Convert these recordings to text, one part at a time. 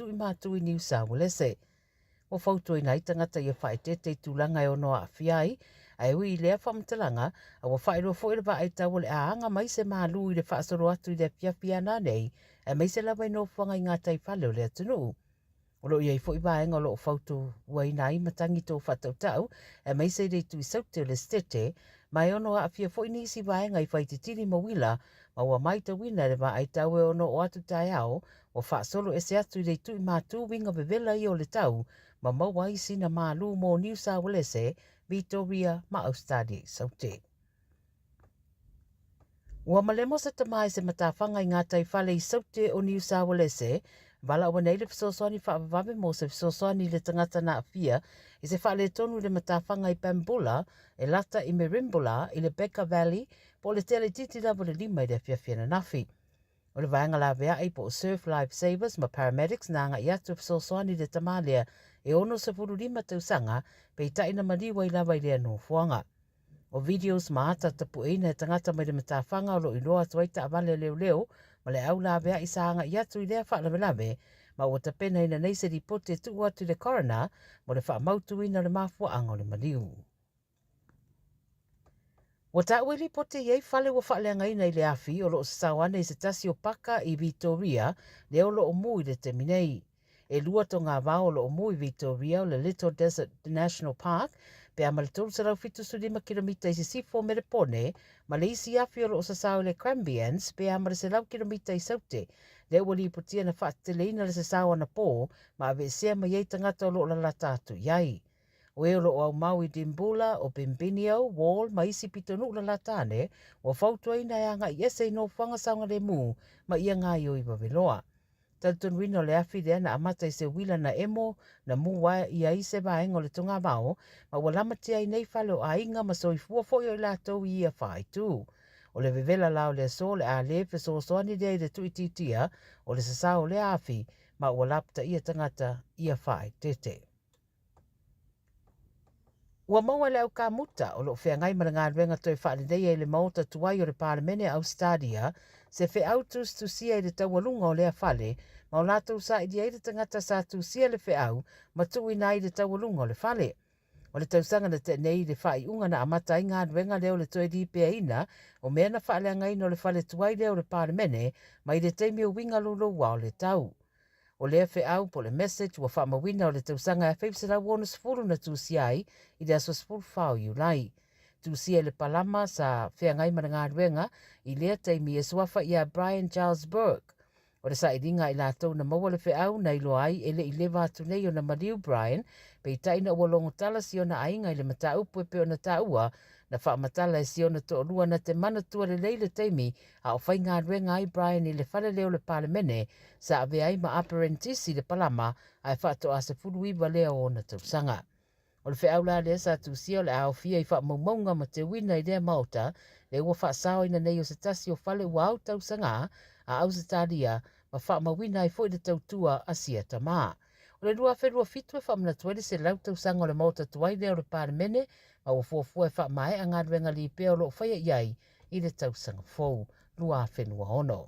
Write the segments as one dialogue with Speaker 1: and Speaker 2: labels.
Speaker 1: itu i Matu i Niu Saualese. Ua fautuaina ai tagata ia faaeteete i tulaga e ono aafia ai, ae ui i lea faamatalaga, a ua faailoa foi le vaai tau o le a aga mai se malū i le faasolo atu i le afiafi a nanei, aemaise lava i nofoaga i gataifale o le atunuu. O lo o i ai foi vaega o lo o fautuaina ai matagi tō faatautau, aemaise i le itu i Saute o le Setete, ma e ono aafia foi nisi vaega i Whaititiri ma Uila, ma ua maitauina e le vaai tau e ono oo atu taeao, ua faasolo ese atu i le itu i Mātū uiga vevela ia o le tau, ma maua ai sina malū mō Niu Sāuelese, Vitoria ma Ausetalia i Saute. Ua malemo se tama i se matawhanga i ngā tai whale i Saute o Niu Sāuelese, valaua nei le fesoasoani faavavave mō se fesoasoani i le tangata na aafia i se faaletonu i le matawhanga i Pambula e lata i Merimbula i le Baker Valley po o le tele itiiti lava o le 5 i le afiafi ananafi. O le vaega laveai po o Surf Life Savers ma Paramedics na agai atu e fesoasoani i le tama lea e 65 tausaga, peitai na maliu ai lava i lea nofoaga. O videos ma ata tapueina e tagata mai le matafaga o lo o iloa atu ai taavale a leoleo ma le au laveai sa agai atu i lea faalavelave ma ua tapenaina nei se lipoti e tuu atu i le coroner mo le faamautuina o le mafuaaga o le maliu. Ua taua i lipoti e i ai fale ua faaleagaina i le afi o lo o sasao ane i se tasi o paka i Vitoria lea o lo o mu i le taimi nei. E lua togavao o lo o mu i Vitoria o le Little Desert National Park, pe a ma le 375 kilomita i sisifo o Melepone, ma le isi afi o lo o sasao i le Crambians, pe a ma le 100 kilomita i Saute. Lea ua lipotia na faateteleina le sasao anapō ma aveesea mai ai tagata o lo o lalata atu i ai. O e o lo o aumau i Dimboola, o Bimbinio, Wall ma isi pitonuu lalata ane, ua fautuaina e agai ese i nofoaga saogalemu ma ia gaoioi waweloa. Talitonuina o le afi lea na amata i se uila na emo, na mū i ai se vaega o le togavao, ma ua lamatia ai nei fale o aiga ma soifua foi o i latou i ia faaitu. O le vevela la o le aso o le a le fesoasoani lea i le tuuitiitia o le sasao o lea afi, ma ua lapataia tagata ia faaeteete. Ua maua e le au kamuta o lo o feagai ma le galuega toe faaleleia i le Maota tuai o le Palemene a Ausetalia se feau tusitusia i le taualuga o lea fale ma o latou sailia ai le tagata sa tusia le feau ma tuuina ai le taualuga o le fale. O le tausaga na tea nei i le faaiuga na amata ai galuega lea o le toe lipeaina o mea na faaleagaina o le fale tuai lea o le Palemene mai le taimi o uiga louloua o le tau. O lea feau po o le message ua faamauina o le tausaga 1960 na tusia ai i le aso 14 o Iulai. Tusia i le palama sa feagai ma le galuega i lea taimi e suafa ia Brian Giles Burke. O le sailiga a i latou na maua le feau na iloa ai e le i leva atu nei ona maliu Brian, peitai na ua logo tala si ona aiga i le mataupu e pei ona taua na faamatala e si ona toalua na te manatua lelei le taimi a o faigaluega ai Brian i le fale lea o le Palemene, sa avea ai ma aperenitisi i le palama ae faatoa 19 lea o ona tausaga. O le feau la lea sa tusia o le a aofia i faamaumauga ma teuina i lea maota, lea ua faasaoina nei o se tasi o fale ua au tausaga a Ausetalia ma faamauina ai foi le tautua a sia tama. O le 2027 e faamanatu ai le 100 tausaga o le maota tuai lea o le Palemene ma ua fuafua e faamaea galuega lipea o lo o faia i ai i le tausaga fou 2026.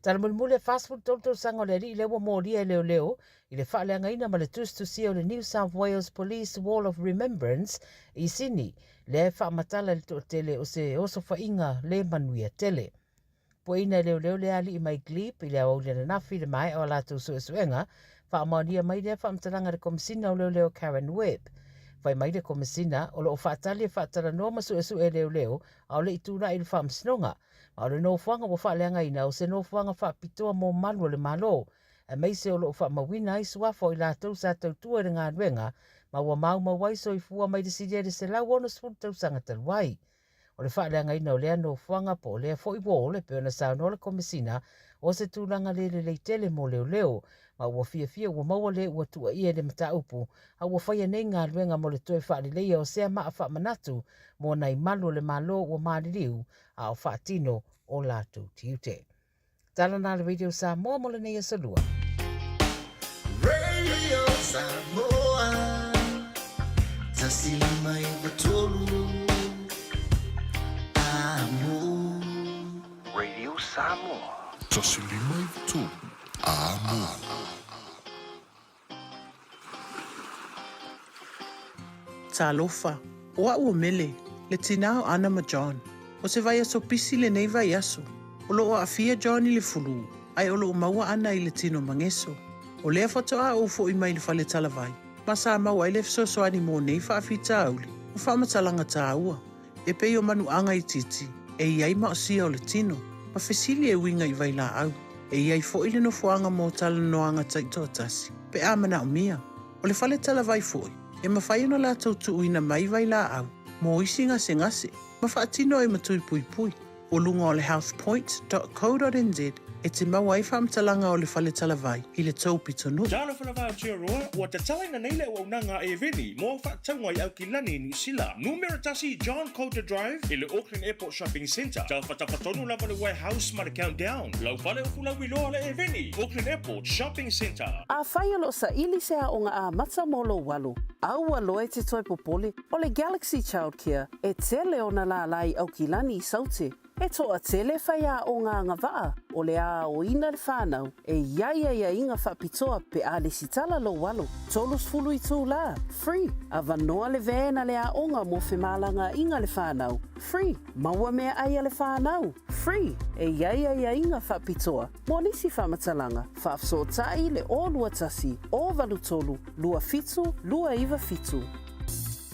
Speaker 1: Tala mulimuli e 43 tausaga o le alii lea ua molia e leoleo i le faaleagaina ma le tusitusia o le New South Wales Police Wall of Remembrance i Sydney, lea e faamatala i le toatele o se osofaiga le manuia tele. Pueina e leoleo le alii mai Glebe i le aoauli ananafi i le maea o a latou suesuega, faamaonia mai lea faamatalaga e le Komesina o Leoleo Karen Webb. Fai mai le Komesina, o lo o faatali e faatalanoa ma suesue e leoleo a o le i tulai i le faamasinoga, ma o le nofoaga ua faaleagaina o se nofoaga faapitoa mo malu o le Malo, aemaise o lo o faamauina ai suafa o i latou sa tautua i le galuega ma ua maumau ai soifua mai le silia i le 160 tausaga talu ai. O le faaleagaina o lea nofoaga po o lea foi wall e pei ona saunoa le Komesina o se tulaga le lelei tele mo leoleo ma ua fiafia ua maua le ua tuuaia i le mataupu a ua faia nei galuega mo le toe faaleleia o sea maa faamanatu mo nai malu o le Malo ua maliliu a o faatino o latou tiute. Tala na le Radio Samoa mo lenei aso lua.
Speaker 2: Radio Samoa 153 Amu.
Speaker 3: Radio Samoa.
Speaker 4: 153.
Speaker 2: Amo.
Speaker 3: Talofa, o a'u o Mele, le tinā o Ana ma John. O se vaiaso pisi lenei vaiaso. O loo aafia John i le fulū, ae o loo maua Ana i le tino mageso. O lea faatoa ou fo'i mai le fale talavai, ma sa maua ai le fesoasoani mo nei faafitauli ma faamatalaga tāua, e pei o manuaga itiiti e i ai maosia o le tino, ma fesili e uiga i vailaau. E i ai foi le nofoaga mo talanoaga taitoatasi, pe a manaomia. O le fale talavai foi, e mafai ona latou tuuina mai vailaau mo isi gasegase ma faatino ai ma tui puipui. O luga o le healthpoint dot co dot nz e te maua ai faamatalaga o le fale talavai i le tou pitonuu.
Speaker 4: Talofa lava Aotearoa, ua tatalaina nei le auaunaga a Eveni mo au faatauga i Aukilani i Niu Sila. Numera tasi John Coulter Drive i le Auckland Airport Shopping Centre. Tafatafa tonu lava le Warehouse ma le Countdown. Lau fale o Fulauiloa le Eveni, Auckland Airport Shopping Centre.
Speaker 1: Afai o lo o saili se aoga amata mo lou alo, aua loa e te toe popole, o le Galaxy Childcare e tele ona lālā i Aukilani i Saute. E toatele faiaoga agavaa o le aoina le whanau e i ai aiaiga faapitoa pe a lesitala lou alo. 30 itulā, free, avanoa le van a le aoga mo femalagaaiga le whanau, free, maua meaai a le whanau, free, e i ai aiaiga faapitoa mo nisi faamatalaga, faafesootai le 021 083 27 297.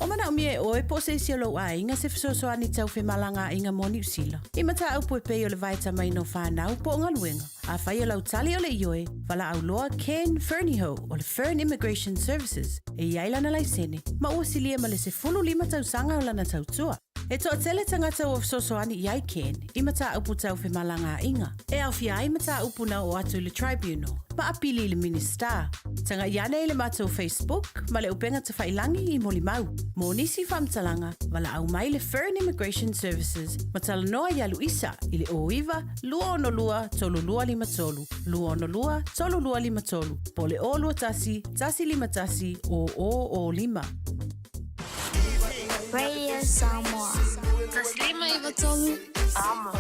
Speaker 1: O manaomia e oe po o se isi o lou aiga se fesoasoani tau femalagaaiga mo Niu Sila. I mataupu e pei o le vaetamaina o fanau po o galuega. Afai o lau tali o le ioe, valaau loa Ken Fernihough o le Fern Immigration Services e i ai lana laisene ma ua silia ma le 15 tausaga o lana tautua. E toatele tagata ua fesoasoani i ai Ken i mataupu tau femalagaaiga, e aofia ai mataupu na oo atu i le Tribunal ma apili i le Minisita. Tagai ane i le matou Facebook ma le upega tafailangi i molimau. Mo nisi faamatalaga, valaau mai le Fern Immigration Services ma talanoa iā Luisa i le 09 262 3253, 262 3253, po o le 021 151 0005.
Speaker 5: Radio Samoa. 153 Amo.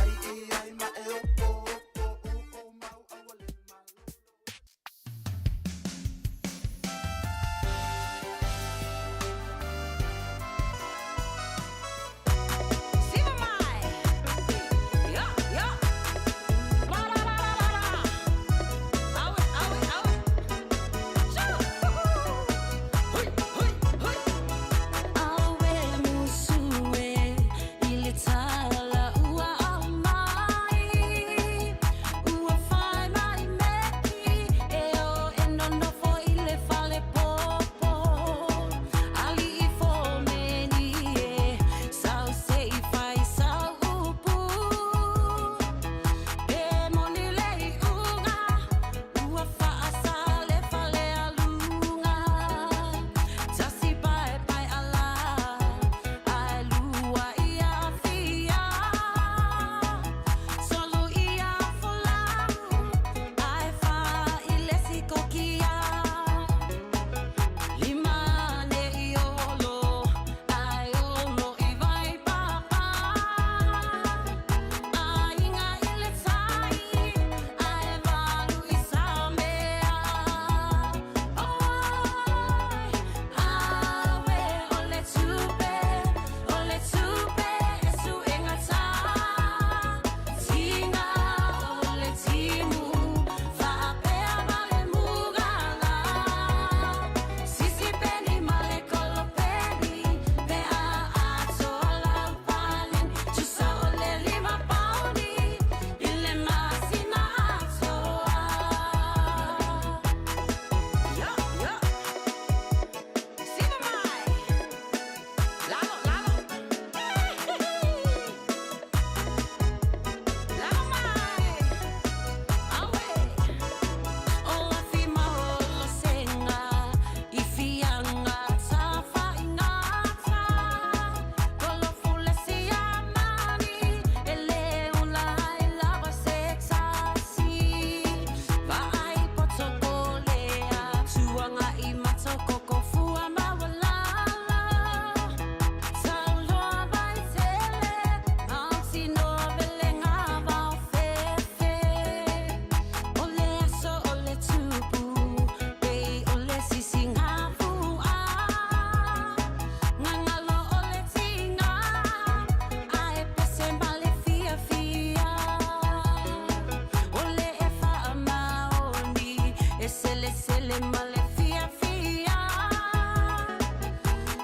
Speaker 5: lele ma le fiafia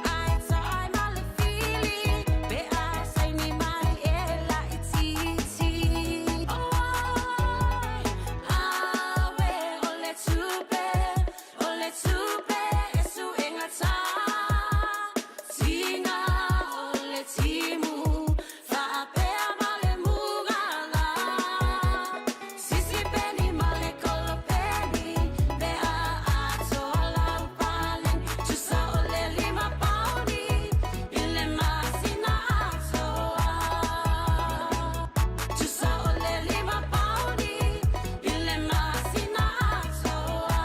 Speaker 5: Ae tae ma le fili Pe a saini mai e laitiiti Oi, awe o le tupe O le tupe e suengata Tina o le timu Faapea ma le mugala Sisi peni ma le kolopeni Pe a atoa lau paleni Tusa o le lima paoni I le masina atoa Tusa o le lima paoni I le masina atoa.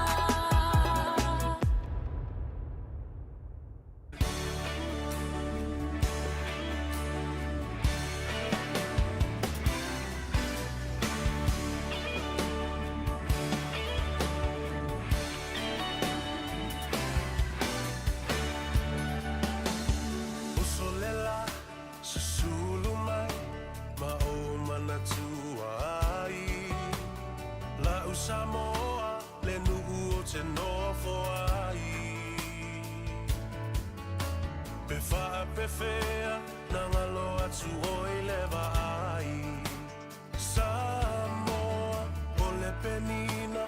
Speaker 2: Uso lela, susulu mai, ma ou manatua ai. La'u Samoa, le nu'u o te nofo ai. Pe faapefea na galo atu oi le vaai. Samoa, o le penina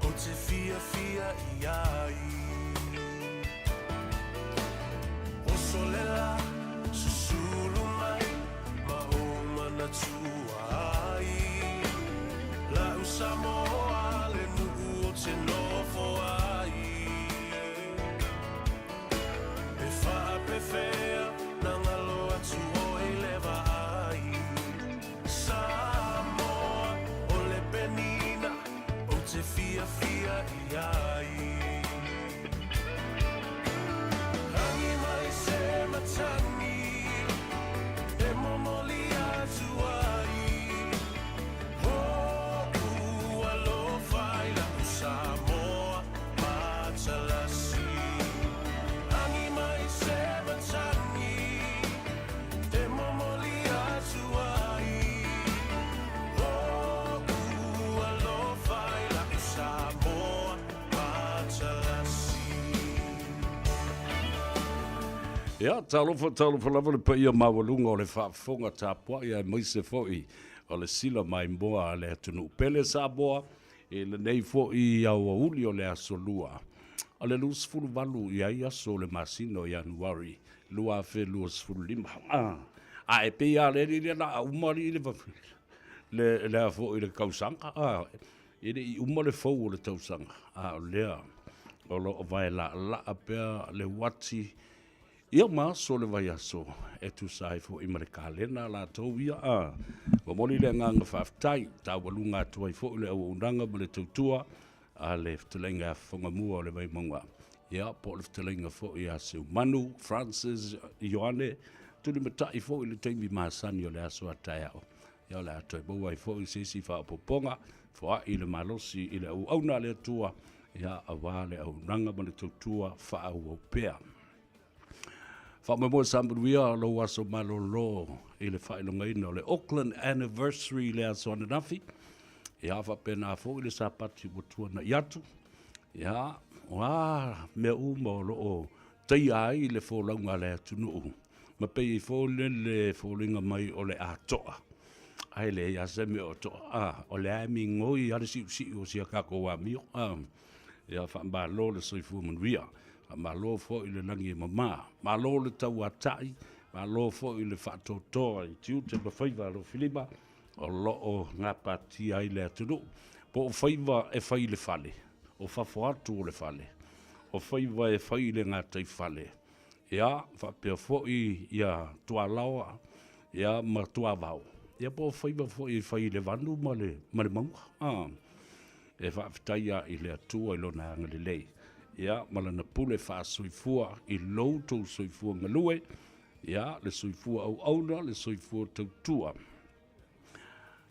Speaker 2: o te fiafia i ai. Oso le la, susulu mai, ma ou manatua ai. La'u Samoa, le nu'u o te nofo ai. E faapefea na galo atu oi le vaai. Samoa, o le penina ou te fiafia i ai. Rangi mai se matagi e momoli atu ai. Ho'u alofa i la'u Samoa matalasi. Agi mai se matagi e momoli atu ai. Ho'u alofa i la'u Samoa matalasi.
Speaker 6: Ia, talofa, talofa lava le paia maualuga o le faafofoga tapuai aemaise foi o le sila maimoa a le atunuu pele Samoa i lenei foi aoauli o le Aso Lua o le 28 i ai aso o le masina o Ianuari 2025. Ah, a e pei lava le alii lea na a uma alii le le le a foi le tausaga, ah, e le i uma le fou o le tausaga, a o lea o lo o vae laalaa pea le uati ia ma aso o le vaiaso e tusa ai foi ma le kalena a latou ia. A momoli le agaga faafetai, taualuga atu ai foi le auaunaga ma le tautua a le fetalaiga ia Fofogamua o le Vaimauga, ia po o le fetalaiga foi ia Seumanu Francis Ioane Tulimatai foi i le taimi masani o le aso a taeao. Ia o le a toe maua ai foi se isi faaopoopoga, foai le malosi i le auauna a le Atua, ia aua le auaunaga ma le tautua faaauau pea. Faamoemoe sa manuia lou aso malolo i le faailogaina o le Auckland Anniversary i le aso ananafi. Ia faapena foi le Sapati ua tuanai atu. Ia, o a mea uma o lo o taia ai le folauga a le atunuu, ma pei ai foi lele foliga mai o le atoa. Ae leai lava se mea o toa, a, o lea e migoi lava le siusiu o si a tatou amio. A, ia faamalo le soifua manuia, faamalo foi le lagi e mama, malo le tauatai, malo foi le faatoatoa i tiute ma faiva alofilima o lo o gapatia ai le atunuu. Po o faiva e fai i le fale, o fafo atu o le fale, o faiva e fai i le gataifale, ia, faapea foi ia tualaoa, ia, ma tuavao, ia po o faiva foi e fai i le vanu ma le, ma le mauga. A, e faafetaia i le Atua i Lona agalelei, ia, ma Lana pule faasoifua i lo outou soifua galue, ia, le soifua auauna, le soifua tautua.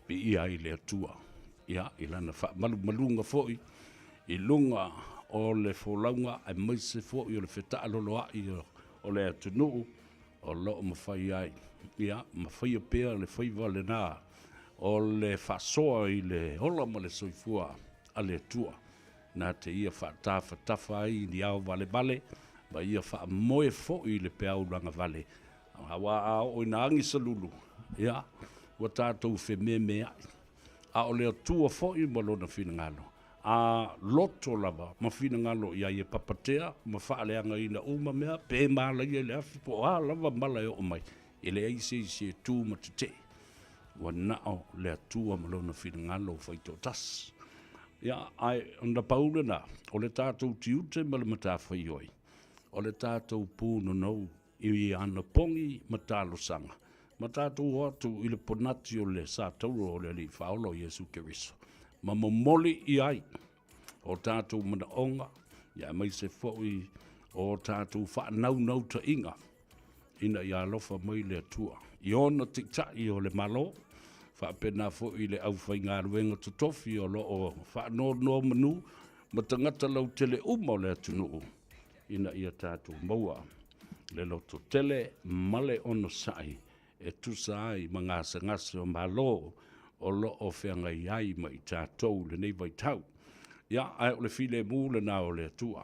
Speaker 6: Viia ai le Atua, ia, i Lana faamalumaluga foi i luga o le folauga aemaise foi o le fetaaloloai o le atunuu o lo o mafai ai, ia, ma faia pea le faiva lena o le faasoa i le ola ma le soifua a le Atua. na te ia faatafatafa ai i ni ao valevale ma ia faamoe foi i le peau lagavale. Aua a oo ina agi se lulu, ia, ua tatou fememeai. A o le Atua foi ma Lona finagalo, a loto lava ma finagalo i ai e papatea ma faaleagaina uma mea, pe malaia i le afi po o a lava mala e oo mai, e leai se isi e tu ma tetee. Ua nao le Atua ma Lona finagalo faitoatasi. Ia, ae ona pau lena, o le tatou tiute ma le matafaioi, o le tatou punonou i ana pogi ma talosaga, ma tatou o atu i le ponati o le satauro o le Alii Faaola o Iesu Keriso, ma momoli i ai o tatou manaoga, ia aemaise foi o tatou faanaunautaiga, ina ia alofa mai le Atua i ona taitai o le Malo, faapena foi i le aufaigaluega totofi o lo o faanonomanu ma tagata lautele uma o le atunuu, ina ia tatou maua le lototele ma le onosai e tusa ai ma gasegase o Malo o lo o feagai ai ma i tatou i lenei vaitau. Ia, ae o le filemu lena o le Atua.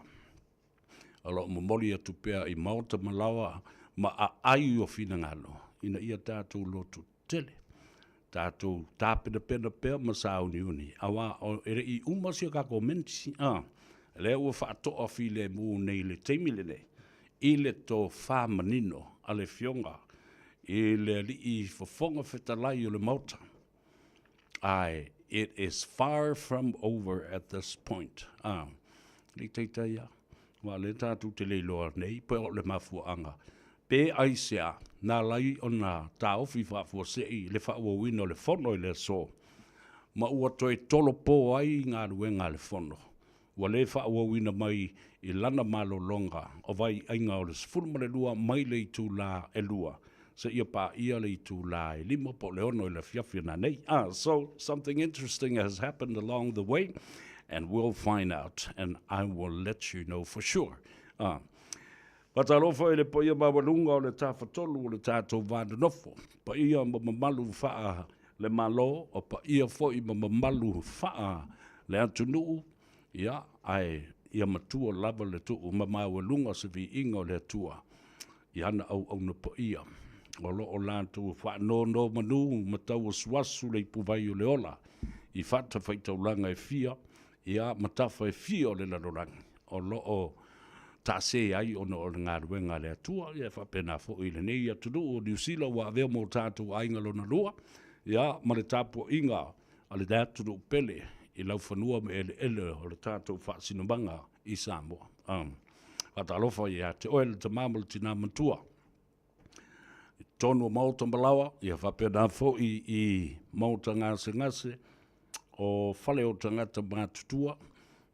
Speaker 6: O lo o momoli atu pea i maota ma laoa ma aai o finagalo ina ia tatou lototele, tatou tapenapena pea ma sauniuni, aua e le i uma si a tatou minti, a, lea ua faatoa filemu nei i le taimi lenei i le tofa manino a le Afioga i le Alii Fofoga Fetalai o le Maota. Ae it is far from over at this point. A, le i taitai lava, aua o lea tatou te le iloa nei po o le mafuaaga pe aisea na ala ai ona taofi faafuasei le faaauauina o le fono i le aso, ma ua toe tolopo ai galuega a le fono. Ua le faaauauina mai i lana malologa o vaiaiga o le 12 mai le itula e 2 seia paia le itula e 5 po o le 6 i le afiafi o nanei. Ah, so something interesting has happened along the way and we'll find out and I will let you know for sure. Ah. Faatalofa i le paia maualuga o le Tafatolu o le tatou va nonofo, paia ma mamalu faa le Malo, o paia foi ma mamalu faa le atunuu, ia, ae ia matua lava le tuu ma maualuga se viiga o le Atua i ana auauna paia o lo o latou faanonomanu ma tauasuasu le ipuvai o le ola i fatafaitaulaga e fia, ia, ma tafa e fia o le lalolagi o lo o taase ai ona o le galuega a le Atua. Ia, e faapena foi i lenei atunuu o Niu Sila ua avea ma o tatou aiga lona lua, ia, ma le tapuaiga a le atunuu pele i laufanua ma eleele o le tatou faasinomaga i Samoa. Faatalofa ia te oe le tama ma le tina matua i totonu o maota ma laoa, ia faapena foi i maota gasegase o fale o tagata matutua,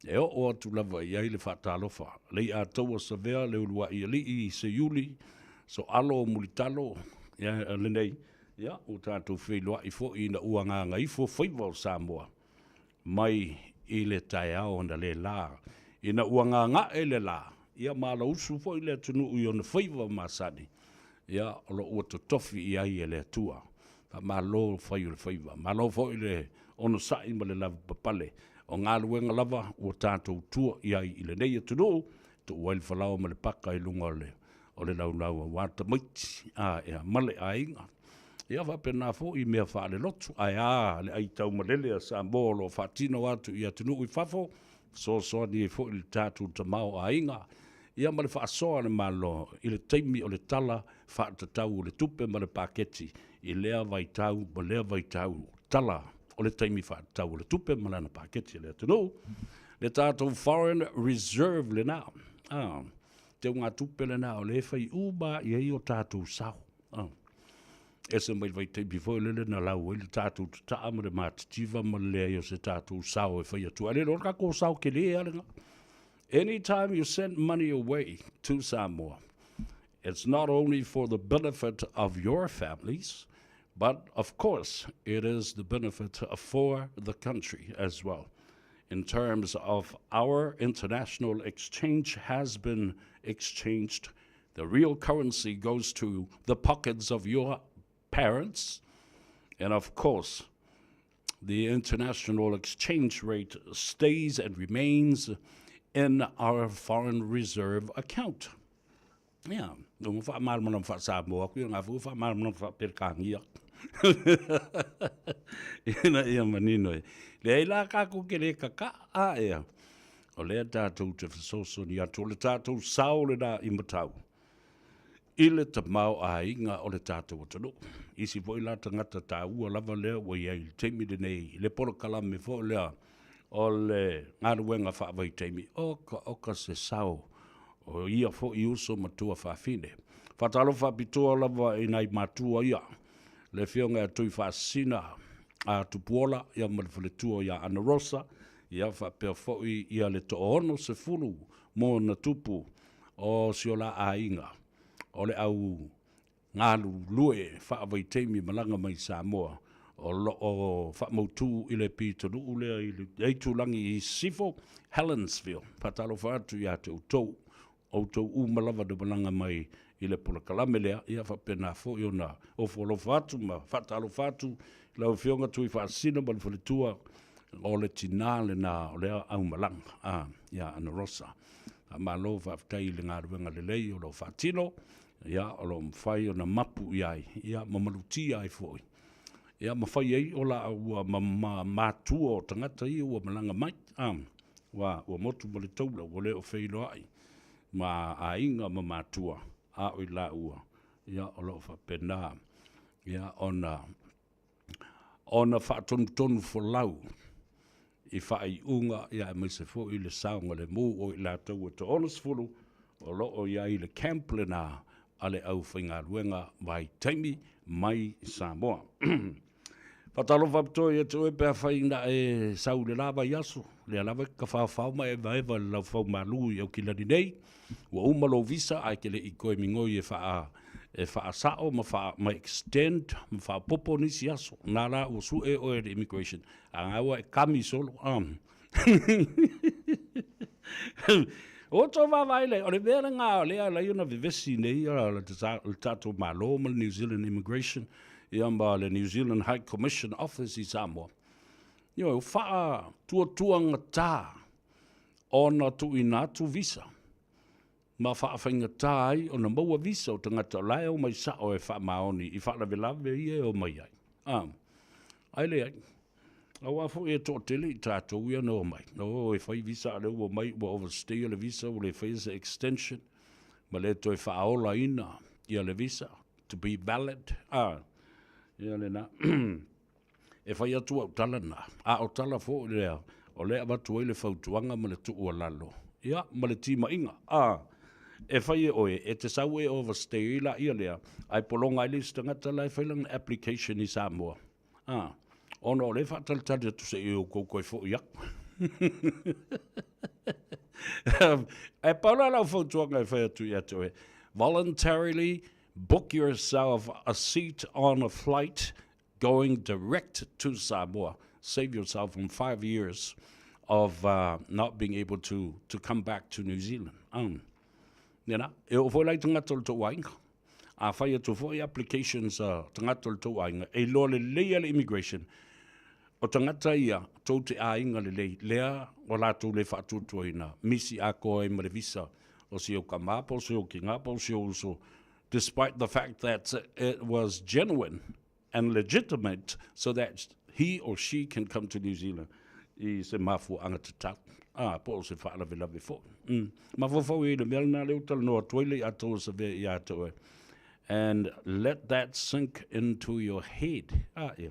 Speaker 6: e oo atu lava i ai le faatalofa. Leiataua Savea le uluai alii i Seiuli, Soalo o Mulitalo, ia lenei, ia ua tatou feiloai foi ina ua gagaifo faiva o Samoa mai i le taeao analeila, ina ua gaga'e le lā, ia ma alausu foi le atunuu i ona faiva masani, ia, o lo o ua totofi i ai e le Atua. Faamalo le fai o le faiva, malo foi le onosai ma le lavapapale. O galuega lava ua tatou tua i ai i lenei atunuu, tuu ai le falaoa ma le paka i luga o le o le laulau aua tamaiti a ea ma le aiga. Ia faapena foi i mea faalelotu, ae a le aitaumalele a Samoa o lo o faatino atu i atunuu i fafo, fesoasoani ai foi i le tatou tamaoaiga, ia ma le faasoa a le Malo i le taimi o le Tala Faatatau o le Tupe ma le Paketi i lea vaitau ma lea vaitau tala o le taimi faatatau o le tupe ma lana paketi a le atunuu, le tatou foreign reserve lena. Ah, teugatupe lena o lea e fai uma i ai o tatou sao. Ah. Ese mai le vaitaimi foi lele na lau ai le tatou tataa ma le matitiva ma le leai o se tatou sao e fai atu ai. Le loa le tatou sao tele lava lena. Anytime you send money away to Samoa, it's not only for the benefit of your families, but of course it is the benefit for the country as well. In terms of our international exchange has been exchanged, the real currency goes to the pockets of your parents, and of course, the international exchange rate stays and remains in our foreign reserve account. Ia, no mo whaamalamalama wha-Samoa aku, ia ngā fu whaamalamalama wha-Perekānia. Ina ia manino e. Leai la kākou ke le kaka a ea. O lea tātou te whasosoni atu, o le tātou sao le nā i matau. I le tamaoaiga o le tātou atunuu. Isi foi la tagata tāua lava lea ua i ai i le taimi lenei, i le polokalame foi lea o le galuega faavaitaimi, oka oka se sao o ia foi uso ma tuafafine. Faatalofa faapitoa lava i nai matua ia, le Afioga ia Tuifaasisina a Tupuola ia ma le faletua ia Ana Rosa, ia faapea foi ia le toaono sefulu ma ona tupu o si o la aiga, o le au galulue faavaitaimi malaga mai Samoa, o lo o faamautu i le pitonuu lea i le itulagi i Sisifo, Helensville. Faatalofa atu ia te outou, outou uma lava na malaga mai i le polokalame lea, ia faapena foi ona ofo alofa atu ma faatalofa atu i lau Afioga Tuifaasisina ma le faletua, o le tinā lena o lea aumalaga, a, ia Ana Rosa. Faamalo faafetai i le galuega lelei o lo o faatino, ia, o lo o mafai ona mapu i ai, ia, ma malutia ai foi, ia, ma fai ai o la ua ma, ma, matua o tagata ia ua malaga mai, a, ua, ua motu ma le taula, ua le o feiloai ma aiga ma matua, a o i laua, ia, o lo o faapena, ia, ona ona faatonutonu folau i faaiuga ia aemaise foi le saogalemu o i latou e toa-60 o lo o i ai i le camp lena a le aufaigaluega vaitaimi mai Samoa. Faatalofa faapitoa ia te oe pe afai na e sau i le la vaiaso, lea lava e tafaofao ma e evaeva i le laufaumalu i Aukilani nei, ua uma lou visa ae te le i toe migoi e faa e faasao ma faa ma extend ma faaopoopo nisi aso. Na la ua sue oe e le immigration, a na ua e kami solo. O tou vaavaai lea, o le mea lena o lea e ala ai ona vevesi nei le tatou Malo ma le New Zealand Immigration ia ma le New Zealand High Commission Office i Samoa. Ioe, ua faatuatuagata ona tuuina atu visa ma faafaigata ai ona maua visa o tagata o la e omai sao e faamaoni i faalavelave ia e omai ai. A, ae leai. Aua foi e toatele i tatou ia na omai. Na o e fai visa a lea ua omai ua overstay le visa ua le faia se extension ma le toe faaolaina ia le visa to be valid. A, ia lena. E fai atu au tala na, a o tala foi lea o lea e avatu ai le fautuaga ma le tuualalo, ia, ma le timaiga, a, e fai e oe, e te sau e overstay ai laia lea, ae pologa ai le isi tagata la e fai lana application i Samoa, a, ona o lea e faatalitali atu se i outou toe foi atu. Ae pau la lau fautuaga e fai atu ia te oe, voluntarily book yourself a seat on a flight going direct to Samoa. Save yourself from 5 years of not being able to to come back to New Zealand. Nena, e oo foi la i tagata o le tou aiga. A fai atu foi applications a tagata o le tou aiga, e iloa lelei e le immigration, o tagata ia, tou te aiga lelei, lea ua latou le faatuatuaina, misi atoa ai ma le visa o si ou tama po o si ou tina po o si ou uso, despite the fact that it was genuine and legitimate so that he or she can come to New Zealand i se mafuaaga tatau, a, po o se faalavelave foi. Mafaufau i le mea lena lea ua talanoa atu ai le iata ua savea ia te oe. And let that sink into your head. A, ia.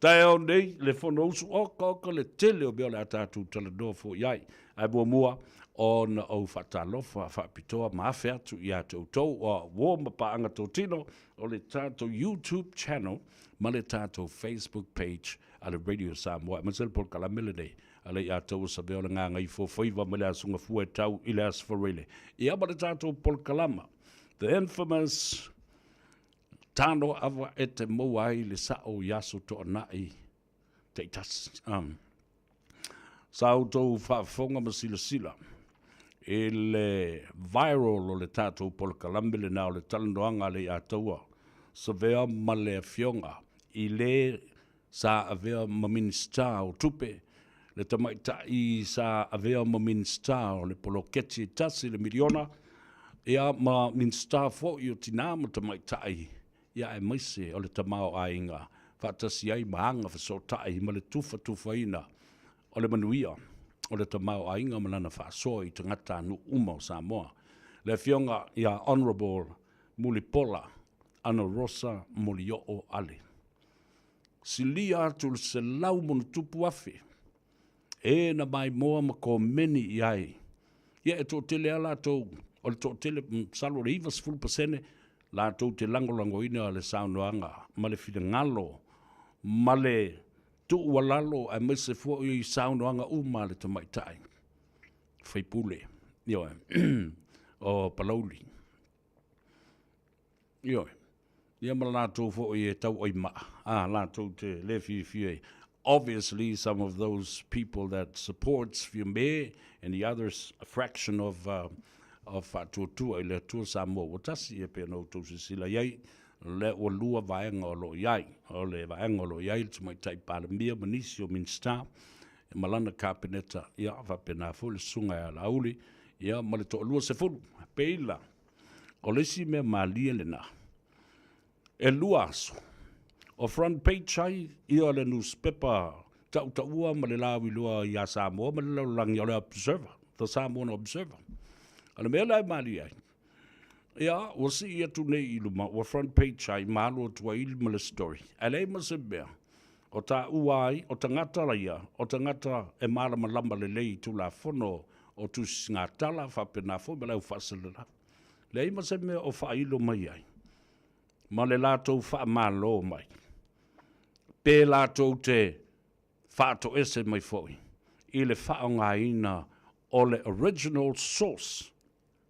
Speaker 6: Taeao nei, le Fonousu, oka oka le tele o mea o le a tatou talanoa foi ai. Ae muamua ona ou faatalofa faapitoa ma afe atu ia te outou o uo ma paaga totino o le tatou YouTube channel ma le tatou Facebook page a le Radio Samoa. Aemaise le polokalame lenei a le iata ua savea o le gagaifo faiva mai le Aso Gafua e tau i le Aso Faraile. Ia ma le tatou polokalama, The Infamous Tano Ava e te maua ai le sao i aso toanai taitasi. Sa outou faafofoga ma silasila i le viral o le tatou polokalame lena o le talanoaga a le Iataua. Savea ma le Afioga i le sa avea ma Minisita o Tupe, le tamaitai sa avea ma Minisita o le Poloketi e tasi le miliona, ia ma Minisita foi o Tina ma Tamaitai, ia aemaise o le tamaoaiga faatasi ai ma aga fesootai ma le tufatufaina o le manuia o le tamaoaiga ma lana faasoa i tagatanuu uma o Samoa. Le Afioga ia Honourable Mulipola Anarosa Molioo Ale. Silia atu le 100,000 e na maimoa ma komeni i ai. Ia e toatele lava latou, o le toatele, masalo o le 90% latou te lagolagoina le saunoaga ma le finagalo ma le tuualalo aemaise foi saunoaga uma a le tamaitai faipule, ioe, o Palauli. Ioe. Ia ma latou foi e tauai maa, a, latou te le fiafia i. Obviously, some of those people that supports Fiame and the others, a fraction of, of Faatuatua i le Atua Samoa ua tasi, e pei ona outou silasila i ai, o lea ua lua vaega o lo o i ai. O le vaega o lo o i ai le Tamaitai Palemia ma nisi o Minisita ma lana Kapeneta, ia, faapena foi le Susuga ia Laauli, ia, ma le toalua sefulu. Peila. O le isi mea malie lena, e lua aso, o front page ai ia le nusipepa tautaua ma le lauiloa ia Samoa ma le lalolagi o le Observer, The Samoan Observer. O le mea la e malie ai, ia, ua sii atu nei i luma, ua front page ai ma alu atu ai ma le story. Ae leai ma se mea o taua ai, o tagata ia, o tagata e malamalama lelei i Tulafono o Tusigatala faapena foi ma le au faasalalau. Leai ma se mea o faailo mai ai ma le latou faamalo mai, pe latou te faatoese mai foi i le faaaogaina o le original source.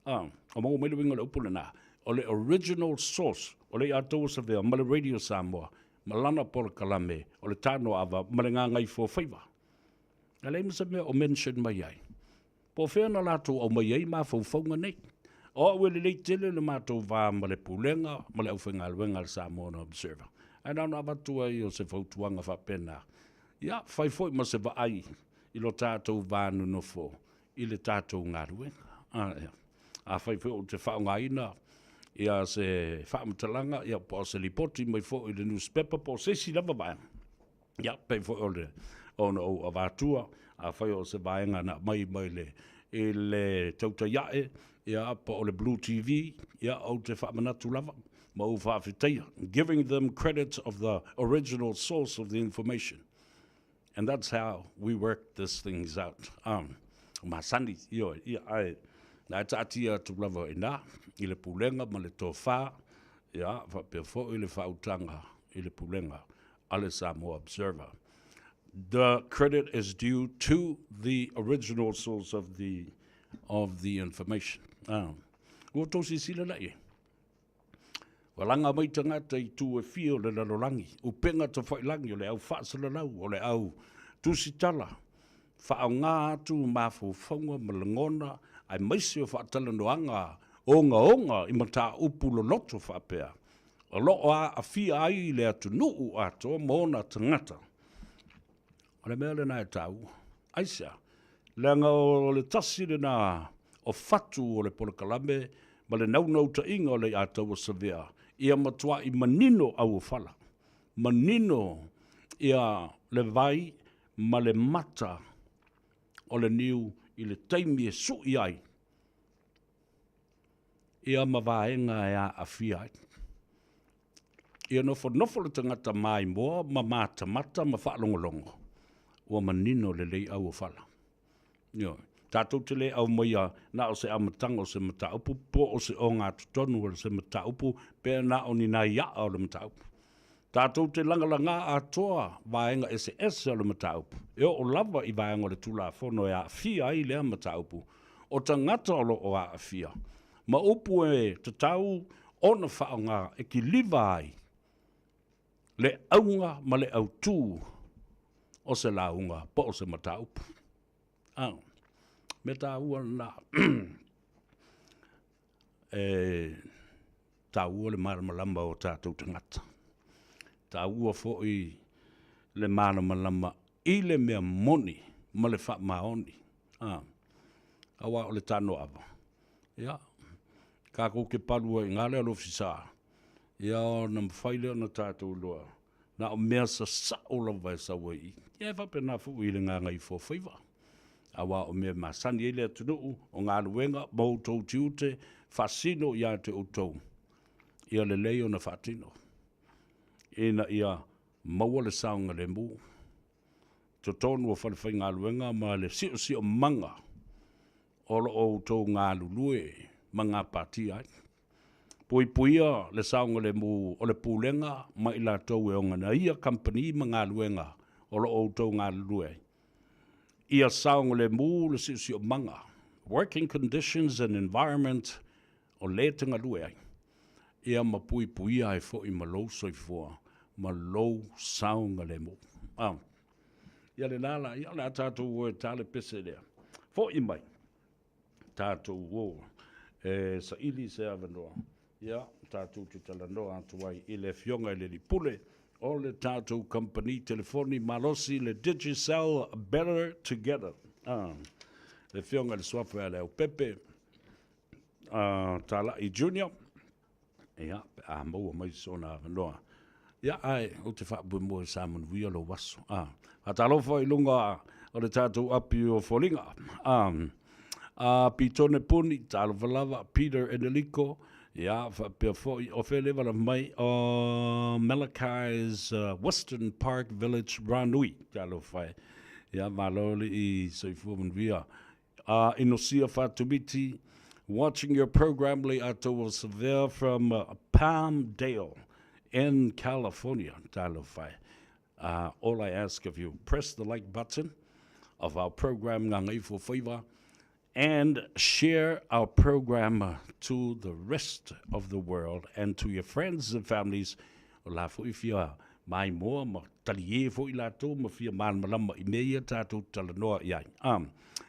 Speaker 6: Ah, o maua mai le uiga o le upu lena, o le original source o le Iataua Savea ma le Radio Samoa ma lana polokalame o le Tanoava ma le Gagaifoofaiva. E leai ma se mea o mention mai ai. Po o fea na latou aumai ai mafaufauga nei. O au e lelei tele le matou va ma le Pulega ma le aufaigaluega a le Samoan Observer. Ae na ona avatu ai o se fautuaga faapena, ia, fai foi ma se vaai i lo tatou va nonofo i le tatou galuega. Afai foi ou te faaaogaina ia se faamatalaga ia po o se lipoti mai foi i le nusipepa po o se isi lava vaega, Ia, pei foi o le, ona ou avatua, afai o se vaega na aumai mai le, i le tautai ae, ia, po o le Blue TV, ia, ou te faamanatu lava ma ou faafetaia, giving them credit of the original source of the information. And that's how we work this things out. Um, masani, ioe, ia, ae, na e taatia atu lava i nā, i le pulega ma le tofa, ia, faapea foi le faautaga i le pulega a le Samoa Observer. The credit is due to the original source of the, of the information. Ah. Ua tou silasila la i ai. Ua laga mai tagata i itu e fia o le lalolagi, upega tafailangi o le au faasalalau, o le au tusitala, faaaoga atu mafaufauga ma lagona aemaise o faatalanoaga ogaoga i mataupu loloto faapea o lo o aafia ai le atunuu atoa ma ona tagata. O le mea lena e taua. Aisea? Leaga o le tasi lena o fatu o le polokalame ma le naunautaiga o le Iataua Savea ia matuai manino auofala, manino ia le vai ma le mata o le niu i le taimi e sui ai ia ma vaega e aafia ai. Ia nofonofo le tagata maimoa ma matamata ma faalogologo, ua manino lelei auofala. Ioe. Tatou te le aumaia na o se amataga o se mataupu po o se ogatotonu o se mataupu pe na o ni nai a'a o le mataupu. Tatou te lagalagā atoa vaega eseese o le mataupu, e oo lava i vaega o le Tulafono e aafia ai lea mataupu, o tagata o lo o aafia, ma upu e tatau ona faaaoga e kiliva ai le auga ma le autū o se lauga po o se mataupu. A, mea taua lena. E. Taua le malamalama o tatou tagata. Taua foi le malamalama i le mea moni ma le faamaoni. A, aua o le tanoava, ia, tatou te palu ai i ina le alofisa, ia ona mafai lea ona tatou iloa na o mea sasao lava e sau ai i i. Ia e faapena foi i le gagaifoafaiva, aua o mea e masani ai le atunuu, o galuega ma outou tiute faasino ia te outou, ia lelei ona faatino, ina ia maua le saogalemu i totonu o falefaigaluega ma le siosiomaga o lo o outou galulue ma gapatia ai. Puipuia le saogalemu o le pulega ma i latou e oganaia kamupani ma galuega o lo o outou galulue ai. Ia saogalemu le siosiomaga, working conditions and environment, o le te galue ai. Ia ma puipuia ai foi ma lou soifua ma lou saogalemu. Ah. Ia lena la, ia o le a tatou o e ta le pese lea. Foi mai tatou o e saili se avanoa, ia, tatou te talanoa atu ai i le Afioga i le Alii Pule o le tatou kamupani telefoni malosi le Digicel Better Together. Ah, le Afioga i le Suafa ia Leaupepe Talai Junior, ia, pe a maua mai sona avanoa. Ia, ae ou te faamoemoe sa manuia lou aso. Ah, faatalofa i luga o le tatou api o Foliga. Ah, a Pitone Puni, talofa lava, Peter Eneliko, ia, faapea foi, o fea leva lava mai, o Malachi's Western Park Village, Ranui, talofa e. Ia, malo le i soifua manuia. Inosia Fatumiti, watching your program le Atoa Severe from Palmdale in California. Talofa e. All I ask of you, press the like button of our program Ngā Faiva and share our program to the rest of the world and to your friends and families. O la foi fia maimoa ma taliē foi latou ma fia malamalama i mea ia tatou talanoa i ai.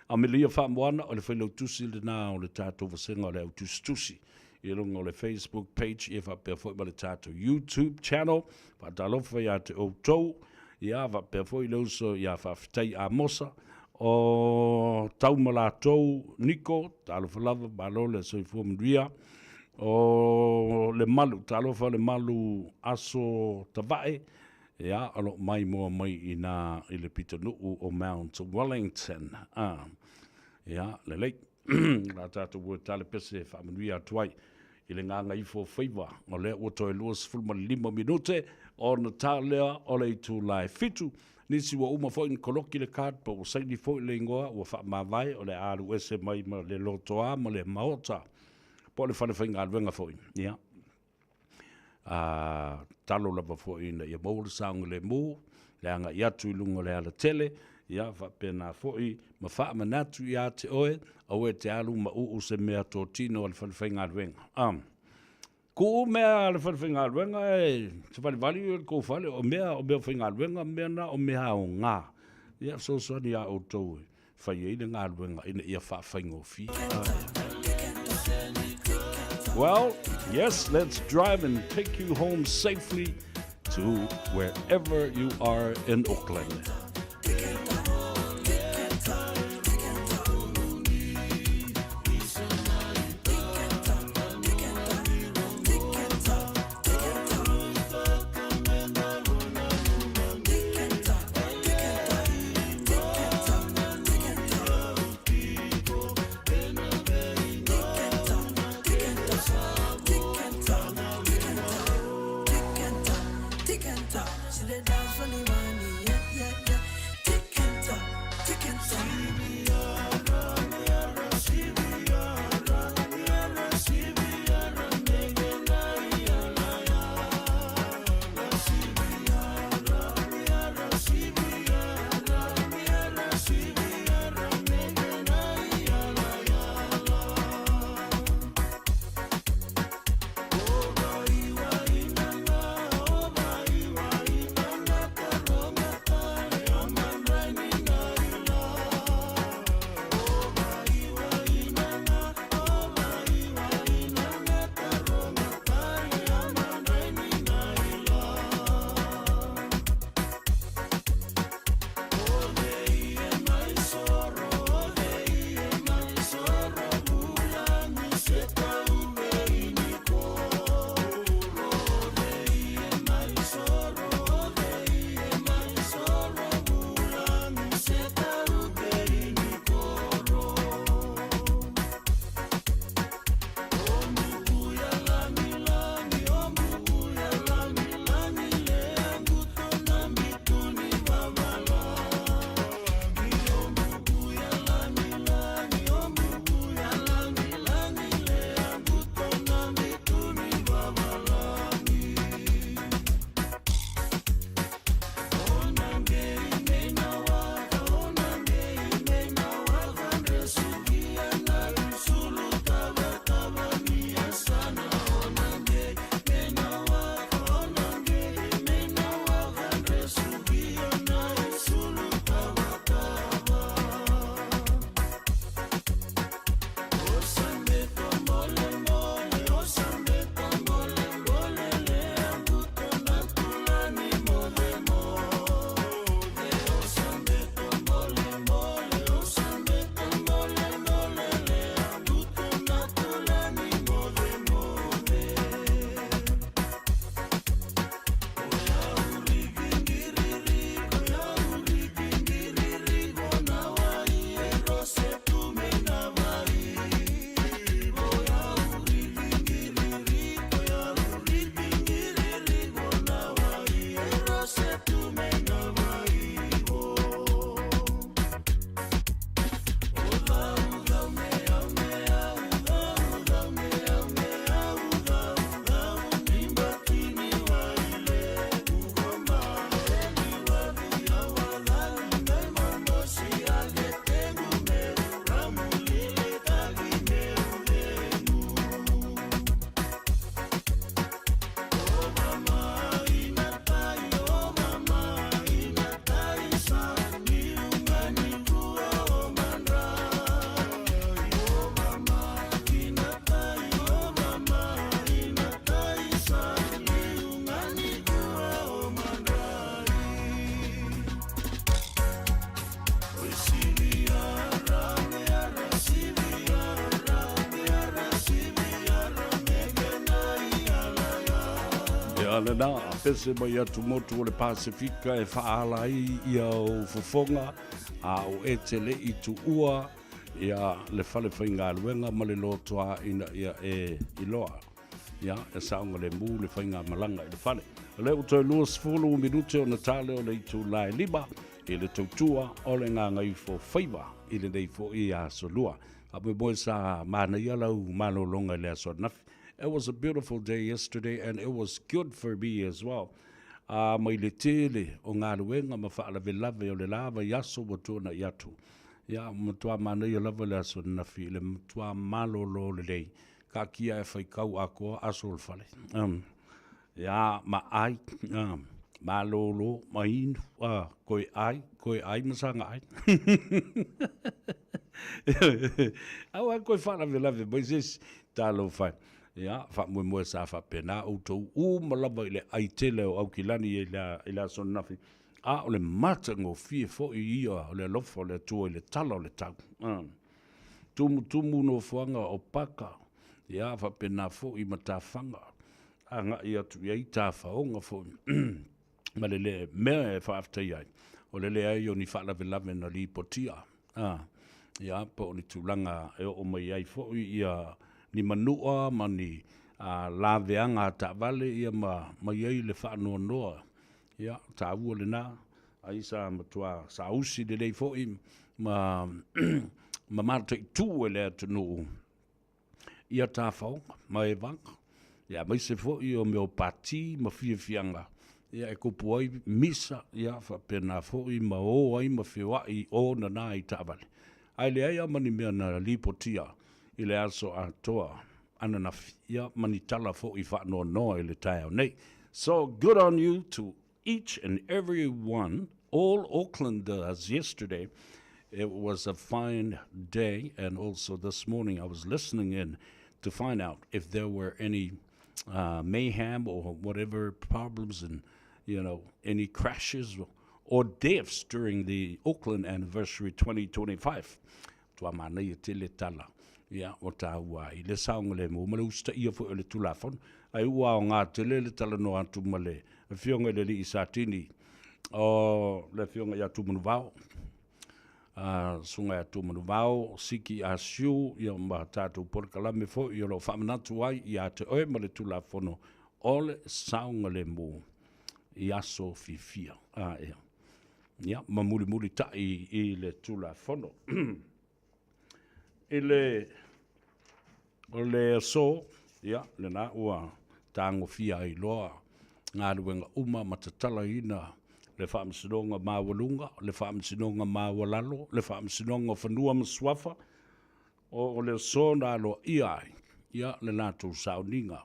Speaker 6: Amelia Faamoana, o le failautusi lena o le tatou vasega o le au tusitusi i luga o le Facebook page ia faapea foi ma le tatou YouTube channel. Faatalofa ia te outou, ia faapea foi le uso ia Faafetai Amosa, o tau ma latou Niko, talofa lava, malo le soifua manuia. O le malu, talofa le malu aso tavae, ia, o lo o maimoa mai i nā i le pitonuu o Mount Wellington. Ah, ia, lelei. La tatou ua tale pese e faamanuia atu ai i le gagaifo faiva. O lea ua toe 25 minute ona ta lea o le itula e 7. Nisi ua uma foi ona koloki le card po ua saini foi le igoa ua faamavae o le a alu ese mai ma le lotoa ma le maota po o le fale faigaluega foi. Ia, a talo lava foi ina ia maua le saogalemu, le agai atu i luga o le alatele, ia faapena foi ma faamanatu ia te oe, aua e te alu ma uu se mea totino a le fale faigaluega. Kuu mea a le fale faigaluega e savalivali i le tou fale, o mea, o mea faigaluega, mea na o mea aoga. Ia fesoasoani ia outou e fai ai le galuega ina ia faafaigofie. Well, yes, let's drive and take you home safely to wherever you are in Auckland. Ia lena, pese mai atumotu o le Pasefika e faaala ai ia ou fofoga, a o e te le i tuua ia le fale faigaluega ma le lotoa ina ia e iloa. Ia, e saogalemu le faigamalaga i le fale. O lea ua toe 20 minute ona ta lea o le itula e 5 i le tautua o le gagaifo faiva i lenei foi aso lua. Faamoemoe sa manaia lau malologa i le aso ananafi. It was a beautiful day yesterday and it was good for me as well. A mai le tele o galuega ma faalavelave o le la vaiaso ua tuanai atu. Ia, matua manaia lava le aso ananafi i le matua malolo lelei. Taatia e faitau atoa aso o le fale. Um, ia, ma ai, um, malolo, ma inu, toe ai, toe ai ma saga ai. Aua e toe faalavelave mai se isi, talofa e. Ia, faamoemoe sa faapena outou uma lava i le ai tele o Aukilani i le aso ananafi, a o le matagofie foi ia o le alofa o le Atua i le tala o le tau. Tumutumu nofoaga o Paka, ia faapena foi i matafaga, agai atu i ai tafaoga foi ma le le mea e faafetaia ai, o le leai o ni faalavelave na lipotia, a, ia, po o ni tulaga e oo mai ai foi ia ni manua ma ni laveaga a taavale ia ma i ai le faanoanoa, ia, taua lena, ai sa matua saausi lelei foi ma ma mataitu e le atunuu ia tafaoga ma evaga, ia aemaise foi o mea o pati ma fiafiaga ia e tupu ai misa, ia faapena foi ma o ai ma feoai i o nana i taavale. Ae leai lava ma ni mea na lipotia i le aso atoa ananafi, ia ma ni tala foi faanoanoa i le taeao nei. So good on you to each and every one, all Aucklanders yesterday. It was a fine day, and also this morning I was listening in to find out if there were any mayhem or whatever problems and, you know, any crashes or deaths during the Auckland Anniversary 2025. Tua manaia tele tala, ia, o tāua ai le saogalemu ma le usitaia foi o le Tulafono. Ai ua aoga tele le talanoa atu ma le Afioga i le Alii Satini o le Afioga ia Tumanuvao, a Susuga ia Tumanuvao, Siki Asiu, ia ma tatou polokalame foi o lo o faamanatu ai ia te oe ma le Tulafono o le saogalemu i aso fiafia. A, ia. Ia, ma mulimulitai i le Tulafono. I le, o le aso, ia, lena ua tagofia ai loa galuega uma ma tatalaina le Faamasinoga Maualuga, le Faamasinoga Maualalo, le Faamasinoga o Fanua ma Suafa, o le aso na aloaia ai ia le latou sauniga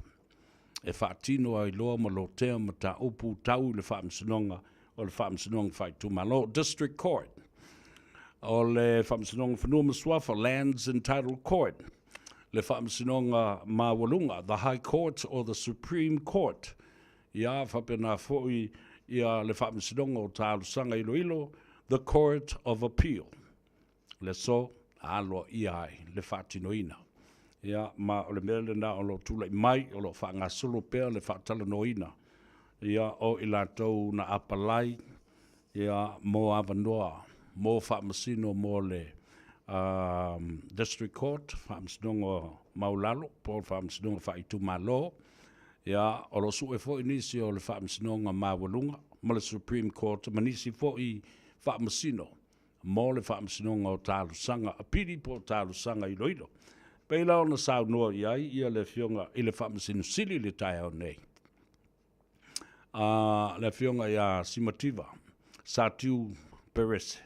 Speaker 6: e faatino ai loa ma lotea mataupu tau i le Faamasinoga o le Faamasinoga Faaitumalo, District Court, o le Faamasinoga Fanua ma Suafa, Lands and Title Court, le Faamasinoga Maualuga, the High Court or the Supreme Court, ia faapena foi ia le Faamasinoga o Talosaga Iloilo, the Court of Appeal. Le aso a aloaia ai le faatinoina. Ia, ma o le mea lena o lo o tulai mai, o lo o faagasolo pea le faatalanoaina, ia, o i latou na apalai, ia, mo avanoa, mo faamasino mo le District Court, Faamasinoga Maualalo, po o le Faamasinoga Faaitumalo, ia, o lo o sue foi nisi o le Faamasinoga Maualuga ma le Supreme Court ma nisi foi faamasino mo le Faamasinoga o Talosaga Apili po o Talosaga Iloilo. Pei la ona saunoa i ai ia le Afioga i le Faamasino Sili i le taeao nei, a le Afioga ia Simativa Satiu Perese,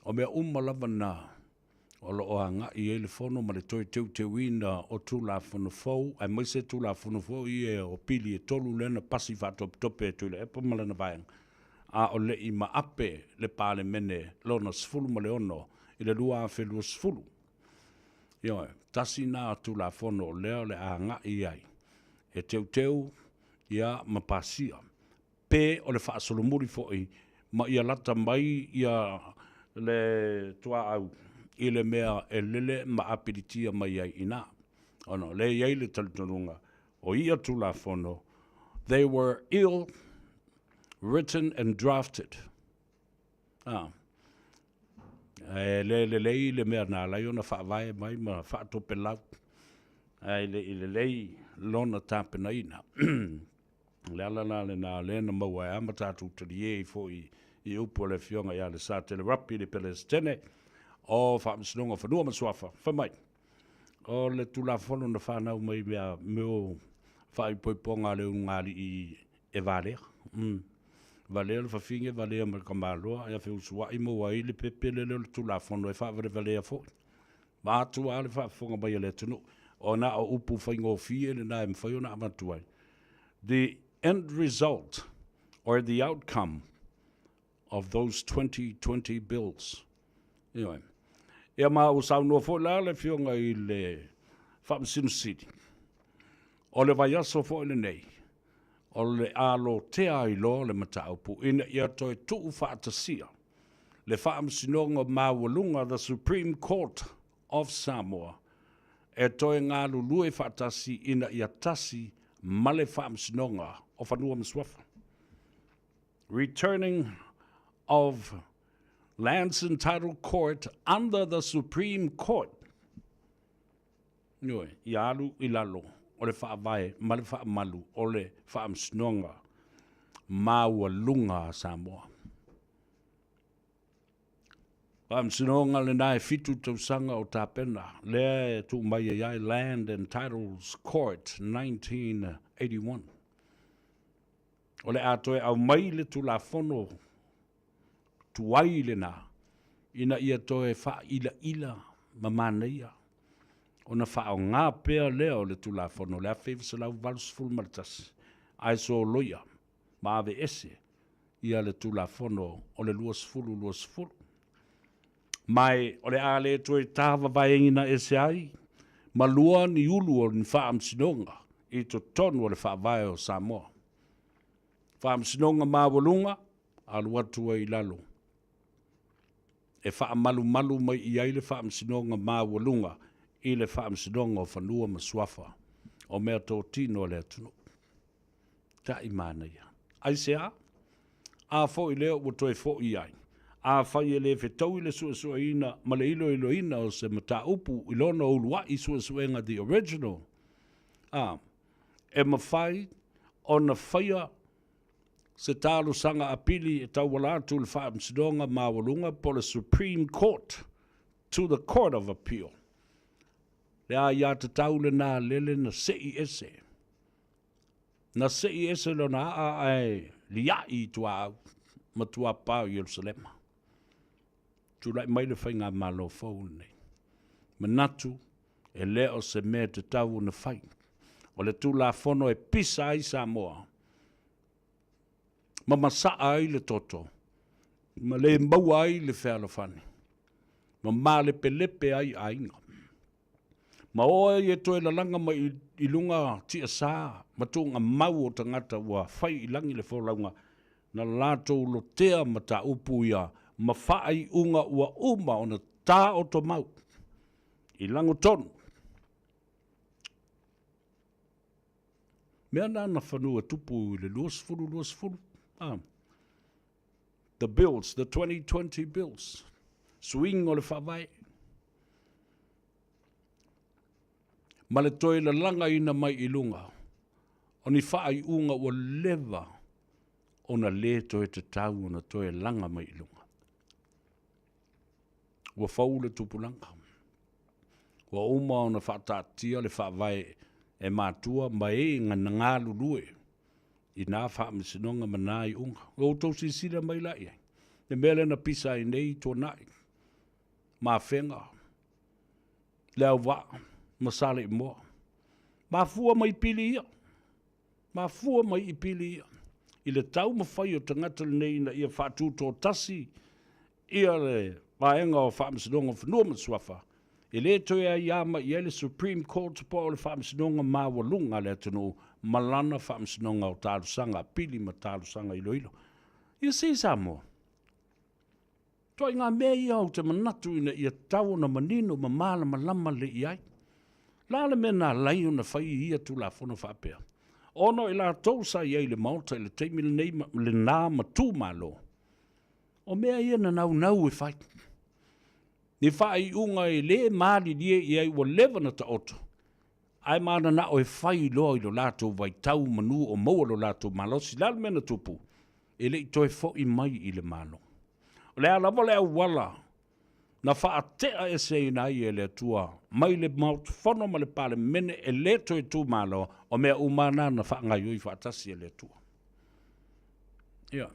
Speaker 6: o mea uma lava na o lo o agai i ai le Fono ma le toe teuteuina o Tulafono fou, aemaise Tulafono foi ia o pili e tolu lea na pasi faatopetope e Tuilaepa ma lana vaega, a o le i maape le Palemene lona 16 i le 2020. Ioe, tasi na Tulafono o lea o le a agai i ai e teuteu ia ma pasia pe o le faasolomuli foi ma ia lata mai ia le tuaau i le mea e lele ma apilitia mai ai i ina, ona o lea e i ai le talitonuga o ia Tulafono They were ill written and drafted. Ah. E le lelei le mea na alai ona faavae mai ma faatopelau, ae le i lelei lona tapenaina. O le ala la lena lea na maua ai ma tatou talie ai foi i upu a le Afioga ia Lesatele Rapi, le Peresetene o Faamasinoga o Fanua ma Suafa, fai mai, o le Tulafono na fanau mai mea mea faaipoipoga a le ulugalii e valea. Valea le fafine, valea ma le tamaloa, e feusuai maua ai le pepe lele o le Tulafono e faavalevalea foi. Ma atua le faafofoga mai a le atunuu. O na o upu faigofie lena e mafai ona avatu ai. The end result or the outcome of those 2020 bills. Ioe. Ia ma ua saunoa foi la le Afioga i le Faamasino Sili, o le vaiaso foi lenei, o le a lotea ai loa le mataupu ina ia toe tuufaatasia le Faamasinoga Maualuga, the Supreme Court of Samoa, e toe galulue faatasi ina ia tasi ma le Faamasinoga o Fanua ma Suafa. Returning of Lands and Title Court under the Supreme Court. Ioe, ia alu i lalo o le faavae ma le faamalu o le Faamasinoga Maualuga a Samoa. Faamasinoga lena e 7 tausaga o tapena, lea e tuu mai ai ai Land and Titles Court 1981. O le a toe aumai le Tulafono tuai lena ina ia toe faailaila ma manaia ona faaaoga pea lea o le Tulafono le 1981, ae soloia ma aveese ia le Tulafono o le 2020. Ma o le a le toe tāvavaeina ese ai ma lua ni ulu o ni faamasinoga i totonu o le faavae o Samoa. Faamasinoga maualuga alu atu ai i lalo e faamalumalu mai i ai le Faamasinoga Maualuga i le Faamasinoga o Fanua ma Suafa o mea totino a le atunuu. Ta'i manaia. Aisea? A foi lea ua toe fo'i ai. Afai e le fetaui le suesueina ma le iloiloina o se mataupu i lona ulua'i suesuega the original, a, e mafai ona faia se talosaga apili e tauala atu i le Faamasinoga Maualuga po o le Supreme Court to the Court of Appeal. Le aiatatau lena lele na se'i ese. Na se'i ese lona aa ae lia'i i tuaau ma tuapā o Ierusalema. Tulai mai le faigamalo fou lenei. Manatu e le o se mea tatau ona fai. O le Tulafono e pisa ai Samoa, ma masaa ai le toto, ma le maua ai le fealofani, ma malepelepe ai aiga. Ma o ai e toe lalaga mai i luga tiasā ma tuugamau o tagata ua fai i lagi le folauga, na latou lotea mataupu ia ma faaiuga ua uma ona taoto mau i lagotonu. Mea na na fanua tupu i le 2020. Ah. The bills, the 2020 bills. Suiga o le faavae. Ma le toe lalagaina mai i luga o ni faaiuga ua leva ona le toe tatau ona toe laga mai i luga. Ua fou le tupulaga. Ua uma ona faataatia le faavae e matua ma e na galulue i nā faamasinoga ma nā iuga. Ua outou silasila mai la i ai. Le mea lea na pisa ai nei Tuanai, Mafega, Leauvaa ma Saleimoa. Mafua mai pili ia. Mafua mai i pili ia. I le taumafai o tagata lenei ina ia faatutotasi ia le vaega o Faamasinoga o Fanua ma Suafa, e le toe aiā mai i ai le Supreme Court po o le Faamasinoga Maualuga a le atunuu ma lana Faamasinoga o Talosaga Apili ma Talosaga Iloilo. Ia se Samoa. Ituaiga mea ia ou te manatu ina ia tatau ona manino ma malamalama lelei i ai. La le mea na alai ona fai i ia Tulafono faapea? Ona o i latou sa i ai i le Maota i le taimi lenei lenā ma tu malo, o mea ia na naunau e fai. Ni faaiuga e le malilie i ai ua leva na taoto, ae mananao e fai loa i lo latou vaitau manu o maua lo latou malosi. O le a le mea na tupu? E le i toe foi mai i le Malo. O le a lava le auala na faateaeseina ai e le Atua mai le Maota Fono ma le Palemene e le toe tu Malo, o mea uma na na faagaioi faatasi e le Atua. Ia.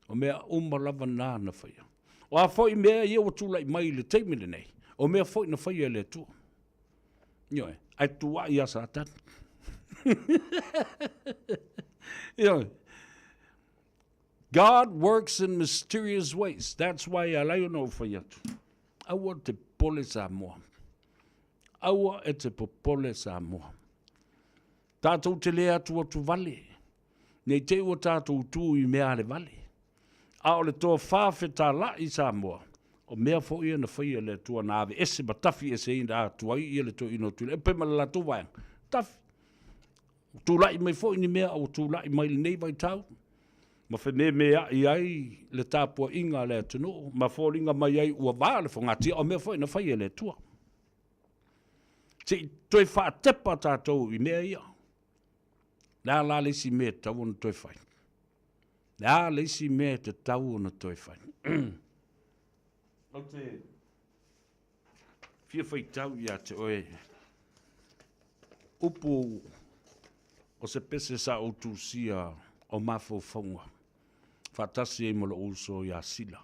Speaker 6: O mea uma lava na na faia. O a foi mea ia ua tulai mai i le taimi lenei, o mea foi na faia e le Atua. Ioe, ae tuuai ia Satani. Ioe. God works in mysterious ways. That's why e ala ai ona ou fai atu. Aua te popole Samoa. Aua e te popole Samoa. Tatou te le atuatu vale. Nei te i ua tatou tu i mea a le vale. A o le tofa fetalai i Samoa, o mea foi ia na faia e le Atua na aveese ma tafi eseina atu ai ia le toeaina o Tuilaepa pe ma le latou vaega. Tafi. Ua tulai mai foi ni mea ua tulai mai i lenei vaitau ma fememeai ai le tapuaiga a le atunuu ma foliga mai ai ua va le fogatia, o mea foi na faia e le Atua. Se i toe faatepa tatou i mea ia. Le a la le isi mea e tatau ona toe fai? Le a le isi mea e tatau ona toe fai? Ou te fia faitau ia te oe upu o se pese sa ou tusia o mafaufauga faatasi ai ma lou uso ia Sila.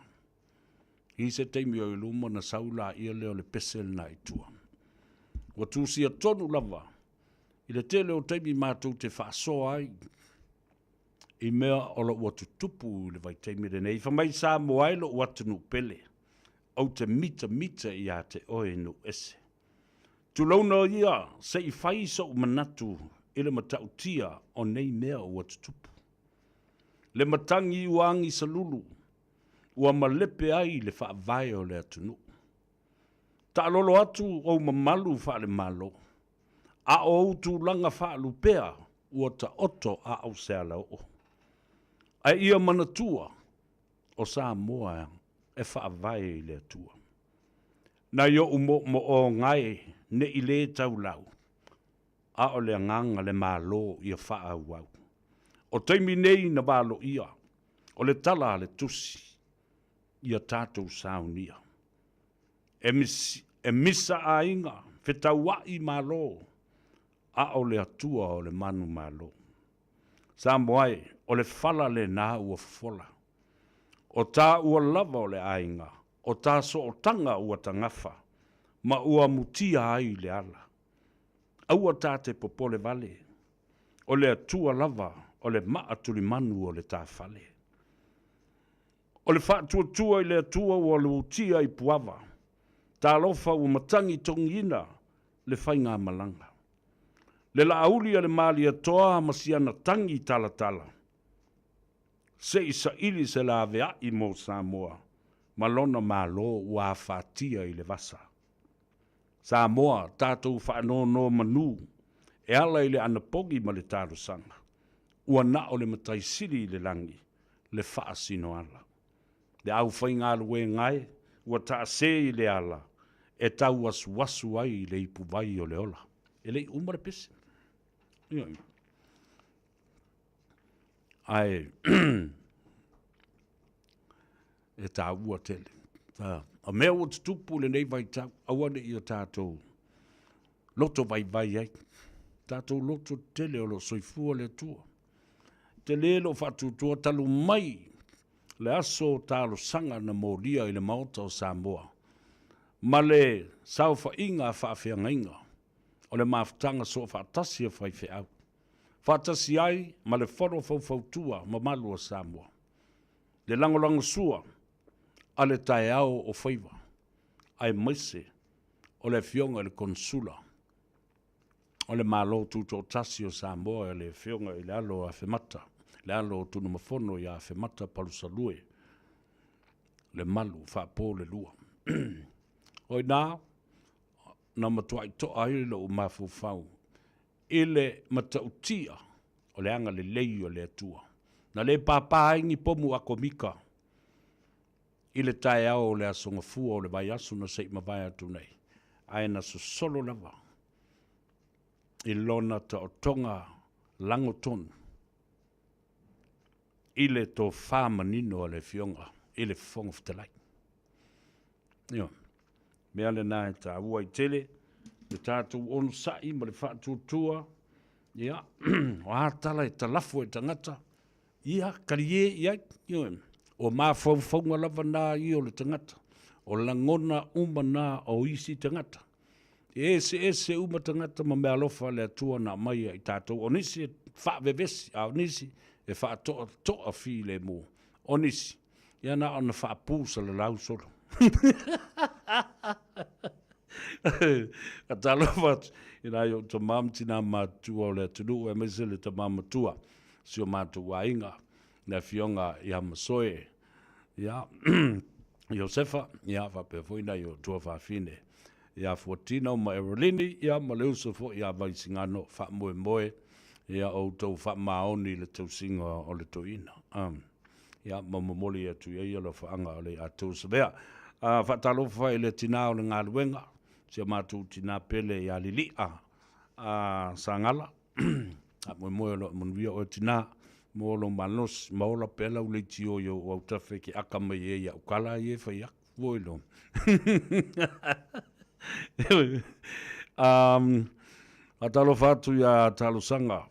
Speaker 6: I se taimi o i luma na sau laia lea o le pese lena i tua. Ua tusia tonu lava i le tele o taimi matou te faasoa ai i mea o lo ua tutupu i le vaitaimi lenei. Fai mai Samoa e lou atunuu pele, ou te mitamita ia te oe nuu ese. Tulouna ia se i fai sou manatu i le matautia o nei mea ua tutupu. Le matagi ua agisalulu, ua malepe ai le faavae o le atunuu. Taalolo atu ou mamalu faale-Malo, a o ou tulaga faalupea ua taoto a o se alaoo. Ae ia manatua, o Samoa e faavae i le Atua. Nai o'u moomooga e ne i lē taulau, a o le agaga le Malo ia faaauau. O taimi nei na valoia, o le tala a le Tusi, ia tatou saunia. E, e misa aiga, fetaua'i Malo, a o le Atua o le manumalo. Samoa e, o le fala lenā ua fofola. O tāua lava o le aiga, o tā sootaga ua tagafa, ma ua mutia ai le ala. Aua tā te popole vale, o le Atua lava o le maa tulimanu o le tāfale. O le faatuatua i le Atua ua lutia i puava, talofa ua matagi togiina le faigamalaga. Le laauli a le Malietoa ma si ana tagi talatala, se i saili se laveai mo Samoa ma lona Malo ua afatia i le vasa. Samoa, tatou faanonomanu e ala i le anapogi ma le talosaga, ua na o le Matai Sili i le lagi le faasinoala. Le aufaigaluega e, ua taase i le ala e tauasuasu ai le ipuvai o le ola. E le i uma le pese. Ioe. Ae e taua tele. O mea ua tutupu i lenei vaitau, aua ne i o tatou loto vaivai ai. Tatou loto tele o lo o soifua le Atua. Tele lou faatuatua talu mai le aso talosaga na molia i le Maota o Samoa ma le saofaiga a faafeagaiga o le mafutaga soofaatasi a faifeau, faatasi ai ma le Fono Faufautua mamalu o Samoa, le lagolagosua a le taeao o faiva, aemaise o le Afioga i le Konesula o le Malo Tutoatasi o Samoa, le Afioga i le alo o Afemata, le alo o Tunumafono ia Afemata Palusalue, le malu faapo le lua. O i ina na matuai toa ai lou mafaufau. i le matautia o le agalelei o le Atua. Na le pāpā ai ni pomu akomika i le taeao o le Aso Gafua o le vaiaso na se i mavae atu nei, ae na sosolo lava i lona taotoga lagotonu i le tofa manino a le Afioga i le Fofoga Fetalai. Ioe. Mea lena e taua ai tele le tatou onosai ma le faatuatua, ia, o a tala e talafo e tagata, ia, talie i ai, ioe. O mafaufauga lava na ia o le tagata, o lagona uma na o isi tagata. E eseese uma tagata ma meaalofa a le Atua na aumai ia i tatou. O nisi e faavevesi, a o nisi e faatoatoa filemu. O nisi, ia na ona faapu salalau solo. Talofa atu i nai ou tama ma tina matutua o le atunuu, aemaise le tama matua, si o matou aiga, le afioga ia Masoe, ia Iosefa, ia faapea foi nai ou tuafafine, ia Fuatino ma Erolini, ia ma le uso foi ia Vaisigano, faamoemoe ia outou faamaoni i le tausiga o le toeaina. Ia, ma momoli atu i ai alofaaga o le a Tusavea. Faatalofa i le tina o le galuega, si a matou tina pele ia Lili'a Sagala. Faamoemoe o lo o manuia oe tina, maua lou malosi, ma ola pea lau leitio i ou autafa e ke aka mai ai i au tala ia e fai atu. Ua iloa. Faatalofa atu ia Talosaga.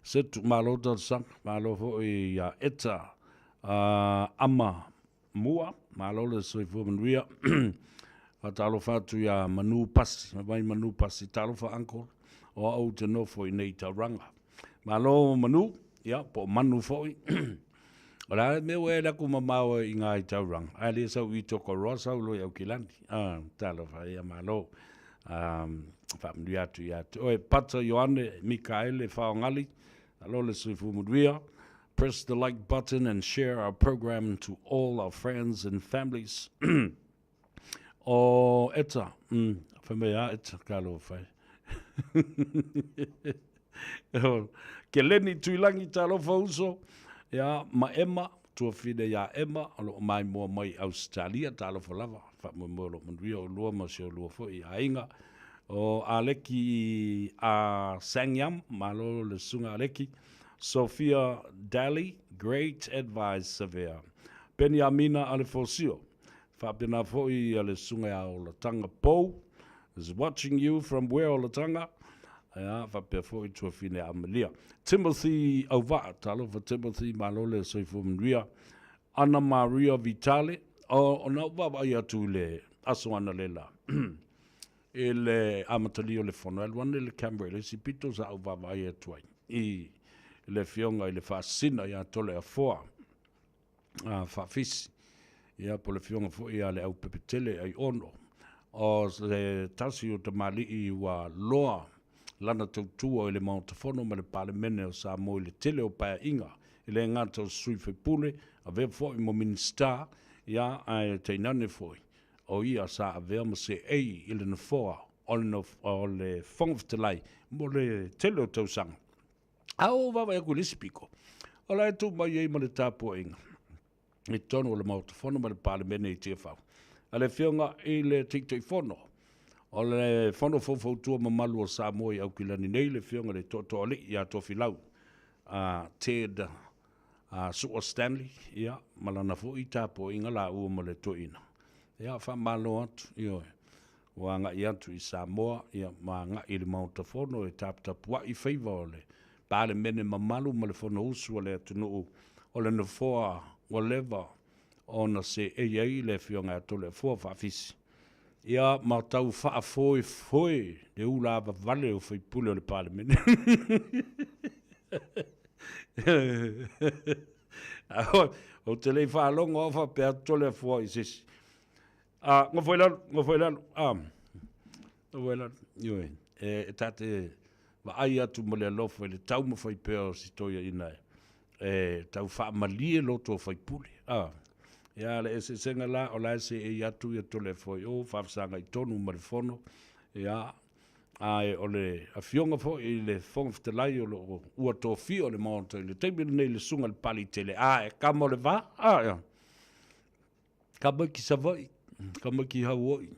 Speaker 6: Setu, malo talosaga, malo foi ia Eta Ama Mua, malo le soifua manuia. Faatalofa atu ia Manu Pasi, mai Manu Pasi, talofa uncle, o au ou te nofo i nei Tauranga. Malo Manu, ia, po o Manu foi. O le a le mea ua e alu atu mamao i Ngāi Tauranga, ae le sau i Tokoroa, sau loa i Aukilani. Ah, talofa ia, malo. Faamanuia atu ia te oe. Pata Ioane Mikaele Faogali, alo le soifua manuia. Press the like button and share our program to all our friends and families. O Eta, fai mai a Eta, talofa e. Keleni Tuilangi, talofa uso, ia, ma Emma, tuafine ia Emma, o loo maimoa mai i Ausetalia, talofa lava, faamoemoe o loo manuia oulua ma si olua foi aiga. O Aleki a Sangyam, malo le susuga Aleki. Sophia Daly, great advice Savea. Peniamina Alefosio, faapena foi le susuga ia Olataga Pou, is watching you from where Olataga? Ia, faapea foi tuafine ia Amelia. Timothy Auvaa, talofa Timothy, malo le soifua manuia. Ana Maria Vitale, o, na ou vaavaai atu i le aso analela i le amatalia o le fono, e alu ane le camera i le isi pito sa ou vaavaai atu ai i le afioga i le Faasisina ia Toleafoa Faafisi, ia po o le afioga foi ia Leaupepetele Aiono, o se tasi o tamalii ua loa lana tautua i le Maota Fono ma le Palemene o Samoa i le tele o paeaiga, e le gata o se sui faipule, avea foi ma Minisita, ia ae tainane foi o ia sa avea ma seei i le nofoa o le Fofoga Fetalai mo le tele o tausaga. A ou vaavaai atu i le isi piko, o la e tuu mai ai ma le tapuaiga i totonu o le Maota Fono ma le Palemene i Tiafau a le Afioga i le Taitaifono o le Fono Faufautua Mamalu o Samoa i Aukilani nei, le Afioga i le Tootooalii ia Tofilau Ted Sua Stanley, ia, ma lana foi tapuaiga laua ma le toeaina. Ia, faamalo atu, ioe, ua agai atu i Samoa, ia, ma agai i le Maota Fono e taputapuai faiva o le Palemene mamalu ma le Fonousu a le atunuu o le Nofoa ua leva ona seei ai le Afioga ia Toleafoa Faafisi, ia, ma tau faafoefoe le ulavavale o sui usufono o le Palemene. Ou te le i faalogo au faapea atu Toleafoa i se isi. Nofo i lalo, nofo i lalo, nofo i lalo. Ioe, e ta te vaai atu ma le alofa i le taumafai pea o si toeaina e tau faamalie loto o faipule. Ia, le eseesega la, o la e seei atu ia Toleafoa i o, faafesagai tonu ma le fono, ia. Ae o le Afioga foi i le Fofoga Fetalai o lo o ua tofia o le Maota i le taimi lenei le Susuga i le Palitele, ae kama o le va, ae kama ki Savaii, kama ki Hauoi,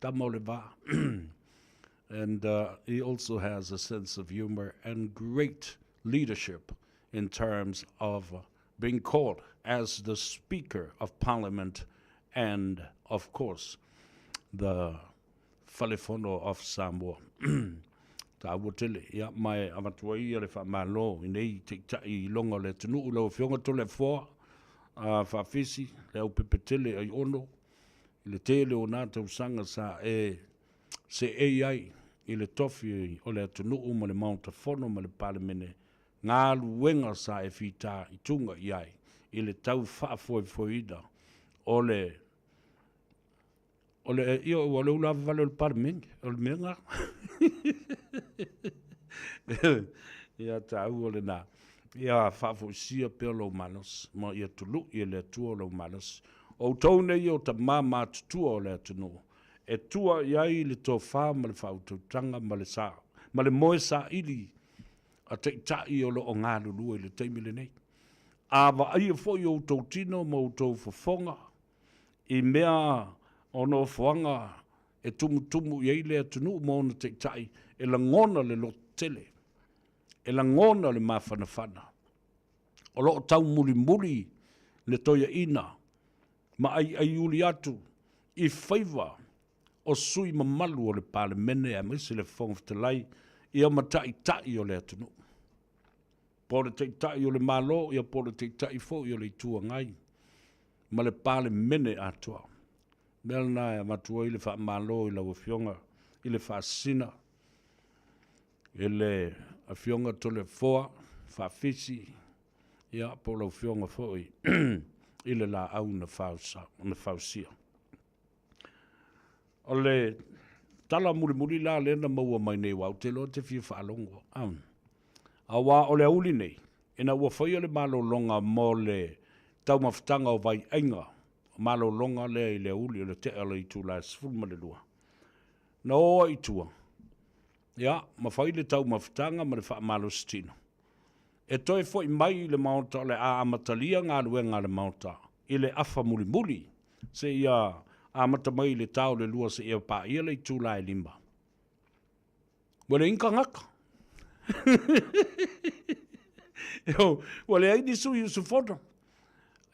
Speaker 6: tama o le va. And he also has a sense of humor and great leadership in terms of being called as the Speaker of Parliament and, of course, the Fale Fono of Samoa. Taua tele, ia, ma e avatu ai ia le faamalo i nei taitai iloga o le atunuu, lau Afioga Toleafoa Faafisi, le aupepe tele Aiono, i le tele o na tausaga sa e seei ai i le tofi o le atunuu ma le Maota Fono ma le Palemene, galuega sa e fita i tuga i ai i le tau faafoefoeina o le O le, ia, ua le ula vale o le Palemene, o le mea ngā. Ia tāua le nā. Ia faafoisia pea lou malosi, ma ia tului e le Atua lou malosi. O outou nei o tamā matutua o le atunuu, e tua i ai le tofa ma le faautautaga ma le sa, ma le moe saili a taitai o lo o galulue i le taimi lenei. A vaaia foi outou tino ma outou fofoga i mea o nofoaga e tumutumu i ai le atunuu ma ona taitai, e lagona le lototele, e lagona le mafanafana. O lo o taumulimuli le toeaina ma aiaiuli atu i faiva o sui mamalu o le Palemene aemaise le Fofoga Fetalai ia ma taitai o le atunuu. Po o le Taitai o le Malo, ia po o le Taitai foi o le Itu Agai ma le Palemene atoa. O le mea lena e avatu ai le faamalo i lau Afioga i le Faasisina, i le Afioga Toleafoa Faafisi, ia po o lau Afioga foi i le Laau na Fausia. O le tala mulimuli la lea na maua mai nei, aua ou te iloa e te fia faalogo, aua o le aoauli nei, ina ua faia le malologa mo le taumafataga o vaiaiga, malologa lea i le aoauli o le tea o le itula e 12, na o ai i tua, ia, ma fai le taumafataga ma le faamalositino, e toe foi mai i le Maota o le a amatalia galuega a le Maota i le afa mulimuli seia amata mai i le ta o le 2 seia paia le itula e 5. Ua leai ni tagata. Ua leai ni sui usufono.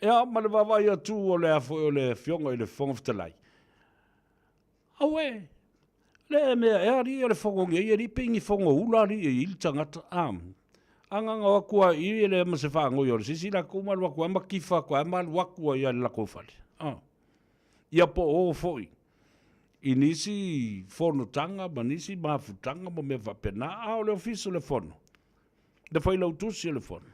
Speaker 6: Ia, ma le vaavaai atu o le a foi o le Afioga i le Fofoga Fetalai, Auē, le mea ea alii o le fono nei, e alii pei ni fono ula alii e i ai le tagata, a. A na ona o atu lava i i e leai ma se faanoi o le se isi latou ma alu atu lava ma tifa atu lava ma alu atu ai lava i le latou fale, a. Ia po o foi i nisi fonotaga ma nisi mafutaga ma mea faapena, a o le Ofisa o le Fono, le Failautusi o le Fono,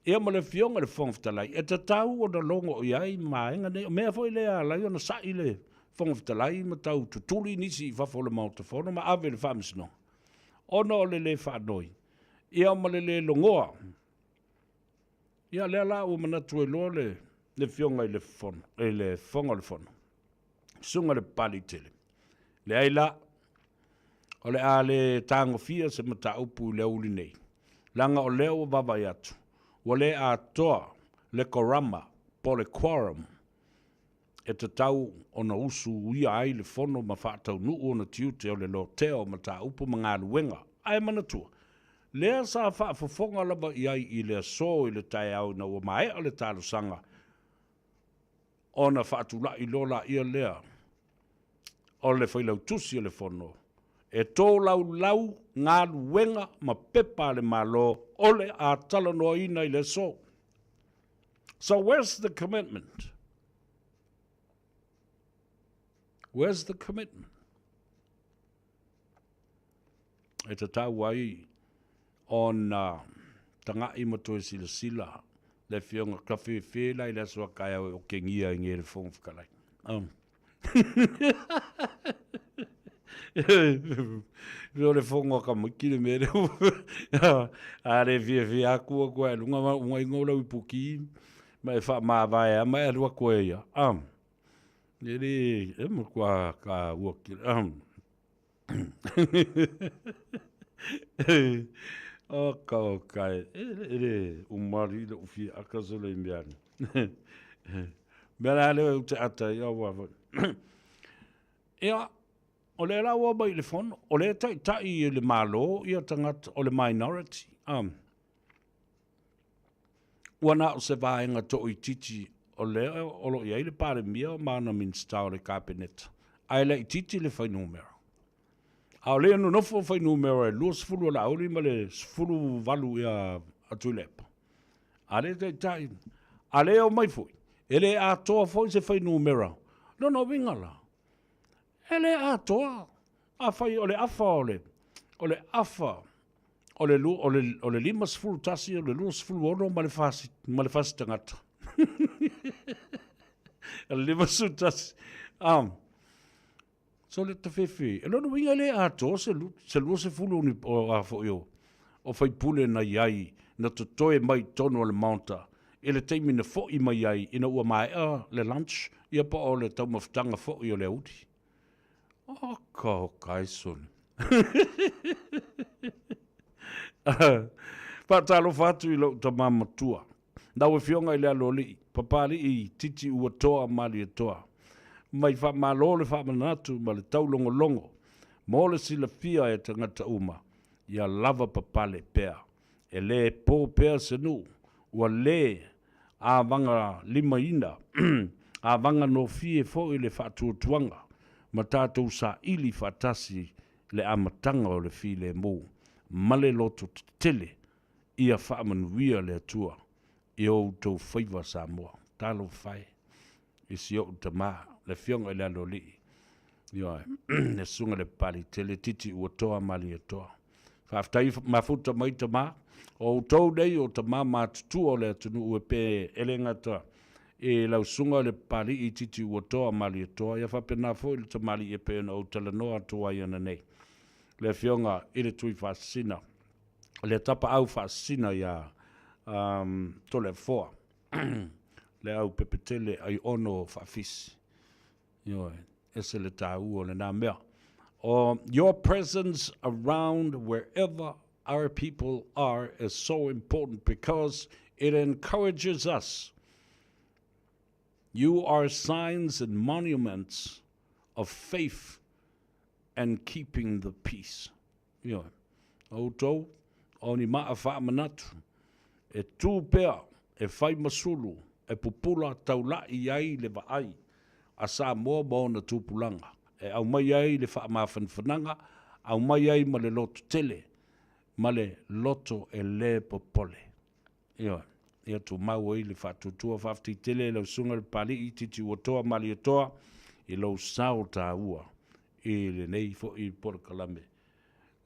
Speaker 6: Ia ma le Afioga i le Fofoga Fetalai, e tatau ona logo i ai vaega nei. O mea foi lea e ala ai ona sa'i le Fofoga Fetalai ma tau tutuli nisi i fafo o le Maota Fono ma ave i le Faamasinoga, ona o le le faanoi, ia ma le le logoa. Ia lea la ua manatu ai loa le Afioga i le Fofoga o le Fono, Susuga i le Papaliitele, leai la, o le a le tagofia se mataupu i le aoauli nei, leaga o lea ua vaavaai atu, ua le atoa le korama po o le quorum e tatau ona usuia ai le fono ma faataunuu ona tiute o le lotea o mataupu ma galuega. Ae manatua, lea sa faafofoga lava i ai i le aso i le taeao ina ua maea le talosaga ona faatulai loa laia lea o le Failautusi o le Fono e tolaulau galuega ma pepa a le Malo o le a talanoaina i le aso. So where's the commitment? Where's the commitment? E tatau ai ona taga'i ma toe silasila le Afioga ka fefe la i le aso a taeao e okegia ai nei le Fofoga Fetalai. O le fono a tamaiti le mea lea. A le fiafia atu atu ai luga ma unga inga o lau ipuki ma e faamavae lava ma e alu atu ai ia. E le, e matua taua tele. Oka oka e, e le umari le ufi aka so le mea ni. Mea la le u te ata i awa foi. Ia, o le la ua mai le fono, o le tai tai i le malo ia tangata o le minority. Ua na o se vaega toʻoitiiti o lea o lo o i ai le Palemia ma ana Minisita o le Kapeneta, ae laitiiti le fuainumera. A o lea nonofo fuainumera e 20 o Laauli ma le 18 ia a Tuilaepa. A lea taitai, a lea omai foi, e le atoa foi se fuainumera. Lona uiga la, e le atoa. Afai o le afa o le, o le afa o le, o le, o le 51, o le 26 ma le fasi, ma le fasi tagata. O le 51. So le tafefe, e lona uiga e le atoa se, se 20 o ni, o, a foi o, o faipule na i ai, na totoe mai i totonu o le Maota, i le taimi na foi mai ai ina ua maea le lunch, ia po o le taumafataga foi o le aoauli. Oka oka e sole. Faatalofa atu i lou tama matua. Lau Afioga i le Aloalii, Papalii Titi Uatoa Malietoa. Mai faamalo le faamanatu ma le taulogologo mo le silafia e tagata uma, ia lava papale pea. E le po pea se nuu, ua le avagalimaina, avaganofie foi le faatuatuaga ma tatou saili faatasi le amataga o le filemu ma le loto tetele ia faamanuia le Atua i o outou faiva Samoa. Talofa e i si ou tama, le Afioga i le Aloalii, ioe, le Susuga i le Papaliitele Titi Uatoa Malietoa. Faafetai mafuta mai tama, o outou nei o tama matutua o le atunuu e pe e le gata i lau Susuga i le Papalii Titi Uatoa Malietoa, ia faapena foi le tamalii e pei ona ou talanoa atu ai ananei, le Afioga i le Tuifaasisina, le Tapaau Faasisina ia Toleafoa. le au pepetele ai ono faafisi. Ioe, ese le tāua o lenā mea. O your presence around wherever our people are is so important because it encourages us. You are signs and monuments of faith and keeping the peace. Ioe. O outou, o ni maa faamanatu, e tū pea, e fai ma sulu, e pupula taula'i ai le vaai a Samoa ma ona tupulaga, e aumai ai le faamafanafanaga, aumai ai ma le loto tele, ma le loto e le popole. Ioe. Ia tumau ai le faatuatua. Faafetai tele i lau Susuga i le Papalii Titiuatoa Malietoa i lou sao taua i lenei foi polokalame.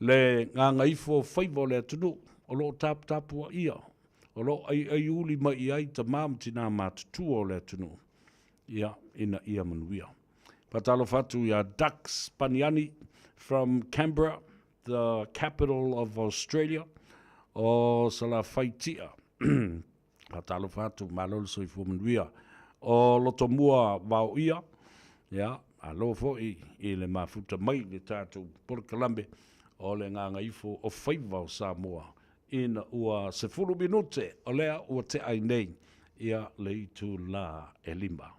Speaker 6: Le gagaifo faiva o le atunuu o lo o taputapuaia, o lo o aiaiuli mai i ai tama ma tina matutua o le atunuu, ia, ina ia manuia. Faatalofa atu ia Dux Paniani from Canberra, the capital of Australia, o Salafaitia. Faatalofa atu, malo le soifua manuia. O Lotomua Vaoia, ia, malo foi i le mafuta mai le tatou polokalame o le gagaifo o faiva o Samoa ina ua 10 minute o lea ua tea ai nei ia le itula e 5.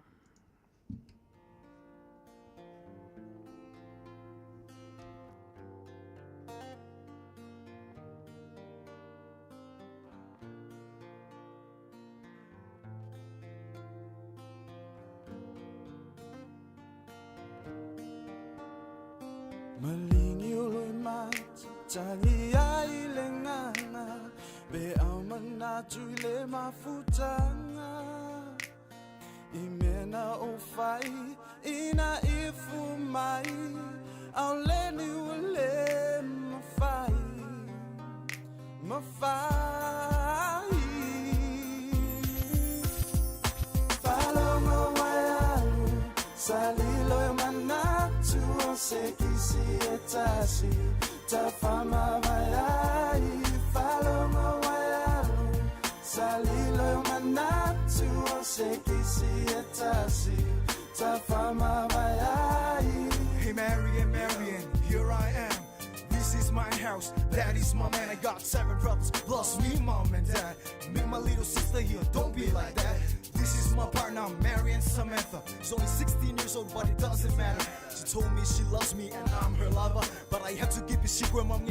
Speaker 2: Maligi o loimata tagi ai le nganga Be au manatu i le mafutanga I mea na o fai ina ifu mai Aole ni ua le mafai Mafai Faalogo mai alu Salilo e manatu o se kisi e tasi Tafamavae ai Faalogo mai alu Salilo e manatu o se kisi e tasi Tafamavae ai Hey Marian, Marian, here I am. Daddy's my man, I got seven brothers, plus me, mom and dad. Me, my little sister here, don't be like that. This is my partner, Mary and Samantha. She's only 16 years old, but it doesn't matter. She told me she loves me and I'm her lover. But I have to keep it secret, mom.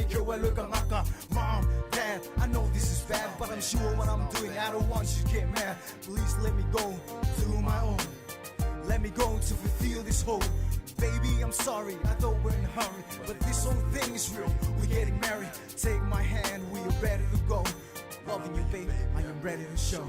Speaker 2: Mom, dad, I know this is bad, but I'm sure what I'm doing. I don't want you to get mad. Please let me go do my own. Let me go to fulfill this hope. Baby, I'm sorry, I thought we're in a hurry. But this whole thing is real. We're getting married. Take my hand, we are ready to go. Loving you, baby, I am ready to show.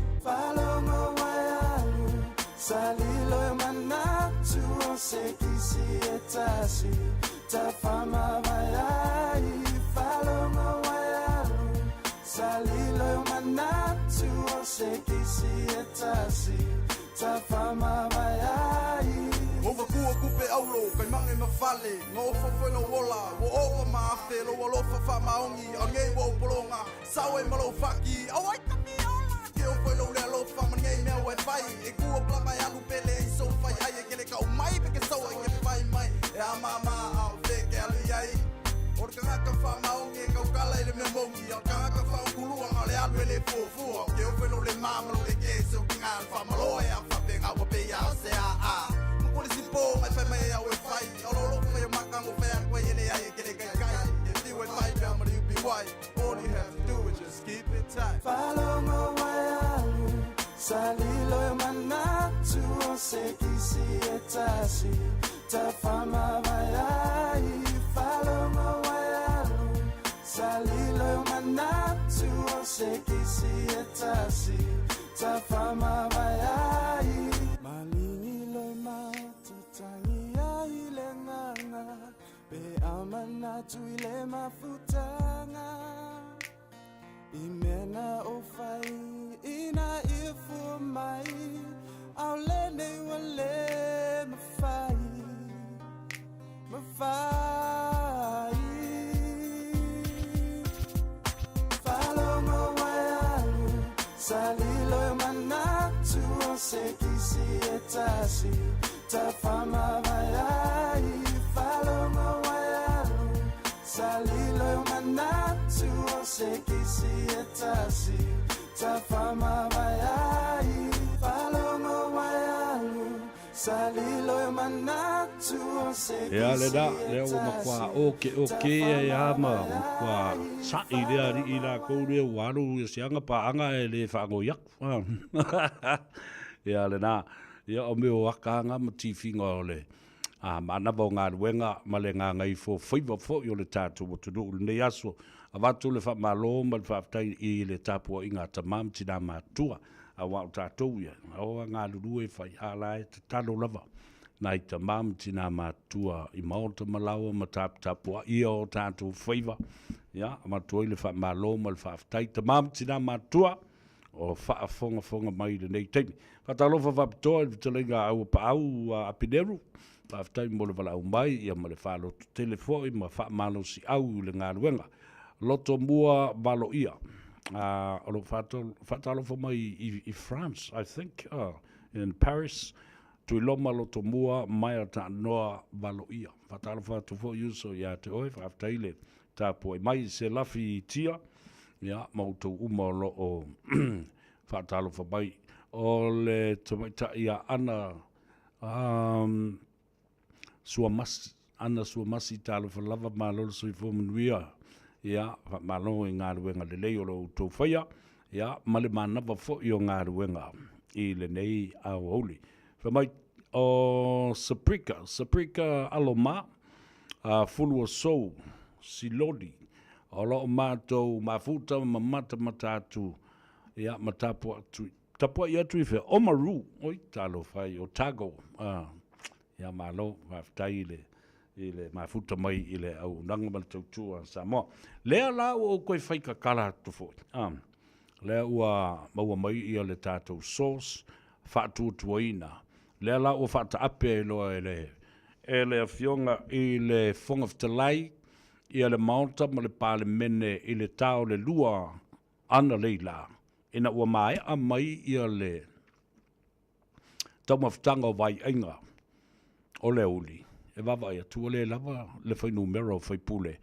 Speaker 6: Ia lena, lea ua matua oke oke ai a ma matua sa'i le ali'i lakou lea ua alu i se aga paaga e le faagoi aku. Ia lena, ia o mea o aka aga ma tifiga o le a manava o galuega ma le gagaifo faiva fo'i o le tatou atunuu i lenei aso. Avatu le faamalo ma le faafetai i le tapuaiga a tama ma tinā matutua, aua o tatou ia, o a galulue faiala e tatalo lava nai tama ma tinā matutua i maota ma laoa ma taputapuaia o tatou faiva. Ia, avatu ai le faamalo ma le faafetai tama ma tinā matutua o faafogafoga mai i lenei taimi. Faatalofa faapitoa i le fetalaiga a Auapaau a Apineru, faafetai mo le valaau mai ia ma le faaloto tele foi ma faamalosiau i le galuega. Loto mua valoia. O lo o faatalofa mai i France, I think, in Paris. Tuiloma loto mua maea taanoa valoia. Faatalofa atu foi uso ia te oe, faafetai le tapuai mai se lafi tia, ia, ma outou uma o lo o faatalofa mai. O le tamaitai ia Ana um, Suamasi, Ana Suamasi, talofa lava, malo le soifua manuia, ia, faamalo i galuega lelei o lo outou faia, ia, ma le manava foi o galuega i lenei aoauli. Fai mai, o Saprika, Saprika Aloma, a Fuluasou, Siloli, o lo o matou mafuta ma matamata atu, ia, ma tapuai tapuai atu i fea? Oamaru, oi, talofa ai, Otago, a, ia, malo, faafetai i le, i le mafuta mai i le auaunaga ma le tautua a Samoa. Lea la ua ou toe fai tatala atu foi, a, lea ua maua mai ia le tatou source faatuatuaina, lea la ua faataape ai loa e le, e le Afioga i le Fofoga Fetalai ia le Maota ma le Palemene i le ta o le lua analeila, ina ua maea mai ia le taumafataga o vaiaiga o le aoauli, e vaavaai atu ua le lava le fuainumera o faipule.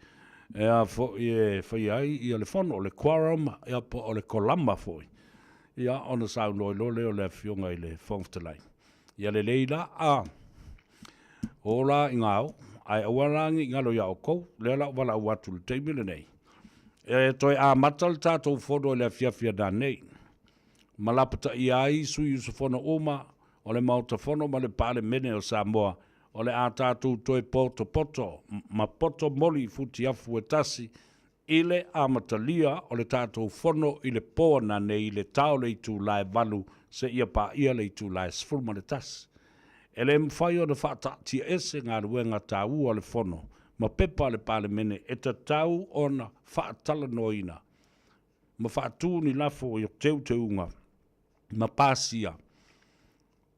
Speaker 6: E a foi e faia ai ia le fono, o le quorum, ia po o le kolama foi. Ia, ona saunoa ai loa lea o le Afioga i le Fofoga Fetalai. Ia lelei la, a o la i gao, ae aua la ne i galo iā outou, lea la ua valaau atu i le taimi lenei, e toe amata le tatou fono i le afiafi ananei, ma lapataia ai sui usufono uma o le Maota Fono ma le Palemene o Samoa, o le a tatou toe potopoto ma poto moli i futiafu e tasi i le amatalia o le tatou fono i le po ananei i le ta o le itula e 8 seia paia le itula e 11. E le mafai ona faataatiaese galuega taua a le Fono ma pepa a le Palemene e tatau ona faatalanoaina ma faatu ni lafo i teuteuga ma pasia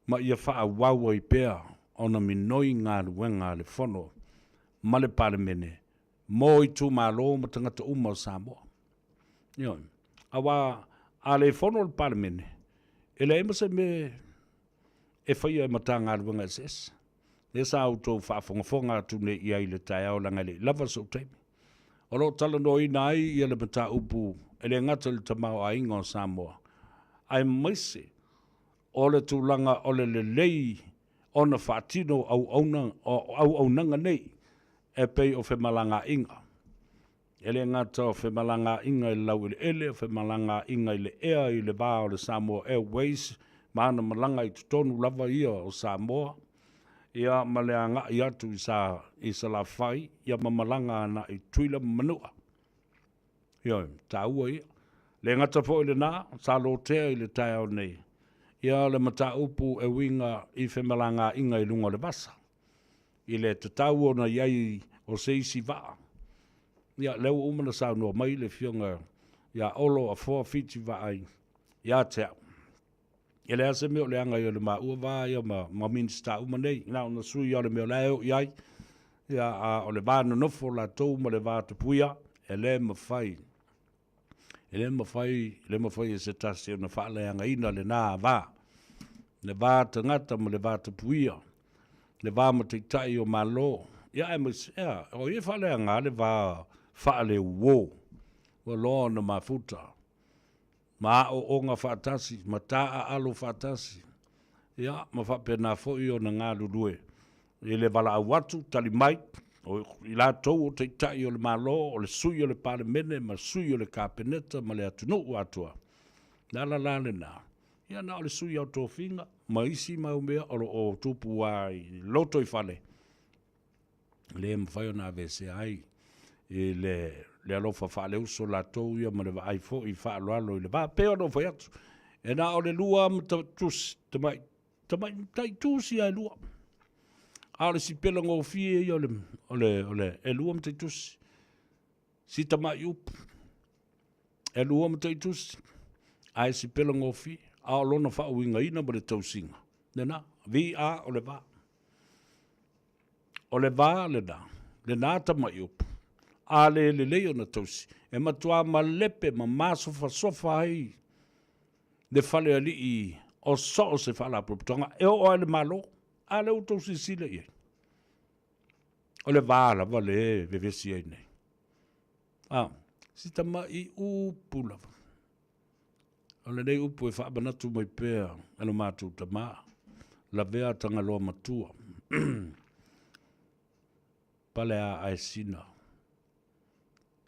Speaker 6: ma ia faaauau ai pea ona minoi galuega a le Fono ma le Palemene mo itumalo ma tagata uma o Samoa. Ioe. Aua a le fono le Palemene, e leai ma se mea e faia e Matagaluega eseese. Lea sa outou faafogafoga atu nei i ai i le taeao leaga e le i lava sou taimi. O lo o talanoaina ai ia le mataupu e le gata i le tamaoaiga o Samoa, aemaise o le tulaga o le lelei ona faatino auauna, auaunaga nei e pei o femalagaaiga. E le gata o femalagaaiga i le laueleele, o femalagaaiga i le ea i le va o le Samoa Airways ma ana malaga i totonu lava ia o Samoa, ia ma le agai atu i sa i Salafai, ia ma malaga agai i Tutuila ma Manua. Ioe, taua ia. Le gata foi i lena, sa lotea i le taeao nei, ia le mataupu e uiga i femalagaaiga i luga o le vasa, i le tatau ona i ai o se isi vaa. Ia, lea ua uma ona saunoa mai le Afioga ia Olo Afoa Fiti Vaai ia te au. E leai se mea o leaga ai o le maua va ia ma, ma Minisita uma nei, na ona sui lava o le mea o la e oo i ai, ia, a o le va nonofo latou ma le va tapuia, e le mafai, e le mafai, e le mafai e se tasi ona faaleagaina lena va, le va tagata ma le va tapuia, le va ma taitai o Malo, ia aemaise, ea, o ai e faaleaga le va faaleuo, ua loa ona mafuta ma aoaoga faatasi, ma taaalo faatasi, ia, ma faapena foi ona galulue i le valaau atu, tali mai, o i latou o Taitai o le Malo, o le sui o le Palemene ma sui o le Kapeneta ma le atunuu atoa. O le ala la lena, ia na o le sui o tofiga ma isi mau mea o lo o tupu lava i lotoifale, le mafai ona aveesea ai i le, le alofa faaleuso latou ia ma le vaai foi faaaloalo i le va. Pei ona ou fai atu, e na o le lua ma tusi, tamai, tamai tai tusi lava e lua. A o le sipela gofie ia o le, o le, o le, e lua ma tai tusi. Si tamai upu, e lua ma tai tusi, ae sipela gofie. A o lona faauigaina ma le tausiga, lena, VA o le va. O le va lena, lena tamai upu, a le lelei ona tausi, e matuā malepe ma masofasofa ai le falealii o so o se faalapotopotoga e oo lava i le Malo. A lea ua outou silasila i ai? O le va lava lea e vevesi ai nei. A, si tamai upu lava. O lenei upu e faamanatu mai pea e lo matou tama, lavea Tagaloa matua, pale a aesina.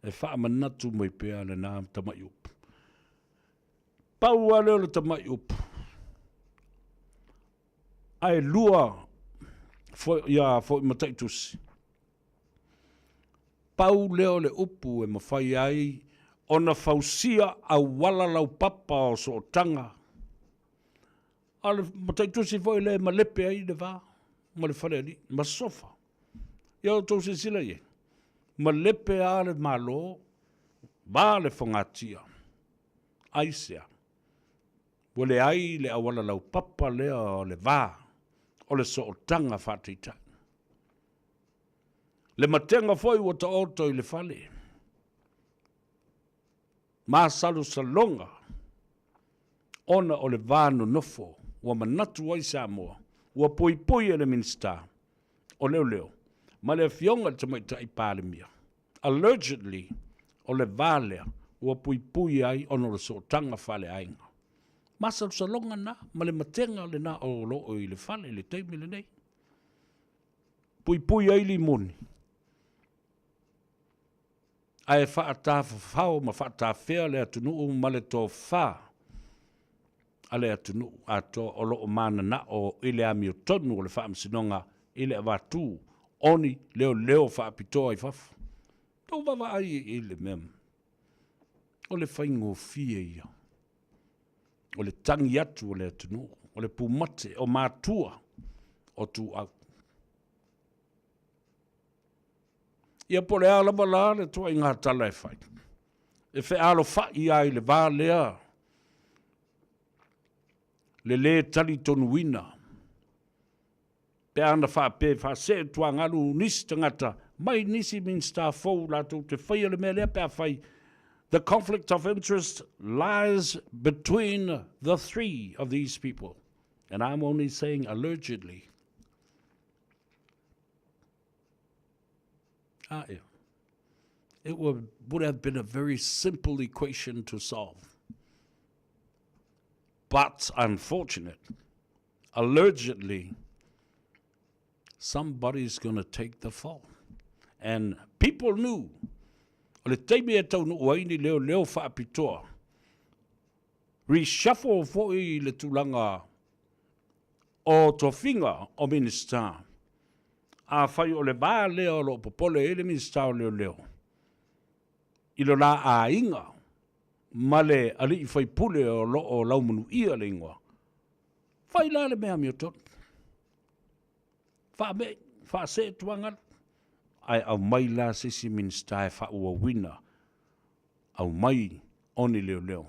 Speaker 6: E faamanatu mai pea lena tamai upu. Pau lava lea o le tamai upu, ae lua foi, ia foi mataitusi. Pau lea o le upu e mafai ai ona fausia auala laupapa o sootaga, a o le mataitusi foi lea e malepe ai le va ma le falealii ma sofa. Ia outou silasila i ai, malepe lava le Malo, va le fogatia. Aisea? Ua leai le auala laupapa lea o le va o le sootaga faataitai. Le matega foi ua taoto i le fale, masalosaloga ona o le va nonofo ua manatu ai Samoa ua puipui e le Minisita o Leoleo ma le Afioga i le Tamaitai Palemia. Allegedly, o le va lea ua puipui ai ona o le sootaga faaleaiga. Masalosaloga na ma le matega lena o lo o i le fale i le taimi lenei. Puipui ai limoni ae faatafafao ma faatafea le atunuu ma le tofa a le atunuu atoa o lo o mananao i le amiotonu o le Faamasinoga i le avatu o ni leoleo faapitoa i fafo. Tou vaavaai i le mea, o le faigofie ia o le tagi atu o le atunuu, o le pumate o matua o tuau. Ia po o le a lava la le ituaiga tala e fai, e fealofai ai le va lea le lē talitonuina pe a na faapea e faasee tuagalu nisi tagata mai nisi Minisita fou latou te faia le mea lea pe afai the conflict of interest lies between the three of these people and I'm only saying allegedly. Ah, yeah. It would, would have been a very simple equation to solve. But unfortunate, allegedly, somebody's going to take the fall. And people knew, o le taimi e taunuu ai ni leoleo faapitoa, reshuffle foi le tulaga o tofiga o Minisita. Afai o le va lea o lo o popole ai le Minisita o Leoleo i lo la aiga ma le alii faipule o lo o laumanuia le igoa, fai la le mea amiotonu. Faame'i, faasee tuagalu, ae aumai la se isi Minisita e faaauauina, aumai o ni leoleo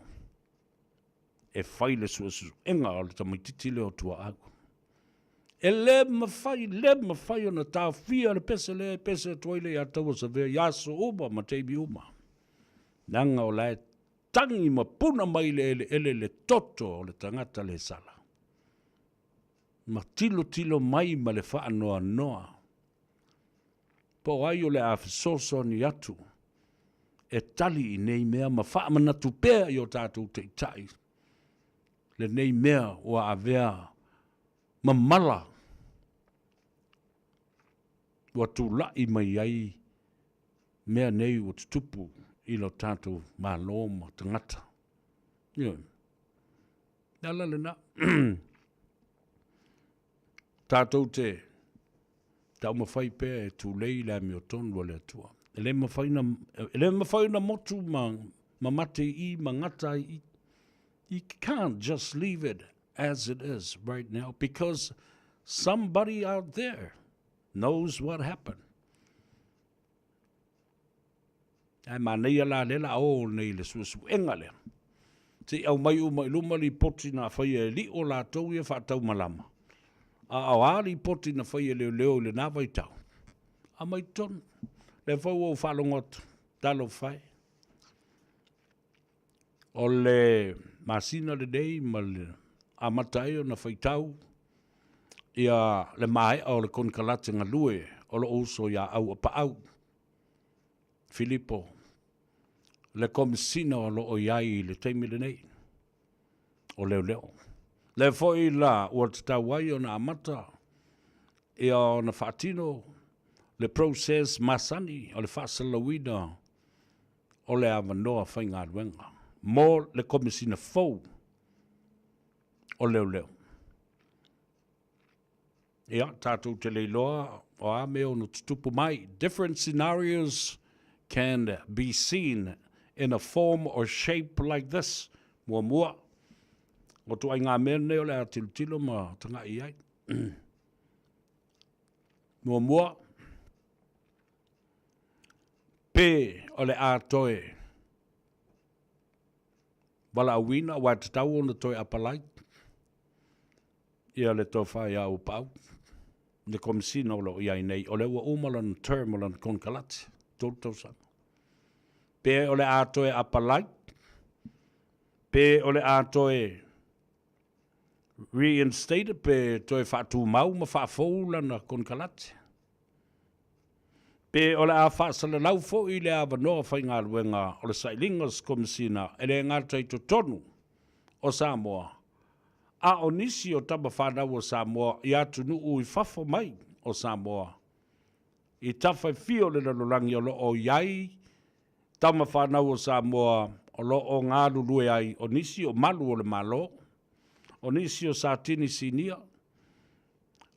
Speaker 6: e fai le suesuega o le tamaitiiti lea o Tuaau. E le mafai, le mafai ona taofia le pese lea e pese atu ai le ia Tauasavea i aso uma ma taimi uma. Leaga o la e tagi ma puna mai le eleele le toto o le tagata le sala. Ma tilotilo mai ma le faanoanoa. Po o ai o le a fesoasoani atu e tali i nei mea ma faamanatu pea i o tatou taitai lenei mea ua avea ma mala ua tulai mai ai mea nei ua tutupu i lo tatou Malo ma tagata. Ioe. Le ala lena. Tatou te taumafai pea e tulei le amiotonu a le Atua. E le mafai ona, e le mafai ona motu ma, ma mate i i, ma gata ai i. You can't just leave it as it is right now because somebody out there knows what happened. Ae manaia la lea la o nei le suesuega lea. Se i aumai uma i luma lipoti na faia e lio latou ia faataumalama. A o a lipoti na faia e leoleo i lena vaitau. Aumai totonu. Lea foi ua ou faalogo atu. Talofa e. O le masina lenei ma le amata ai ona faitau ia le maea o le konekarate galue o loo uso ia Auapaau Filipo, le Komesina o lo o i ai i le taimi lenei o Leoleo. Lea foi la ua tatau ai ona amata ia ona faatino le process masani o le faasalalauina o le avanoa faigaluega mo le Komesina fou o Leoleo. Ia, tatou te le iloa o a mea ono tutupu mai. Different scenarios can be seen in a form or shape like this. Muamua, o ituaiga mea nei o le a tilotilo ma tagai i ai. Muamua, pe o le a toe valaauina, aua e tatau ona toe apalai ia le tofa ia Auapaau, le Komesina o lo o i ai nei, o lea ua uma lana term o lana konekarate, 3 tausaga. Pe o le a toe apalai, pe o le a toe reinstated pe toe faatumau ma faafou lana konekarate. Pe o le a faasalalau foi le avanoa faigaluega o le sailiga o se Komesina e le gata i totonu o Samoa, a o nisi o tama fanau o Samoa i atunuu i fafo mai o Samoa, i tafa e fia o le lalolagi o lo o i ai tama fanau o Samoa o lo o galulue ai, o nisi o malu o le Malo, o nisi o Satini Sinia,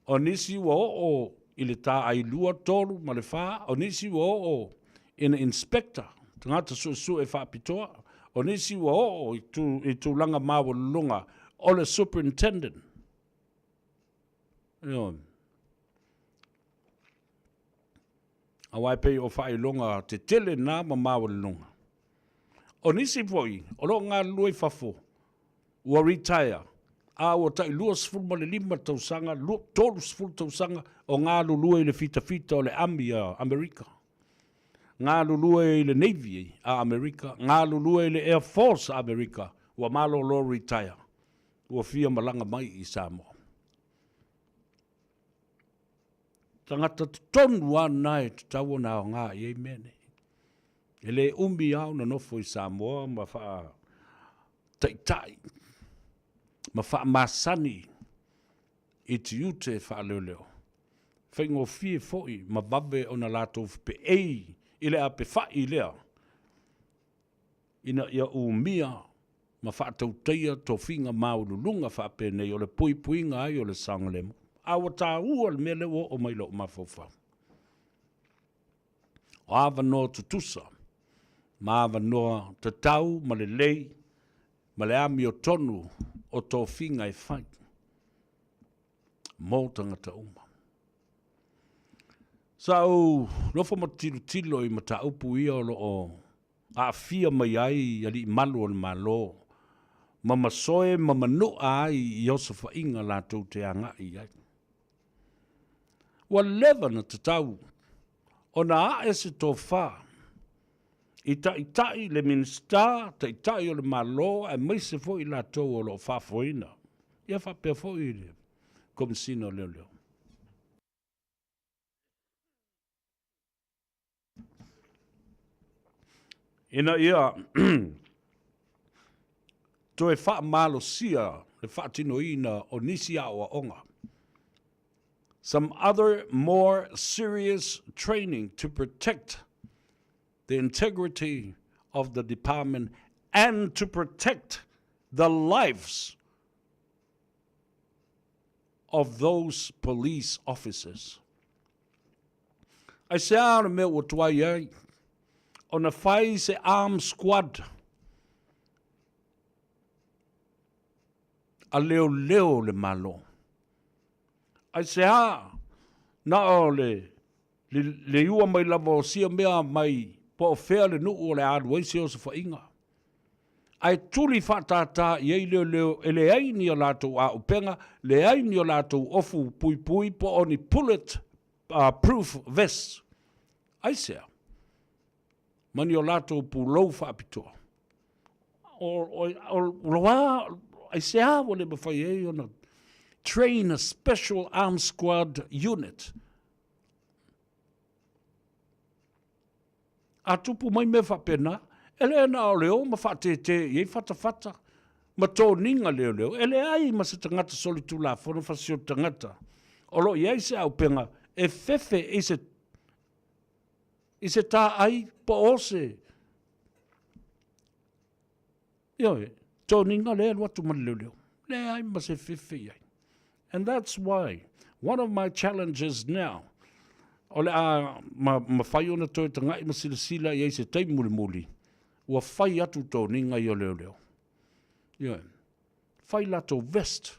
Speaker 6: O nisi ua oo i le taailua, tolu ma le fa, o nisi ua oo ina inspector, tagata suesue faapitoa, o nisi ua oo i, tu, i tulaga maualuluga o le superintendent. Ioe. Aua e pei o faailoga tetele na ma maualuluga. O nisi foi o lo o galulue i fafo, ua retire, a ua tai 25 tausaga, 30 tausaga o galulue i le fitafita o le Army a Amerika, galulue i le Navy a Amerika, galulue i le Air Force a Amerika, ua malolo retire, ua fia malaga mai i Samoa. Tagata totonu lava na e tatau ona aoga i ai mea nei. E le umi lava ona nofo i Samoa ma faataitai ma faamasani i tiute faaleoleo. Faigofie foi ma vave ona latou fepeei i le apefa'i lea ina ia umia ma faatautaia tofiga maualuluga faapenei o le puipuiga ai o le saogalemu. A ua taua le mea lea ua oo mai i lou mafaufau. O avanoa tutusa ma avanoa tatau ma lelei ma le amiotonu o tofiga e fai mo tagata uma. Sa ou nofo ma tilotilo i mataupu ia o lo o aafia mai ai alii malu o le Malo ma masoe ma manua ai i osofaiga latou te agai i ai. Ua leva na tatau ona ae se tofa i taitai le Minisita, taitai o le Malo aemaise foi i latou o lo o faafoeina, ia faapea foi le Komesina o Leoleo. Ina ia toe faamalosia le faatinoina o nisi aoaoga. Some other more serious training to protect the integrity of the department and to protect the lives of those police officers. Aisea le mea ua tuai ai ona fai se armed squad a leoleo le Malo? Aisea na o le, le, le iua mai lava o sia mea mai po o fea le nuu o le a alu ai se osofaiga? Ae tuli faatātā i ai leoleo e leai ni a latou aupega, leai ni o latou ofu puipui po o ni bullet proof vests. Aisea? Ma ni o latou pulou faapitoa. O, o, o, o, aisea ua le mafai ai ona train a special armed squad unit? A tupu mai mea faapena, e le na o le o ma faatētē i ai fatafata ma toniga leoleo, e leai ma se tagata solitulafono fasioti tagata o lo o i ai se auupega e fefe i se i se tāai po o se Ioe, toniga lea e alu atu ma le leoleo. Leai ma se fefe i ai. And that's why one of my challenges now, o le a ma, mafai ona toe taga'i ma silasila i ai se taimi mulimuli, ua fai atu toniga ia o leoleo. Ioe. Fai latou vest,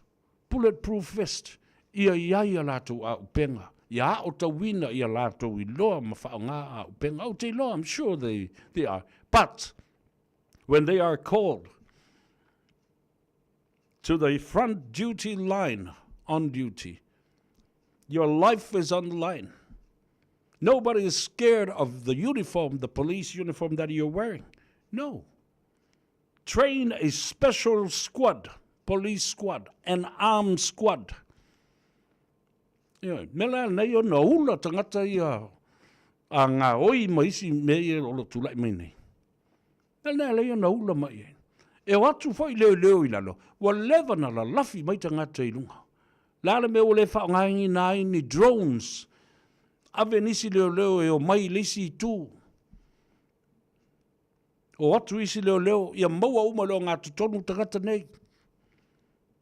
Speaker 6: bulletproof vest, ia i ai a latou aupega, ia aotauina ia latou iloa ma faaaoga aupega. Ou te iloa, I'm sure they, they are. But, when they are called to the front duty line on duty, your life is on the line. Nobody is scared of the uniform, the police uniform that you're wearing. No. Train a special squad, police squad, an armed squad. Ioe, mea la nei ona ula tagata ia. A gaoi ma isi mea ia o lo o tulai mai nei. Mea lena e ala ai ona ula mai i ai. E o atu foi leoleo i lalo, ua leva ona lalafi mai tagata i luga. O le a le mea ua le faaaogaina ai ni drones, ave nisi leoleo e omai i le isi itu. O atu isi leoleo, ia maua uma i le ogatotonu tagata nei.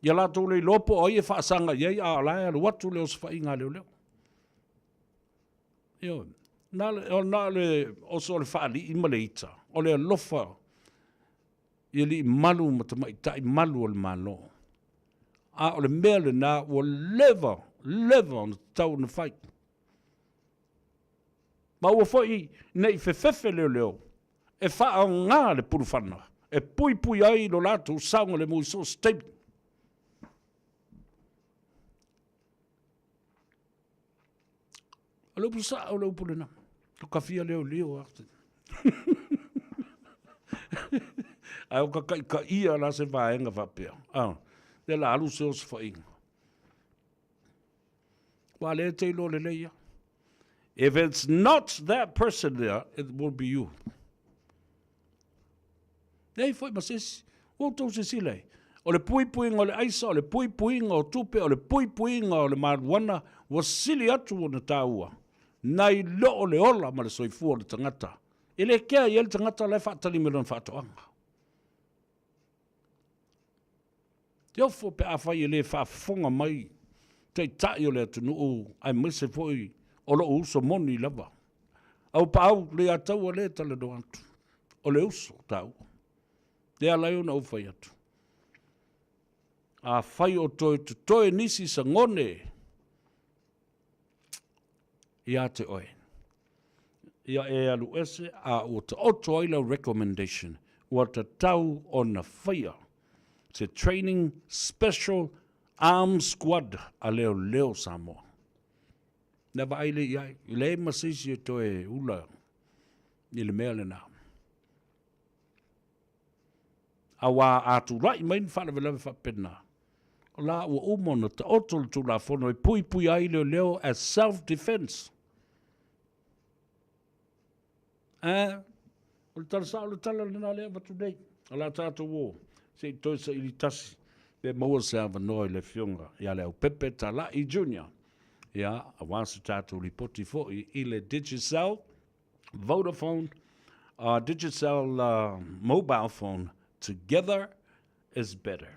Speaker 6: Ia latou le iloa po o ai e faasaga i ai, a o la e alu atu le osofaiga a leoleo. Ioe. Na o na o le oso o le faalii ma le ita, o le alofa i alii malu ma tamaitai malu o le Malo. A o le mea lena ua leva, leva ona tatau ona fai. Ma aua foi ne i fefefe leoleo e faaaoga le pulufana e puipui ai lo latou saogalemu i so o se taimi. O le upu sao o le upu lena. O ka fia leo leo a. Ae o ka kaikaia la se vaega faapea. Ah, lea la alu se osofaiga. Ua le te iloa lelei ia. If it's not that person there, it will be you. Leai foi ma se isi. Ua outou silasila i, o le puipuiga o le aisa, o le puipuiga o tupe, o le puipuiga o le maluana, ua sili atu ona taua, nai lo o le ola ma le soifua o le tagata. E le kea i ai le tagata la e faatali mai lona faatoaga. Te ofo pe afai e le faafofoga mai Taitai o le atunuu aemaise foi o lou uso moni lava. Aupaau Leiataua lea e talanoa atu, o le uso taua. Lea ala ai ona ou fai atu. Afai o toe totoe nisi sagone ia te oe, ia e alu ese a ua taoto ai lau recommendation, ua tatau ona faia se training special armed squad a leoleo Samoa. Na vaai lea i ai, e leai ma se isi e toe ula i le mea lena. Aua a tulai mai ni faalavelave faapena, o la ua uma ona taoto le Tulafono e puipuia ai leoleo as self defense. A, o le tala sao le tala lena lea e avatu nei. O le a tatou o se i toe saili tasi pe maua se avanoa i le Afioga ia Leaupepe Talai Junior, ia, aua se tatou lipoti foi i le Digicel Vodafone, Digicel mobile phone, together is better.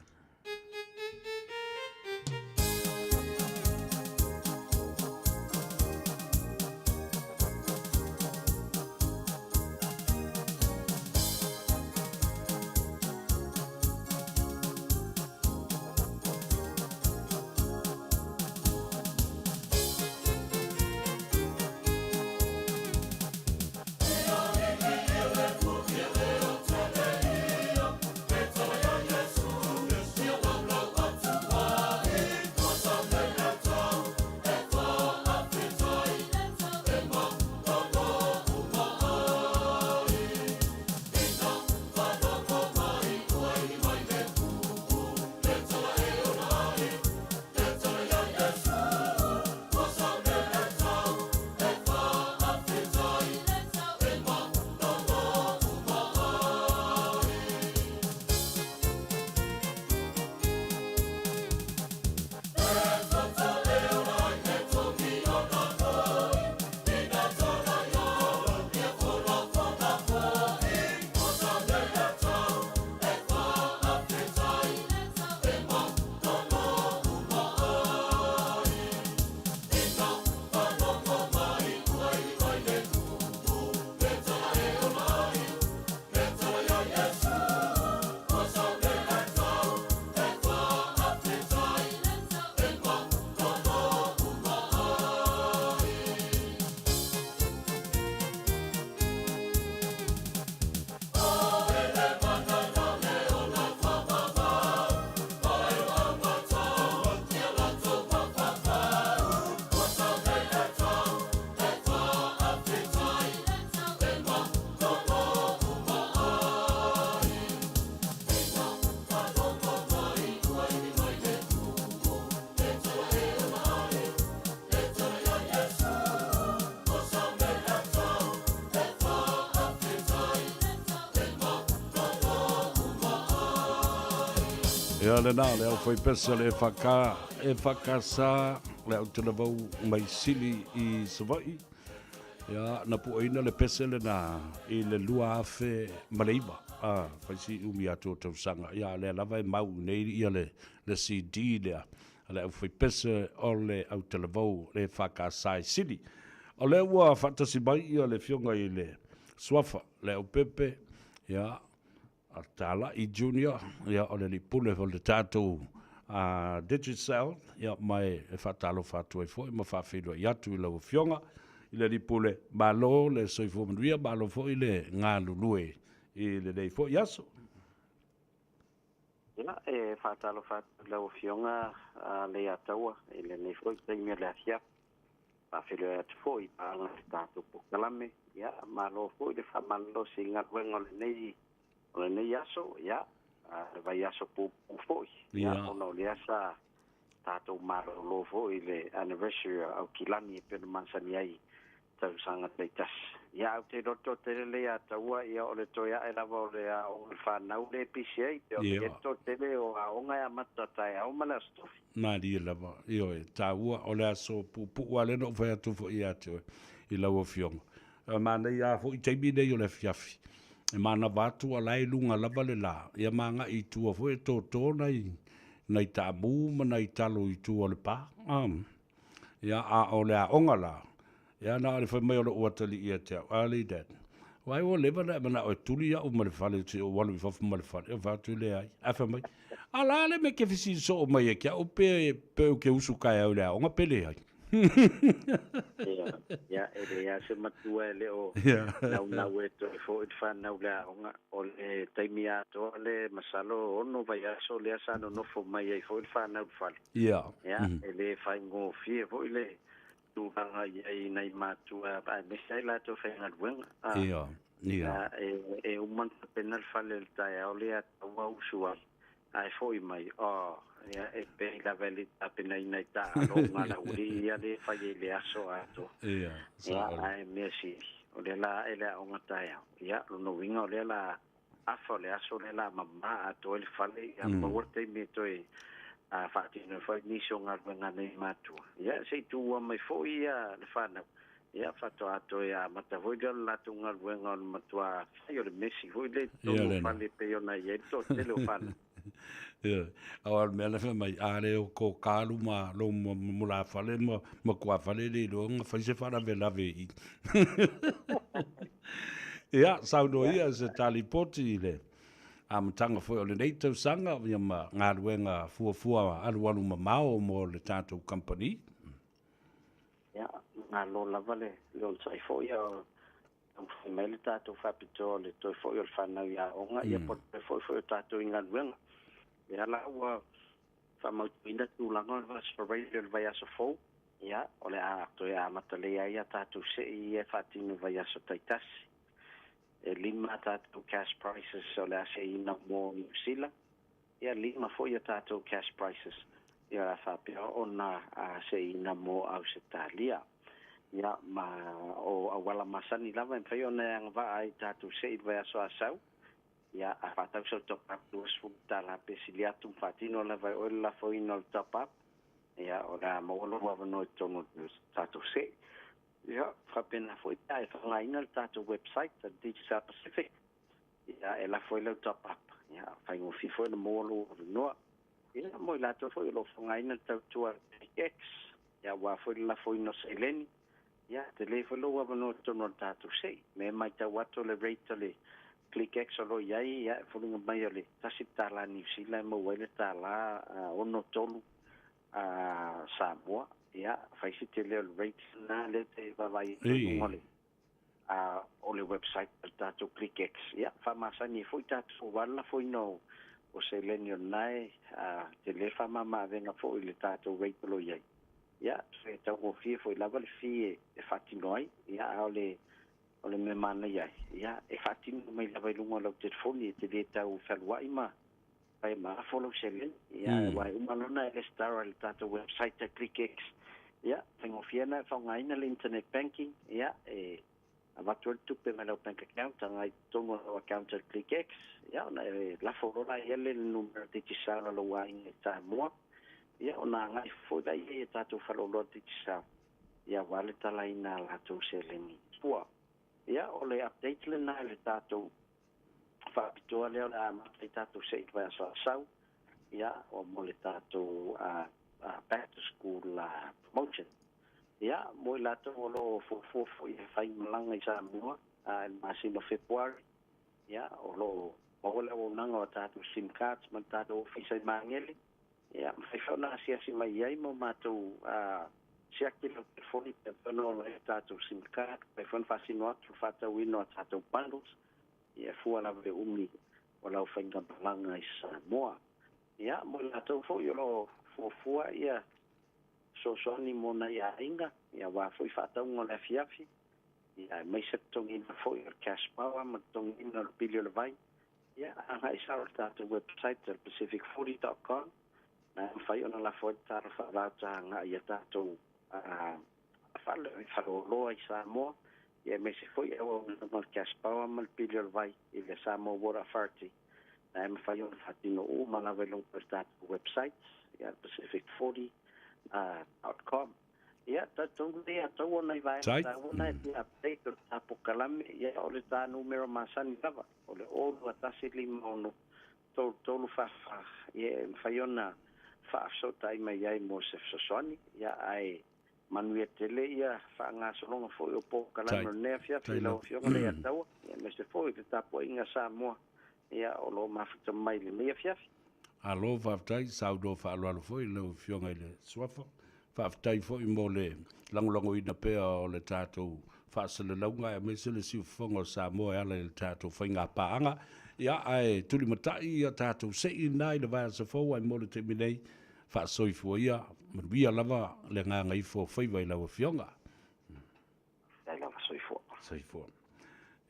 Speaker 6: Ia lena, le aufaipese le EFK, EFKS, le au talavou mai Sili i Savaii. Ia, na pueina le pese lena i le 2009. Ah, fai si umi atu o tausaga. Ia, lea lava e mau nei ia le, le CD lea. Le aufaipese o le au talavou le EFKS i Sili. O lea ua faatasi mai ia le afioga i le Suafa, le Leaupepe, ia, a Talai Junior, ia, o le alii pule o le tatou uh, Digicel, ia, ma e, e faatalofa atu ai foi ma faafeiloai atu i lau afioga i le alii pule. Malo le soifua manuia, malo foi le galulue i lenei foi aso.
Speaker 7: Ia, e faatalofa atu i lau Afioga Leiataua i lenei foi taimi o le afiafi. Faafeiloai atu foi i paga o le tatou polokalame. Ia, malo foi le faamalolosi i galuega o lenei, o lenei aso, ia, le vaiaso puupuu foi. Ia, ona o lea sa tatou malolo foi i le anniversary o Aukilani e pei ona masani ai i tausaga taitasi. Ia, ae ou te iloa toatele lea ia taua, ia o le toe ae lava o le aoga o le fanau lea e pisi ai, pei ona i ai le toatele o aoga e amata taeao ma le Aso Tofi.
Speaker 6: Malie lava, ioe, taua, o le aso puupuu lava lea na ou fai atu foi ia te oe i lau Afioga. E manaia lava foi taimi nei o le afiafi, e manava atu a la e i luga lava le la, ia ma agai i tua foi e toto nai, nai taamu ma nai talo i tua o le pa. Ia, a o le aoga la, ia na o le fai mai o lou atalii ia te au, Ali, Dad, wai ua leva ona e manao e tuli au ma le fale se i ou alu i fafo ma le fale. Ou fai atu, Leai. Ae fai mai, A la le mea e ke fesili soo mai ai ke au pe, pe ou ke usu kaeao i le aoga pe leai.
Speaker 7: Ia, ia, e leai lava se matua e le o naunau e toe foi le fanau i le aoga. O le taimi atoa le masalo ono vaiaso lea sa nonofo mai ai foi le fanau i le fale.
Speaker 6: Ia.
Speaker 7: Ia, e le faigofie foi le tulaga i ai nai matua aemaise ai latou faigaluega.
Speaker 6: Ia, ia.
Speaker 7: E uma ona tapena le fale i le taeao lea taua usu ai, ae foi mai, oh, ia, e pei lava e le i tapenaina i taaalo ma laualii ia lea e fai ai i le aso atoa.
Speaker 6: Ia,
Speaker 7: Ia, ae mea sili, o lea la ae le aoga taeao. Ia, lona uiga o lea la afa o le aso lea la mama atoa ai le fale, ia maua le taimi e toe faatino ai foi nisi o galuega a nei matua. Ia, se i tuua mai foi ia le fanau, ia faatoa toe amata foi lea o le latou galuega o le matua fai o le mesi foi lea i totonu o fale e pei ona i ai le toatele o fanau.
Speaker 6: Ioe. Aua o le mea la fai mai, a le o ko kalu ma lou mulafale ma makuafale le iloa ona fai se faalavelave i i. Ia, saunoa ia se ta lipoti i le amataga foi o lenei tausaga ia ma galuega fuafua alualu mamao mo le tatou kamupani.
Speaker 7: Ia, malo lava le onosai foi a o taumafai mai le tatou faapitoa o le toe foi o le fanau i aoga, ia po o le toe foi foi o tatou i galuega. Ia la ua faamautuina tulaga o le vaaso radio i le vaiaso fou, ia o le a toe amata lelei ai a tatou sei ia e faatino i vaiaso taitasi. E lima a tatou cash prices o le a seiina mo Niu Sila, ia lima foi a tatou cash prices ia o le a faapea ona seiina mo Ausetalia. Ia ma o auala masani lava e mafai ona e agavaa ai i tatou sei i le vaiaso Asau, ia a faatau sau top up $20 pe sili atu ma faatino lava e oe le lafoina o le top up, ia o le a maua lou avanoa i totonu o le tatou sei. Ia faapena foi pe a e faaaogaina le tatou website a Digicel Pacific, ia e lafo ai lau top up, ia faigofie foi ona maua lou avanoa. Ia mo i latou foi o lo o faaaogaina le tautua a le PX, ia aua foi le lafoina o seleni, ia tele foi lou avanoa i totonu o le tatou sei. Me e matau atu o le rate o le ClickX o lo o i ai, ia e foliga mai o le $1 Niu Sila e maua ai le $63 Samoa. Ia fai si tele o le rate lena lea e te vaavaai atu i luga o le o le website a le tatou ClickX. Ia, faamasani ai foi tatou aua le lafoina o, o seleni o lena e tele faamama avega foi i le tatou rate o lo o i ai. Ia, e taugofie foi lava le fee e faatino ai, ia, a o le, o le mea manaia ai, ia, e faatino mai lava i luga o lau telefoni, e te le tau fealuai ma fai ma lafo lau seleni. Ia, aua e uma loa ona e resitala i le tatou website a ClickX, ia, faigofie ona e faaaogaina le internet banking, ia, e. Avatu ai le tupe mai lau bank account agai i totonu o lau account a le ClickX, ia ona e lafo loa la i ai le numera Digicel a lou aiga i Samoa, ia ona agai foi la i ai e tatou faleoloa Digicel, ia aua le talaina a latou seleni i tua. Ia o le update lena i le tatou faapitoa lea o le a amata i tatou se i le vaiaso a sau, ia o mo le tatou back to school promotion. Ia mo i latou o lo o fuafua foi e fai malaga i Samoa i le masina o Fepuari, ia o lo o maua le auaunaga o a tatou sim cards ma le tatou ofisa i Magele. Ia, mafai foi ona asiasi mai i ai ma matou siaki lau telefoni pe mafai ona ola ai a tatou sim card, mafai foi ona faasino atu le faatauina o a tatou bundles, ia e fua lava i le umi o lau faigamalaga i Samoa. Ia, mo i latou foi o lo o fuafua ia fesoasoani mo nai aiga, ia aua foi faatauga o le afiafi, ia aemaise le totogiina foi o le cash power ma le totogiina o le pili o le vai, Ia, agai sao i le tatou website o le pacific40 dot com, na e mafai ona lafo ai le tala faavaota agai i a tatou faleoloa i Samoa, ia aemaise foi le auaunaga o le Cash Power ma le pili o le vai i le Samoa Water Authority, na e mafai ona faatino uma lava i luga o le tatou website, ia pacific40 dot com. Ia, talitonu nei a taua nai vaega taua na e fia update o le ta polokalame, ia o le ta numera masani lava, o le 0 21 56 33 44, ia e mafai ona faafesootai mai ai mo se fesoasoani, ia ae manuia tele ia faagasologa foi o polokalame o lenei afiafi i lau Afioga Leiataua, ia aemaise foi le tapuaiga a Samoa, ia o lo o mafuta mai i lenei afiafi.
Speaker 6: Malo faafetai, saunoa faaaloalo foi lau Afioga i le Suafa. Faafetai foi mo le lagolagoina pea o le tatou faasalalauga aemaise le siufofoga o Samoa e ala i le tatou faiga paaga. Ia, ae tulimatai ia tatou sei na i le vaiaso fou ae mo le taimi nei, faasoifua ia, manuia lava le agaga ifo o faiva i lau Afioga.
Speaker 7: Faafetai lava, soifua.
Speaker 6: Soifua.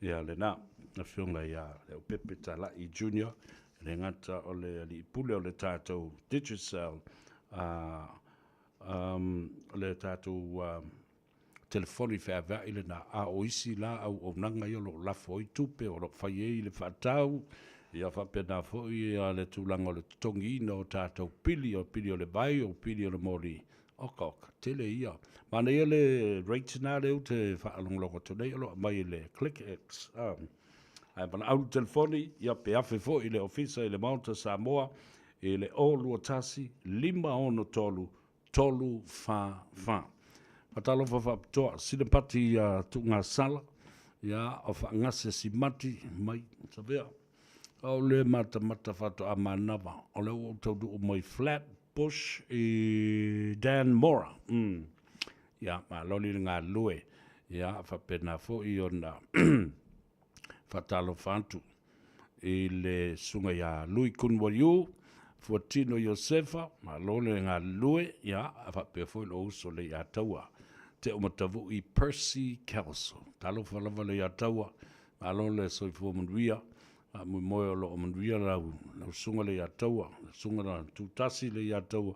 Speaker 6: Ia lena, Afioga ia Leaupepe Talai Junior, e le gata o le alii pule o le tatou Digicel, o le tatou telefoni feaveai lena, a o isi la auaunaga ia o lo o lafo ai tupe, o lo o fai ai le faatau, ia faapena foi le tulaga o le totogiina o tatou pili, o pili o le vai, o pili o le moli, Oka oka, tele ia. Manaia le rate na lea ou te faalogologo atu nei o lo o aumai e le ClickX. Ae valaau le telefoni, ia pe afe foi i le ofisa i le Maota Samoa i le 021 563 344. Faatalofa faapitoa, sina pati ia Tuugasala, ia o faagase simati mai Savea. O le matamata faatoa manava, o lea ua ou taunuu mai Flat Bush i Dan Mora. Ia, maloli le galulue. Ia, faapena foi ona faatalofa atu i le susuga ia Lui Kunwariu, Fuatino Iosefa, malo le galulue, ia, faapea foi lou uso Leiataua Teomatavui Percy Kelso. Talofa lava Leiataua, malo le soifua manuia. Faamoemoe o lo o manuia lau susuga Leiataua, le susuga na tutasi Leiataua,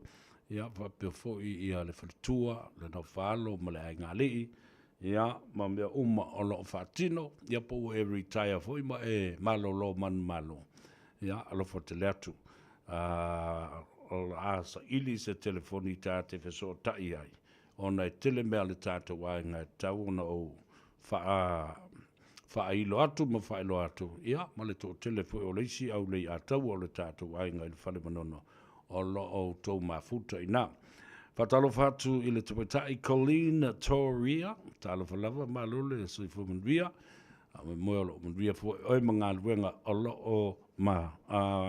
Speaker 6: ia faapea foi ia le faletua, le nofoalo ma le aiga alii, ia ma mea uma o lo o faatino, ia po ua e retire foi ma e malolo manumalo, ia alofa tele atu. O le a saili se telefoni ta te fesootai ai, ona e tele mea a le tatou aiga e tatau ona ou faailo atu ma faailoa atu, ia, ma le toatele foi o le isi au Leiataua o le tatou aiga i le Fale Manono o lo o outou mafuta i ina. Faatalofa atu i le tamaitai Colleen Toria, talofa lava, malo le soifua manuia, faamoemoe o lo o manuia foi oe ma galuega o lo o ma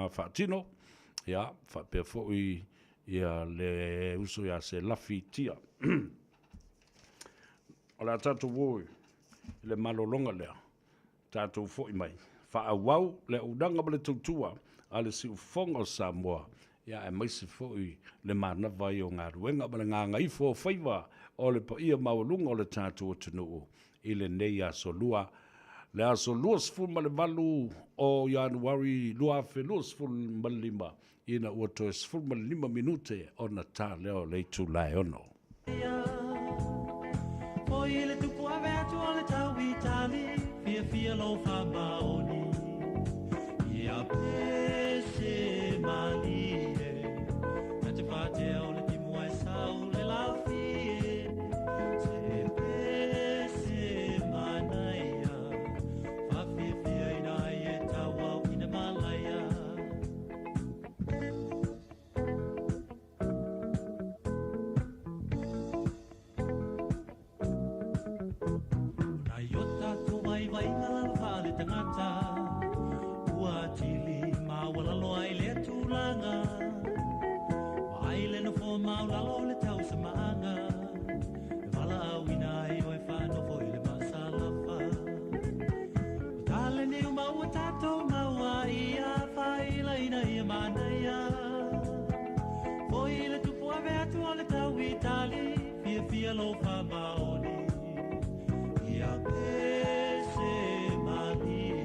Speaker 6: faatino, ia, faapea foi ia le uso ia Selafi Tia. O le a tatou o i le malologa lea, tatou foi mai, faaauau le auaunaga ma le tautua a le siufofoga o Samoa, ia aemaise foi le manava ai o galuega ma le gagaifo o faiva o le paia maualuga o le tatou atunuu i lenei aso Lua, le aso 28 o Ianuari 2025, ina ua toe 15 minute ona ta lea o le itula e 6.
Speaker 8: tagata ua atili maualalo ai lea tulaga. Vaai le nofoa maulalo o le tausamaaga e valaauina ai oe faanofo i le masalafa. O taleni uma ua tatou maua ia faailaina ia manaia. Foi le tupu ave atu o le tau Itali, fiafia lou faamaoni. Ia pese malie,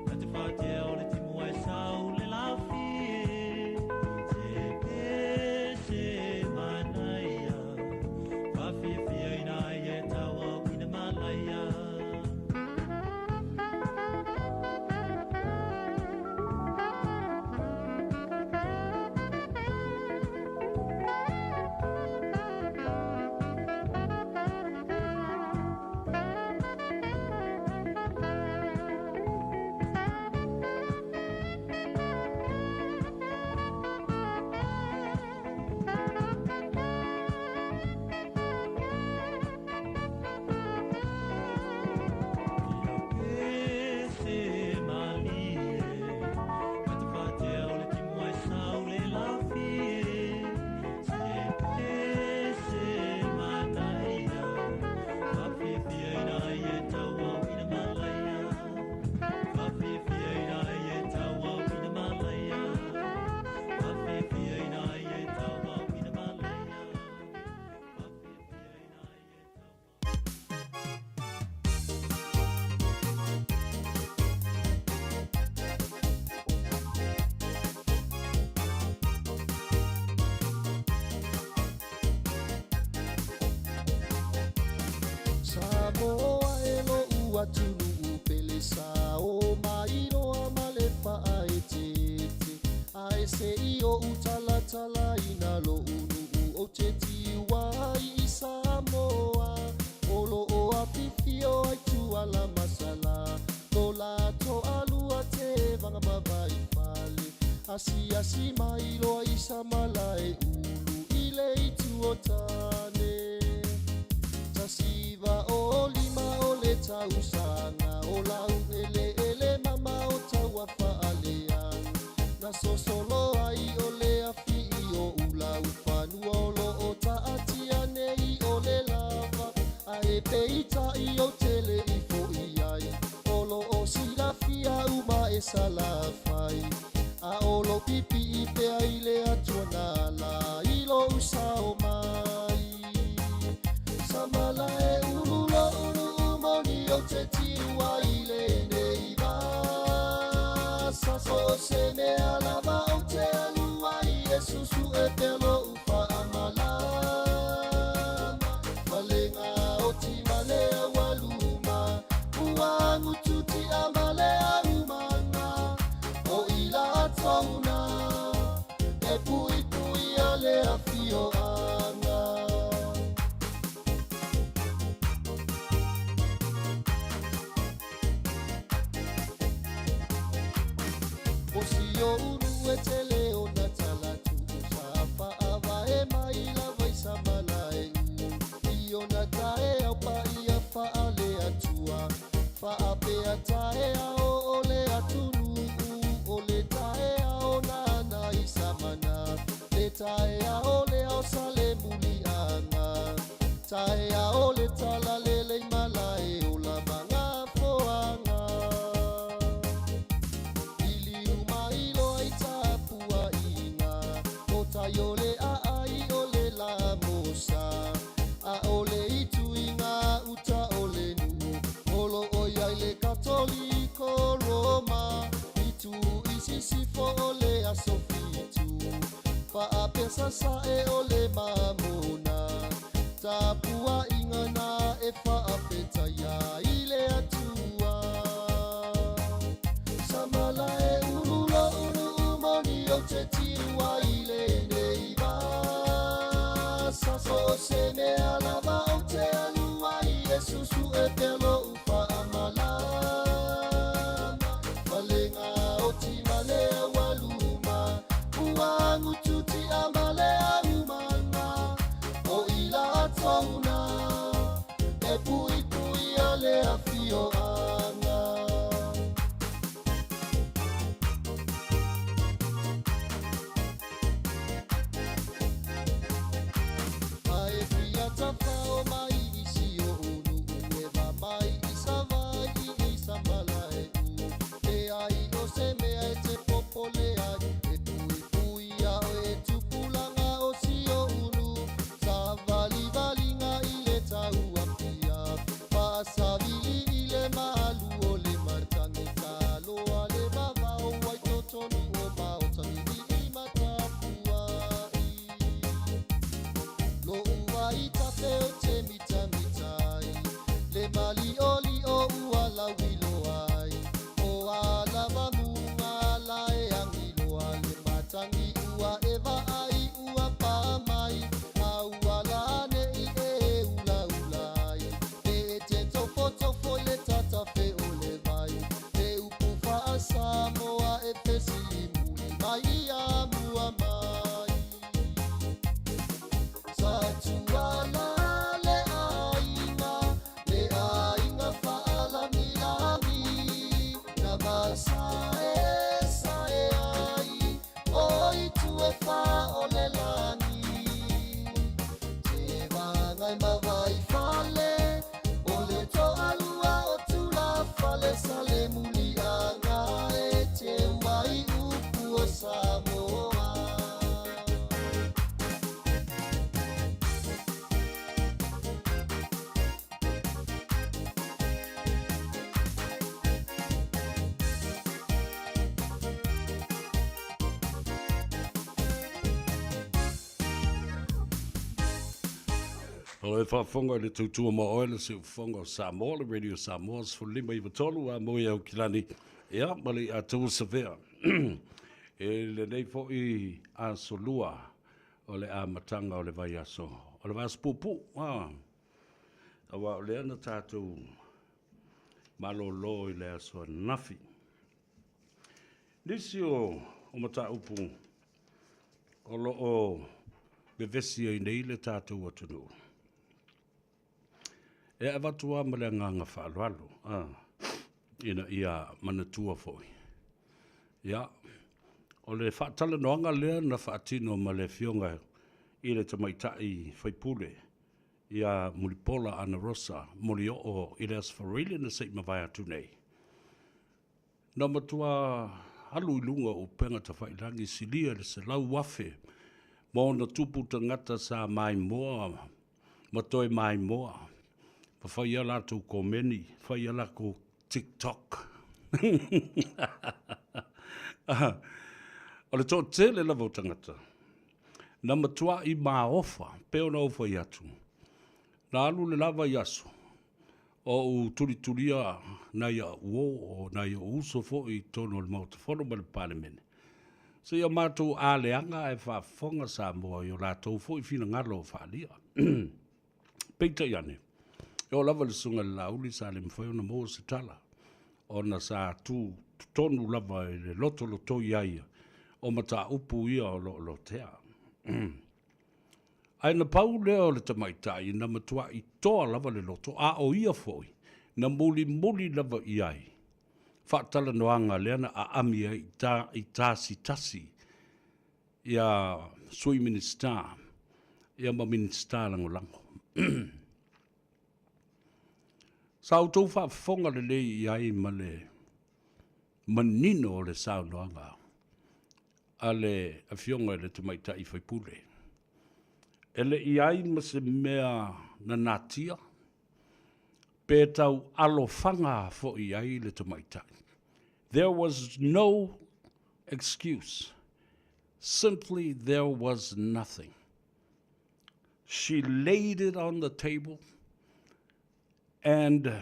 Speaker 8: na te faatea o le timu ai sau le laufie. Se pese manaia, faafiafiaina ai e tauauina malaia. Ia pese malie, na te faatea o le timu ai sau le laufie. Se pese manaia, faafiafiaina ai e tauauina malaia. Faafiafiaina ai e tauauina malaia. Faafiafiaina ai e tauauina malaia. Faafiafiaina ai e tauauina.
Speaker 9: Samoa e lo'u atunuu pele sa o mailoa ma le faaeteete ae se'i o'u talatalaina lo'u nuu ou te tiu ai i Samoa o loo afifio ai Tuala ma Salā lo latou alua tevaga ma Vaifale asiasi mai loa i Samalaeulu i le itu o tane. 1905 o le tausaga o Laueleele mama o Tauafaaleaga na sosolo ai o le afii o Ulaufanua o loo taatia nei o le lava ae peitai ou te le i fo'i ai o loo silafia uma e Salafai a o lou pipii pea i le Atua na ala i lou sao mai. Samalaeulu lo'u nuu moni ou te tiu ai lenei vasa so o se mea lava ou te alu ai e susue pea lo'u faamalama falega o timale aualuma ua agututia ma le aumaga o i latou na e puipuia le afioaga. O si o'u nuu e tele ona talatuu sa faavae mai lava i Samalaeulu i ona taeao paia faaleatua faapea taeao o le atunuu o le taeao nana i samana le taeao lea o Salemuliaga taeao le talalelei malae o lamaga foaga iliu mai loa i tapuaiga o tai o le aai o le lamosa a o le ituiga uta o le nuu o loo iai le Katoliko Roma itu i sisifo o le aso fitu faapea sasae o le mamona tapuaiga na e faafetaia i le Atua. Samalaeulu lo'u nuu moni ou te tiu ai lenei vasa so o se mea lava ou te alu ai e susue pea lo'u faamalama falega o timale aualuma ua agututia ma le aumaga o i latou na e puipuia le afioaga.
Speaker 6: O e faafofoga i le tautua ma oe le Siufofoga o Samoa, le Radio Samoa 15 93 a mo i Aukilani, ia, ma le Iatua Savea. E lenei foi aso lua o le amataga o le vaiaso, o le vaiaso puupuu, a, aua o lea na tatou malolo i le aso ananafi. Nisi o mataupu o lo o vevesi ai nei le tatou atunuu, e avatu lava ma le agaga faaaloalo, a, ina ia manatua foi. Ia, o le faatalanoaga lea na faatino ma le Afioga i le Tamaitai Faipule ia Mulipola Anarosa Molioo i le Aso Faraile na se i mavae atu nei, Na matua alu i luga o upega tafailagi silia i le 100,000 ma ona tupu tagata sa maimoa ma toe maimoa ma fai a latou komeni, fai a lakou TikTok. O le toatele lava o tagata na matuai maofa, pei ona ou fai atu, na alu le la vaiaso o ou tulitulia nai au uo, o nai ou uso foi i totonu o le Maota Fono ma le Palemene, seia matou aleaga ae faafofoga Samoa i o latou foi finagalo o faaalia. Peitai ane, e oo lava i le Susuga i le Laauli sa le mafai ona maua se tala, ona sa tu totonu lava i le lotolotoi ai o mataupu ia o lo o lotea. Ae na pau lea o le tamaitai na matuai toa lava le loto, a o ia foi na mulimuli lava i ai faatalanoaga lea na aami ai i tasitasi ia Sui Minisita ia ma Minisita Lagolago. Sa outou faafofoga lelei i ai ma le manino o le saunoaga a le Afioga i le Tamaitai Faipule. E le i ai ma se mea na natia pe tau alofaga foi i ai le tamaitai. There was no excuse. Simply there was nothing. She laid it on the table and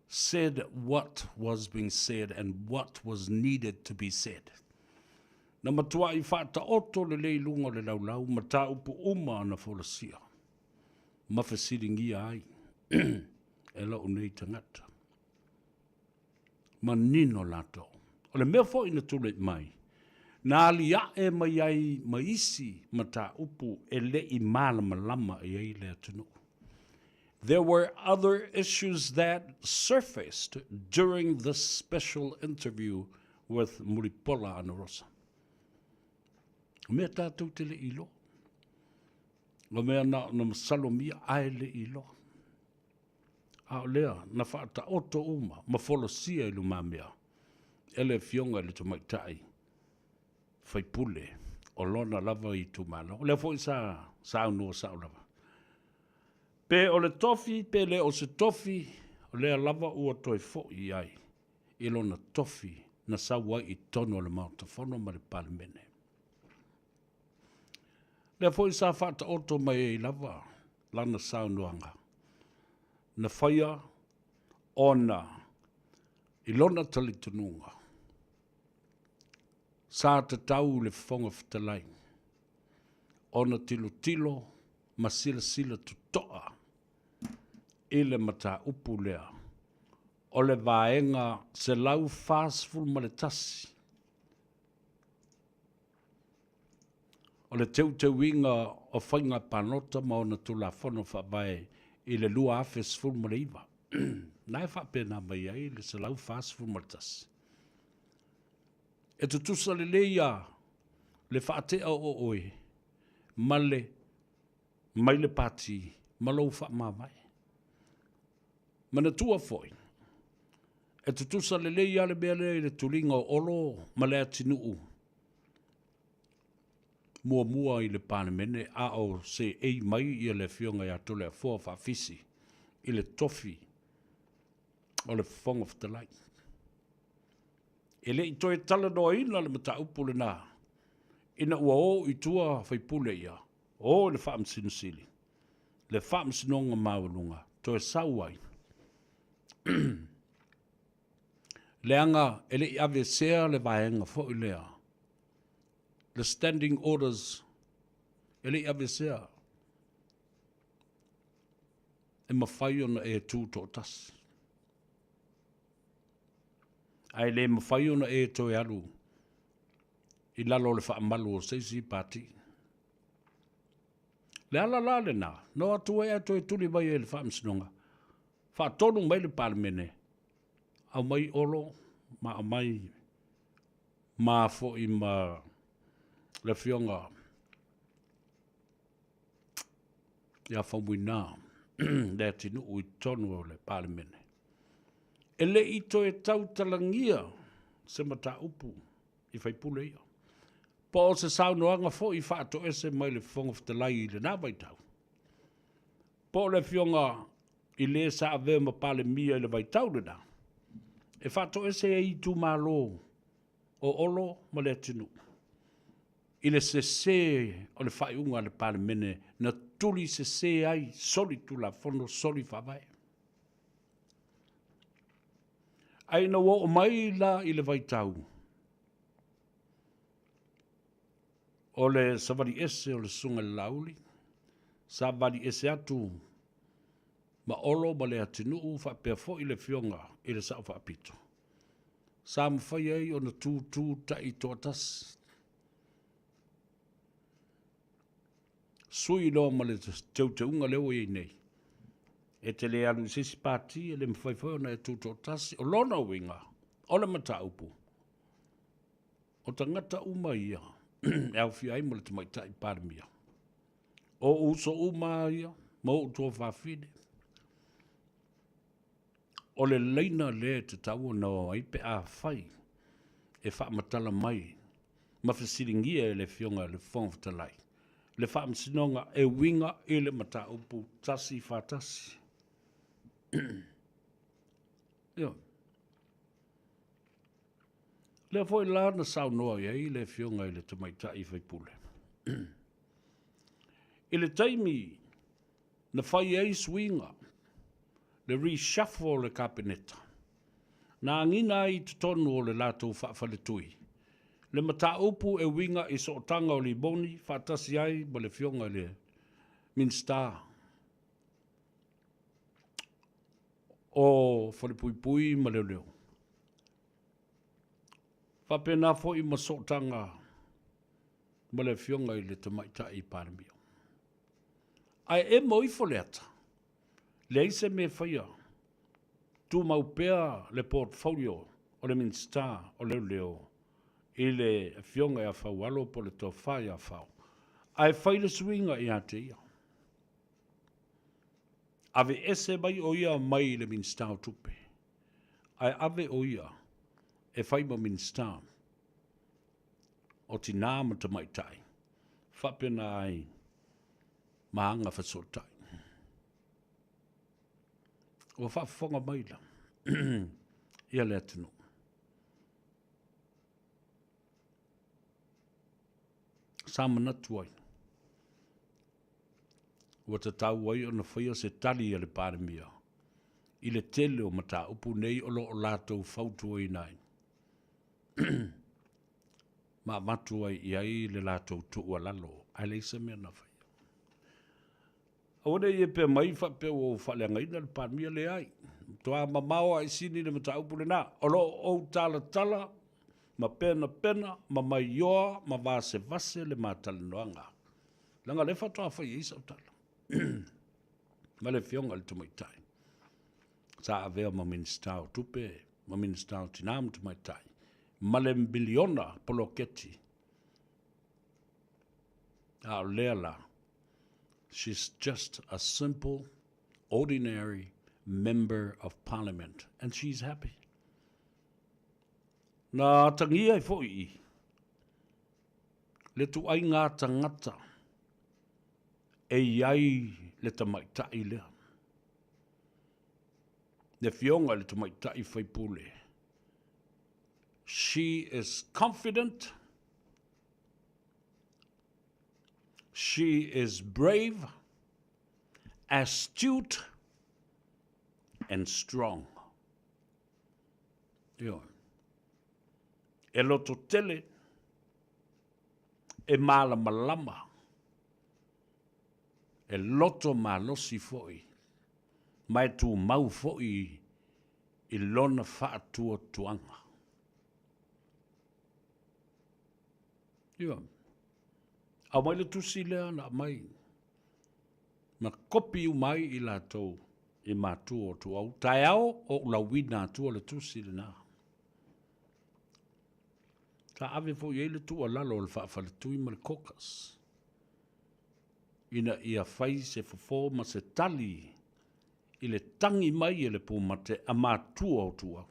Speaker 6: said what was being said and what was needed to be said. Na matuai faataoto lelei i luga o le laulau mataupu uma na folasia ma fesiligia ai e lou nei tagata. Manino latou. O le mea foi na tulai mai, na aliae mai ai ma isi mataupu e le i malamalama i ai le atunuu. There were other issues that surfaced during this special interview with Mulipola Anarosa. O mea tātou te le iloa. O mea na ona masalomia ae le iloa. A o lea na faataoto uma ma folasia i lumamea e le Afioga i le Tamaitai Faipule o lona lava itumalo. O lea foi sa saunoa sao lava. Pe o le tofi pe le o se tofi, o lea lava ua toe foi i ai i lona tofi na sau ai i totonu o le Maota Fono ma le Palemene. Lea foi sa faataoto mai ai lava lana saunoaga na faia ona i lona talitonuga sa tatau le Fofoga Fetalai ona tilotilo ma silasila totoa i le mataupu lea o le Vaega 141 o le teuteuina o faiga palota ma ona Tulafono Faavae i le 2019. Na e faapena mai ai le 141. E tutusa lelei a le faatea o oe ma le mai le pati ma lou faamavae. Manatua foi, e tutusa lelei lava le mea lea i le tuliga o Olo ma Leatinuu muamua i le Palemene a o seei mai ia le Afioga ia Toleafoa Faafisi i le tofi o le Fofoga Fetalai. E le i toe talanoaina le mataupu lena ina ua o i tua faipule ia, o i le Faamasino Sili. Le Faamasinoga Maualuga toe sau ai, leaga e le i aveesea le vaega foi lea, le Standing Orders e le i aveesea, e mafai ona e tu toatasi. Ae le mafai ona e toe alu i lalo o le faamalu o se isi pati. Le ala la lena, na o atu ai ae toe tuli mai ai e le Faamasinoga, faatonu mai le Palemene, aumai Olo ma aumai ma foi ma le Afioga ia Faumuina Leatinuu i totonu o le Palemene. E le i toe tautalagia se mataupu i faipule ia. Po o se saunoaga foi faatoese mai le Fofoga Fetalai i lena vaitau, po o le Afioga i le sa avea ma Palemia i le vaitau lena, e faatoese ai itumalo o Olo ma Leatinuu i le sese o le faaiuga a le Palemene na tuli sese ai soli Tulafono, soli Faavae. Ae ina ua oo mai la i le vaitau o le savali ese o le Susuga i le Laauli, savali ese atu ma Olo ma Leatinuu faapea foi le Afioga i le Sao Faapito, sa mafai ai ona tutū taitoatasi, sui loa ma le teuteuga lea ua i ai nei. E te le alu i se isi pati, e le mafai foi ona e tutoatasi. O lona uiga, o le mataupu, o tagata uma ia e aofia ai ma le Tamaitai Palemia, o ou uso uma lava ia ma ou tuafafine, o le laina lea e tatau ona o ai pe afai e faamatala mai ma fesiligia e le Afioga i le Fofoga Fetalai le Faamasinoga e uiga i le mataupu 141. Ioe. Lea foi la na saunoa i ai le Afioga i le Tamaitai Faipule. I le taimi na fai ai suiga, le reshuffle o le Kapeneta, na agiga ai i totonu o le latou faafaletui le mataupu e uiga i sootaga o limoni faatasi ai ma le Afioga i le Minisita o Falepuipui ma Leoleo. Faapena foi ma sootaga ma le Afioga i le Tamaitai Palemia. Ae emo ifo le ata, leai se mea e faia, tumau pea le portfolio o le Minisita o Leoleo i le Afioga ia Faualo po o le Tofa ia Fao, ae fai le suiga ia te ia. Aveese mai o ia mai le Minisita o Tupe, ae ave o ia e fai ma Minisita o Tinā ma Tamaitai, faapena ai ma Agafesootai. Ua faafofoga mai la ia le atunuu. Sa manatu ai, ua tatau ai ona faia se tali a le Palemia i le tele o mataupu nei o lo o latou fautuaina ai ma avatu ai i ai le latou tuualalo, ae leai se mea na faia. Aua ne i e pea mai faapea ua ou faaleagaina le Palemia, leai. Matua mamao lava i sini le mataupu lena. O lo o ou talatala ma penapena ma maioa ma vasevase le ma talanoaga, leaga o lea faatoa fai ai sau tala ma le Afioga i le Tamaitai sa avea ma Minisita o Tupe ma Minisita o Tina ma Tamaitai ma le miliona poloketi. A o lea la, she's just a simple, ordinary member of parliament and she's happy. Na atagia ai foi i le tuaiga tagata e i ai le tamaitai lea, le Afioga i le Tamaitai Faipule. She is confident, she is brave, Astute and strong. Ioe. E lototele, e malamalama, e loto malosi foi, ma e tumau foi i lona faatuatuaga. Ioe. Aumai le tusi lea na aumai na kopi uma ai i latou i matua o Tuuau. Taeao o ou lauina atua le tusi lena. Sa ave foi i ai le tuualalo a le faafaletui ma le caucus ina ia fai se fofo ma se tali i le tagi mai e le pumate a matua o Tuuau.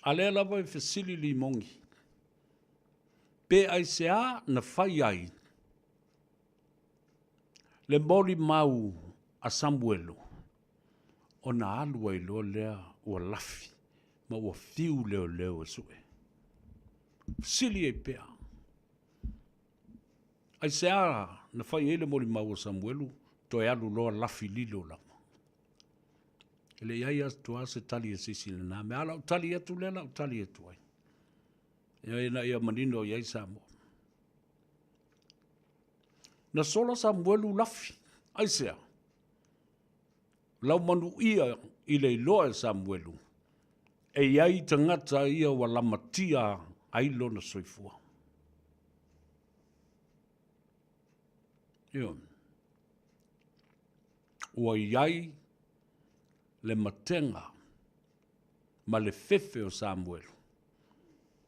Speaker 6: A lea lava e fesili Limogi, pe aisea na fai ai le molimau a Samuelu ona alu ai loa lea ua lafi ma ua fiu leoleo e sue. Fesili ai pea, aisea na fai ai le molimau a Samuelu toe alu loa lafi lilo lava. E le i ai atu lava se tali a se isi i lena mea. A o lau tali atu lea la ou tali atu ai. Ina ia manino i ai Samoa. Na sola Samuelu lafi. Aisea? Lau manuia i le iloa e Samuelu, e i ai tagata ia ua lamatia ai lona soifua. Ioe. Ua i ai le matega ma le fefe o Samuelu,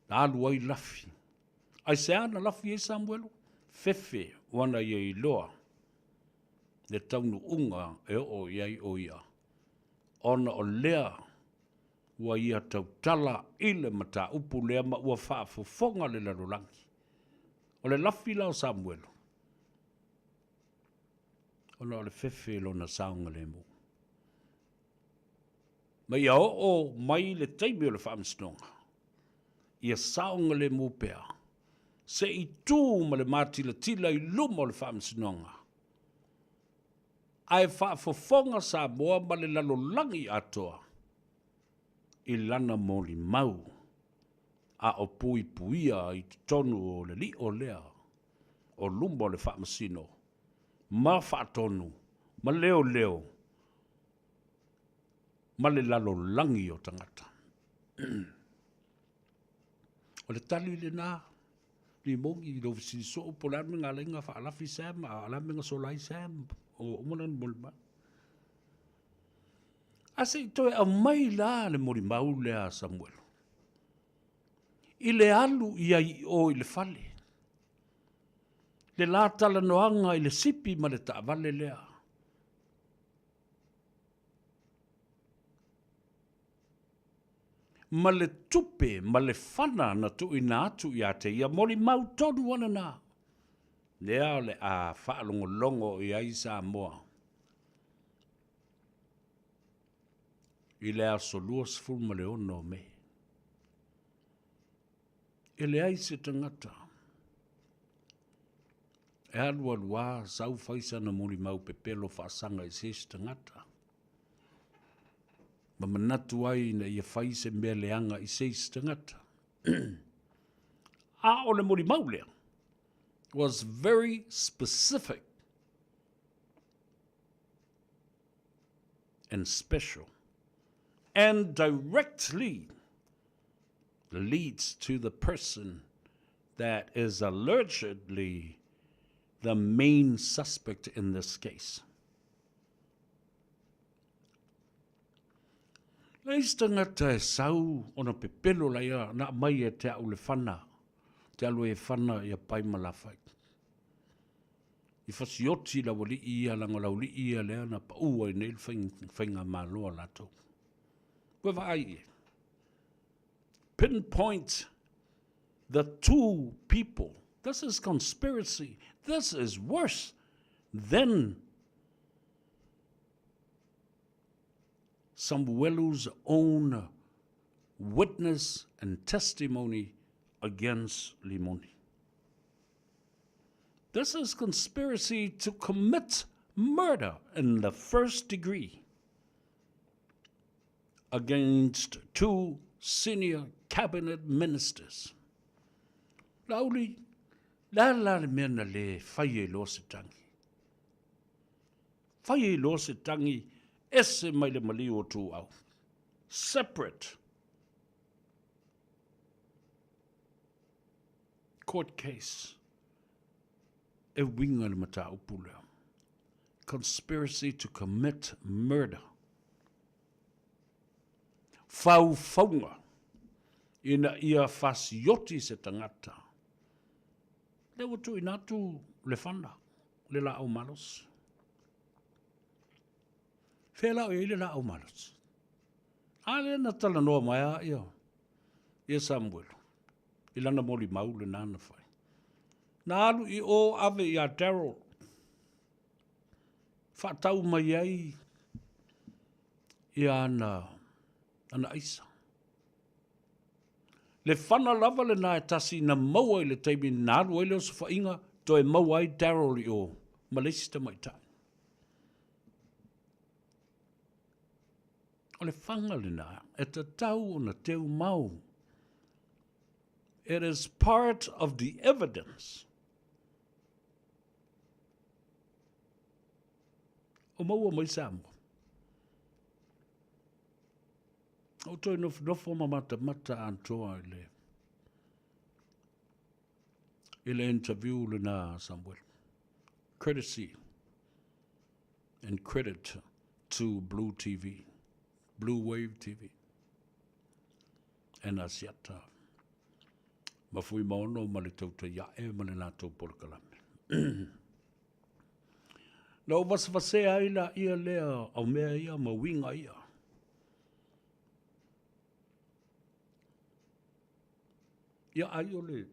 Speaker 6: na alu ai lafi. Aisea na lafi ai Samuelu? Fefe o ana ia iloa le taunuuga e oo i ai o ia, ona o lea ua ia tautala i le mataupu lea ma ua faafofoga le lalolagi. O le lafi la o Samuelu, ona o le fefe i lona saogalemu. Ma ia oo mai le taimi o le faamasinoga, ia saogalemu pea, se i tū ma le matilatila i luma o le faamasinoga, ae faafofoga Samoa ma le lalolagi atoa i lana molimau a o puipuia i totonu o le lio lea o luma o le faamasino ma faatonu ma leoleo ma le lalolagi o tagata. O le tali lena, Limogi, i lou fesili soo po o le a le mea na ala ai ona faalafi Sam, a o le a le mea na sola ai Sam, ua uma lana molimau. A se i toe aumai la le molimau lea a Samuelu i le alu i ai i o i le fale, le la talanoaga i le sipi ma le taavale lea. Ma le tupe ma le fana na tuuina atu ia te ia, molimau tonu ana na. Lea o le a faalogologo i ai Samoa i le aso 26 o Me. E leai se tagata e alualuā sau fai sana molimau pepelo faasaga i se isi tagata ma manatu ai ina ia fai se mea leaga i se isi tagata. A o le molimau lea was very specific and special and directly leads to the person that is allegedly the main suspect in this case. Leai se tagata e sau ona pepelo laia na aumai e te au le fana, te alu ai e fana ia pai ma lafai. I fasioti le aualii ia leaga o le aualii ia lea na pau ai nei le faigamalo a latou. Ua vaai i ai. Pinpoint the two people. This is conspiracy. This is worse than Samuelu's own witness and testimony against Limoni. This is conspiracy to commit murder in the first degree against two senior cabinet ministers. Laauli, le a la le mea na le fai ai loa se tagi? Fai ai loa se tagi ese mai le maliu o Tuuau. Separate court case e uiga i le mataupu lea. Conspiracy to commit murder. Faufauga ina ia fasioti se tagata. Lea ua tuuina atu le fana, le laau malosi. Fea la o i ai le laau malosi? A lea na talanoa mai a ia, ia Samuelu i lana molimau lena na fai. Na alu i o ave iā Daryl faatau mai ai ia ana, ana aisa. Le fana lava lena e tasi na maua i le taimi na alu ai le osofaiga, toe maua ai Daryl i o ma le isi tamaitai. O le faga lena e tatau ona teu mau. It is part of the evidence. O maua mai Samoa. O toe nofonofo ma matamata atoa i le i le interview lena Samuel. Courtesy and credit to Blue TV, Blue Wave TV, and Asiata. Ma Fuimaono ma le Tautaiae ma le latou polokalame. Na ou vasevasea ai la ia lea o mea ia ma uiga ia. Ia ai o le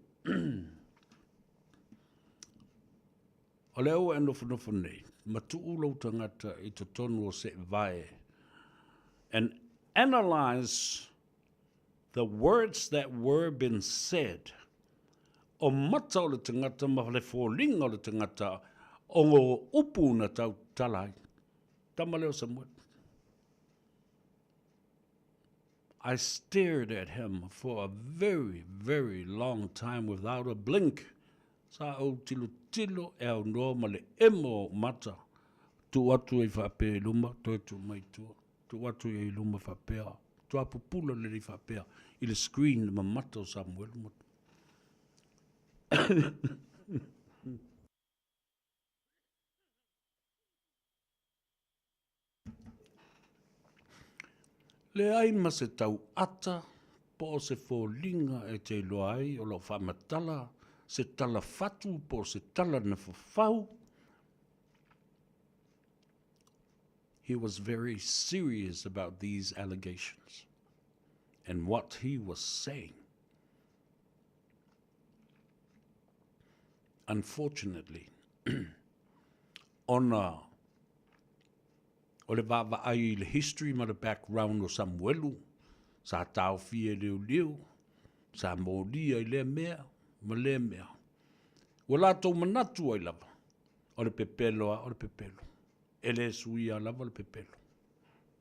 Speaker 6: o lea ua e nofonofo nei, ma tuu lou tagata i totonu o seevae and analyze the words that were been said o mata o le tagata ma le foliga o le tagata o ngo upu na tautala ai. Tama lea o Samuel. I stared at him for a very, very long time without a blink. Sa ou tilotilo e aunoa ma le emo o ou mata. Tuu atu ai faapea i luma, toe tuu mai i tua. Tuu atu ai i luma faapea, matua pupula lelei faapea i le screen le mamata o Samuelu ma. Leai ma se tauata po o se foliga e te iloa ai o lo o faamatala se tala fatu po o se tala na fafau. He was very serious about these allegations and what he was saying. Unfortunately, ona o le vaavaai i le history ma le background o Samuelu, sa taofia e leoleo, sa molia i lea mea ma lea mea. Ua latou manatu ai lava, o le pepelo a o le pepelo. E le suia lava le pepelo.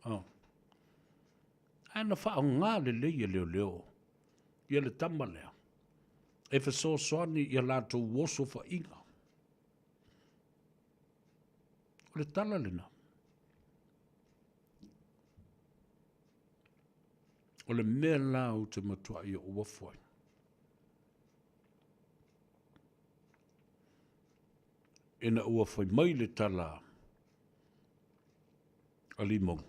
Speaker 6: Oh. Ae na faaaoga lelei e leoleo ia le tama lea e fesoasoani i a latou osofaiga. O le tala lena. O le mea la ou te matuai ou ofo ai. Ina ua fai mai le tala a Limou.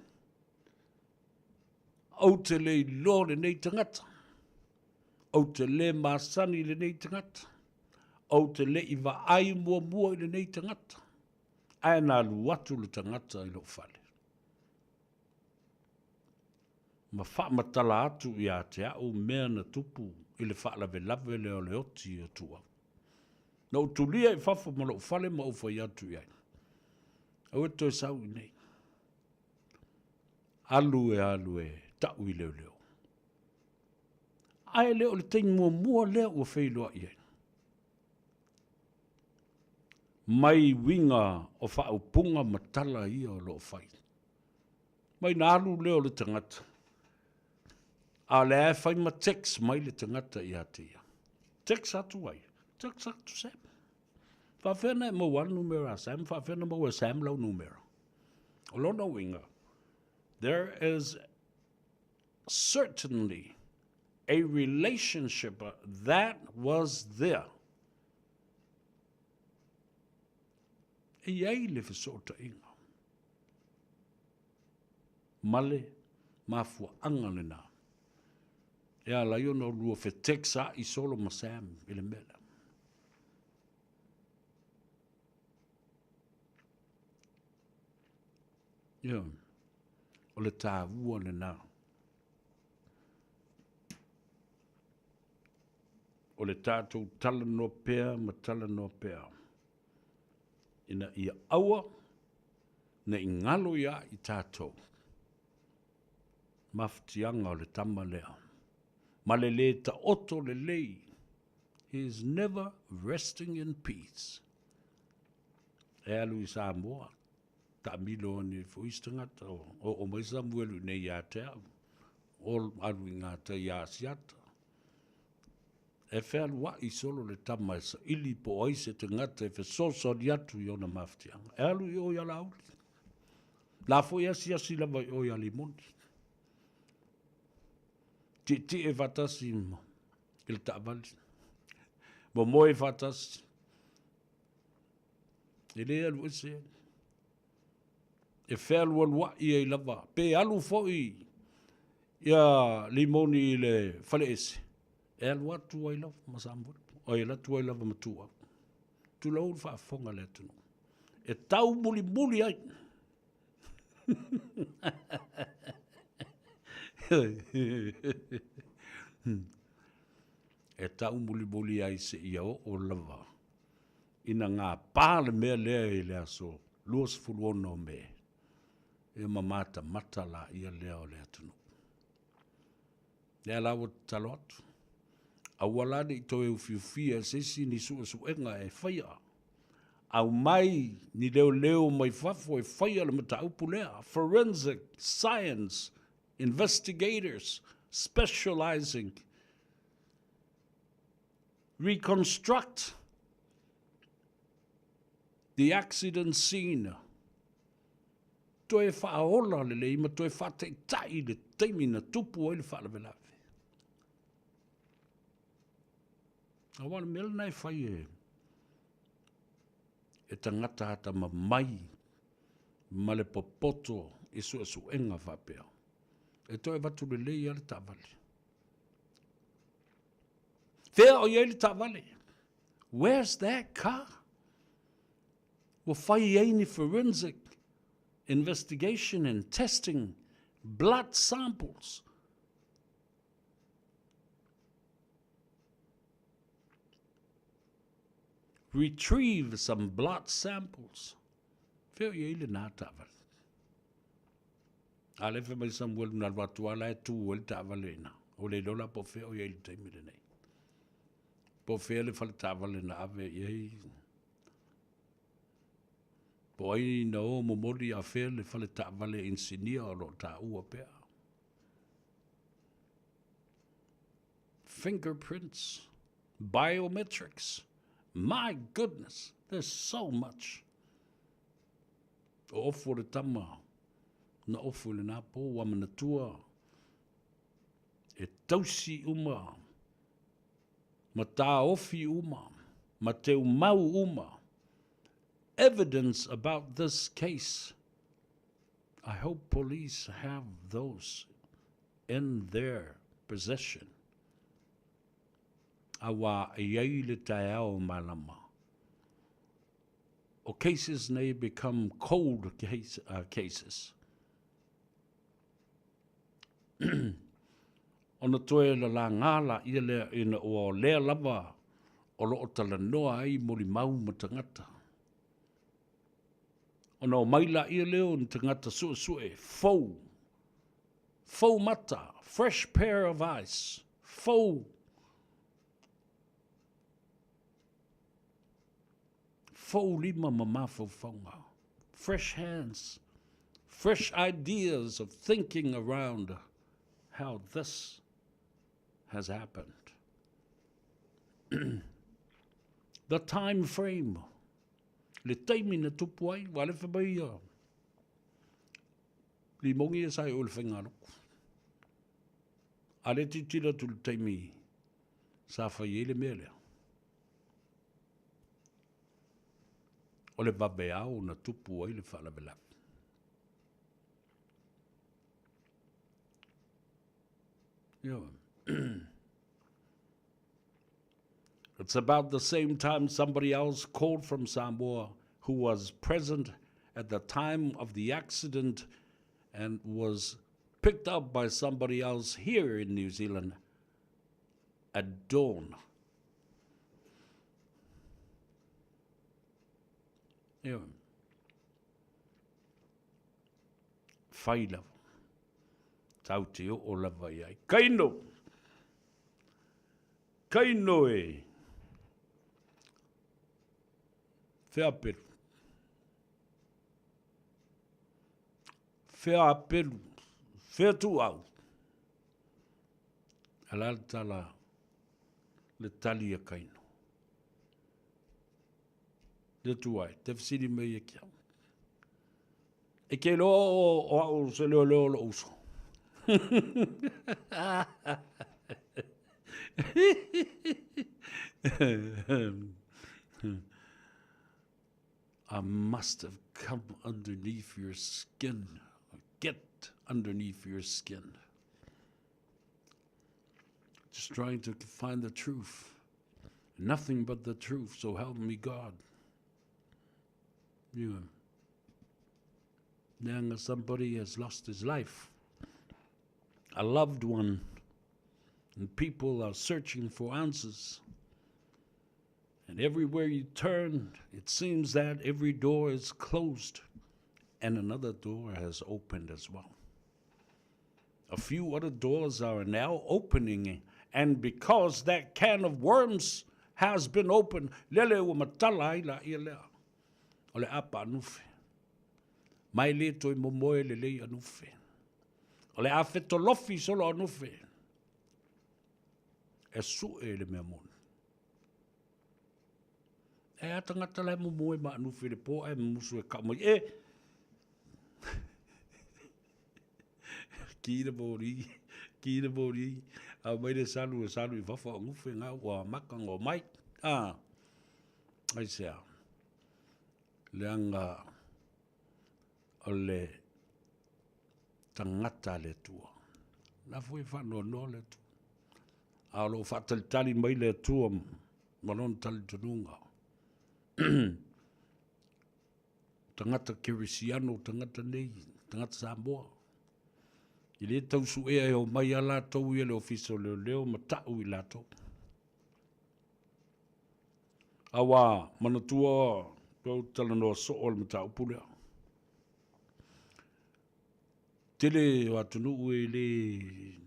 Speaker 6: Ou te le iloa lenei tagata. Ou te le masani i lenei tagata. Ou te le i vaai muamua i lenei tagata. Ae na alu atu le tagata i lou fale. Ma faamatala atu ia te au mea na tupu i le faalavelave lea o le oti o Tuau. Na ou tulia i fafo ma lou fale ma ou fai atu i ai. Aua e toe sau i nei. Alu e alu e tau i leoleo. Ae le o le taimi muamua lea ua feiloai ai. mai uiga o faaupuga ma tala ia o lo o fai. Mai na alu lea o le tagata, a o lea e fai ma text mai le tagata ia te ia. Text atu ai, text atu Sam. Faafefea na e maua ai le numera a Sam, faafefea na maua e Sam lau numera. O lona uiga, there is certainly a relationship that was there. E i ai le fesootaiga ma le mafuaaga lena e ala ai ona olua feteksaai solo ma Sam i le mea lea. Ia, o le taua lena. O le tatou talanoa pea ma talanoa pea ina ia aua ne i galo iā i tatou mafatiaga o le tama lea ma le lē taoto lelei. He is never resting in peace. E alu i Samoa, taamilo ane foi isi tagata, oo mai Samuelu i nei ia te au, o alu i gatai ia Asiata. E fealuai solo le tama e saili po o ai se tagata e fesoasoani atu i ona mafatiaga. E alu i o i Alauli. La foi e asiasi lava i o i Alimoni. Tietie faatasi i le taavale. Momoe faatasi. E le alu ese. E fealualuai ai lava. Pe alu foi ia Limoni i le faleese, e alu atu ai lava ma Samuel. Oi, alu atu ai lava ma Tuau. Tulou le faafofoga a le atunuu. E tau mulimuli ai. E tau mulimuli ai seia oo lava ina gapa le mea lea i le aso 26 o Me, ia ma matamata laia lea o le atunuu. Lea la ua tatalo atu, aua la ne i toe ufiufia e se isi ni suesuega e faia, aumai ni leoleo mai fafo e faia le mataupu lea, forensic science investigators specializing reconstruct the accident scene, toe faaola lelei ma toe faataitai le taimi na tupu ai le faalavelave. Aua o le mea lena e fai e, e tagata atamamai ma le popoto i suesuega faapea. E toe avatu lelei lava le taavale. Fea o i ai le taavale? Where's that car? Ua fai ai ni forensic investigation and testing blood samples. Retrieve some blood samples. Fea o i ai lenā taavale? A lea fai mai Samuel na alu atu lava la e tu ai le taavale i ina. Ua le iloa la po o fea o i ai i le taimi lenei. Po o fea le fale taavale na ave i ai. Po o ai na o momoli a fea le fale taavale inisinia o lo o taua pea. Fingerprints, biometrics, my goodness, there's so much. O ofu o le tama na ofu i lenā pō ua manatua e tausi uma ma tāofi uma ma teumau uma evidence about this case. I hope police have those in their possession. Auā e i ai le taeao malama. O cases nei become cold case, cases. Ona toe lalagā laia lea ina ua o lea lava o lo o talanoa ai molimau ma tagata. Ona omai laia lea o ni tagata suesue fou, fou mata, fresh pair of eyes, fou. Fou lima ma mafaufauga. Fresh hands, fresh ideas of thinking around how this has happened. The time frame, le taimi na tupu ai, ua alefa mai ia limogi ia sa i o le faigaloku. A le tilotilo atu i le taimi sa fai ai le mea lea. O le vaveao na tupu ai le faalavelave. It's about the same time somebody else called from Samoa who was present at the time of the accident and was picked up by somebody else here in New Zealand at dawn. Ia. Fai lava. Tau te oo lava i ai. Kaino! Kaino e! Whea pelu. Whea pelu. Whea tu au. A la le tala, le tali a Kaino. Le tu ai, te fesili mai e ki au. E ke loa o, o au se leo leo lo uso. I must have come underneath your skin. Get underneath your skin. Just trying to find the truth. Nothing but the truth, so help me God. You know, somebody has lost his life, a loved one, and people are searching for answers. And everywhere you turn, it seems that every door is closed and another door has opened as well. A few other doors are now opening, and because that can of worms has been opened, lele ua matala ai la ia lea. O le apa anufe. Mai le toi momoe le lei anufe. O le a fetolofi solo anufe. E su'e le mea moni. E a tagata la e momoe ma anufe i le po ae musu e kau mai e. Ki le mori, ki le mori, a mai le salu e salu i fafo a ngufe ngā ua maka ngō mai. A, ai sea, leanga o le tagata a le Atua. La foi whaanoanoa le Atua. A o lo o faatalitali mai le Atua ma lona talitonuga. Tagata Kerisiano, tagata nei, tagata Samoa. I le tau suea e omai a latou ia le Ofisa o Leoleo ma ta'u i latou. Aua manatua tou talanoa soo le mataupu lea. Tele o atunuu e le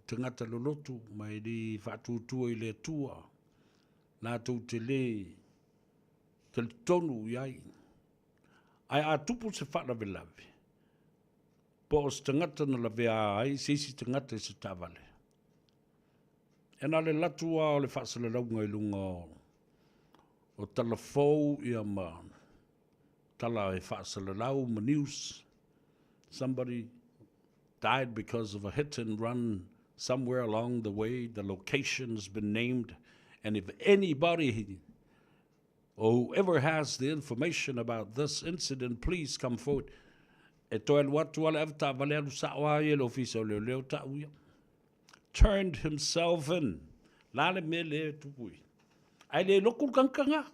Speaker 6: tagata lolotu ma e le faatuatua i le Atua, latou te le talitonu i ai. Ae a tupu se faalavelave, po o se tagata na lavea ai se isi tagata i se taavale, e na le alu atu lava o le faasalalauga i luga o, o tala fou ia ma tala e faasalalau ma news. Somebody died because of a hit and run somewhere along the way. The location has been named. And if anybody or whoever has the information about this incident, please come forward. E toe alu atu a le avetaavale alu sa'o a ia le ofisa o leoleo ta'u ia. Turned himself in. La le mea lea e tupu i. Ae le loku le kagakaga.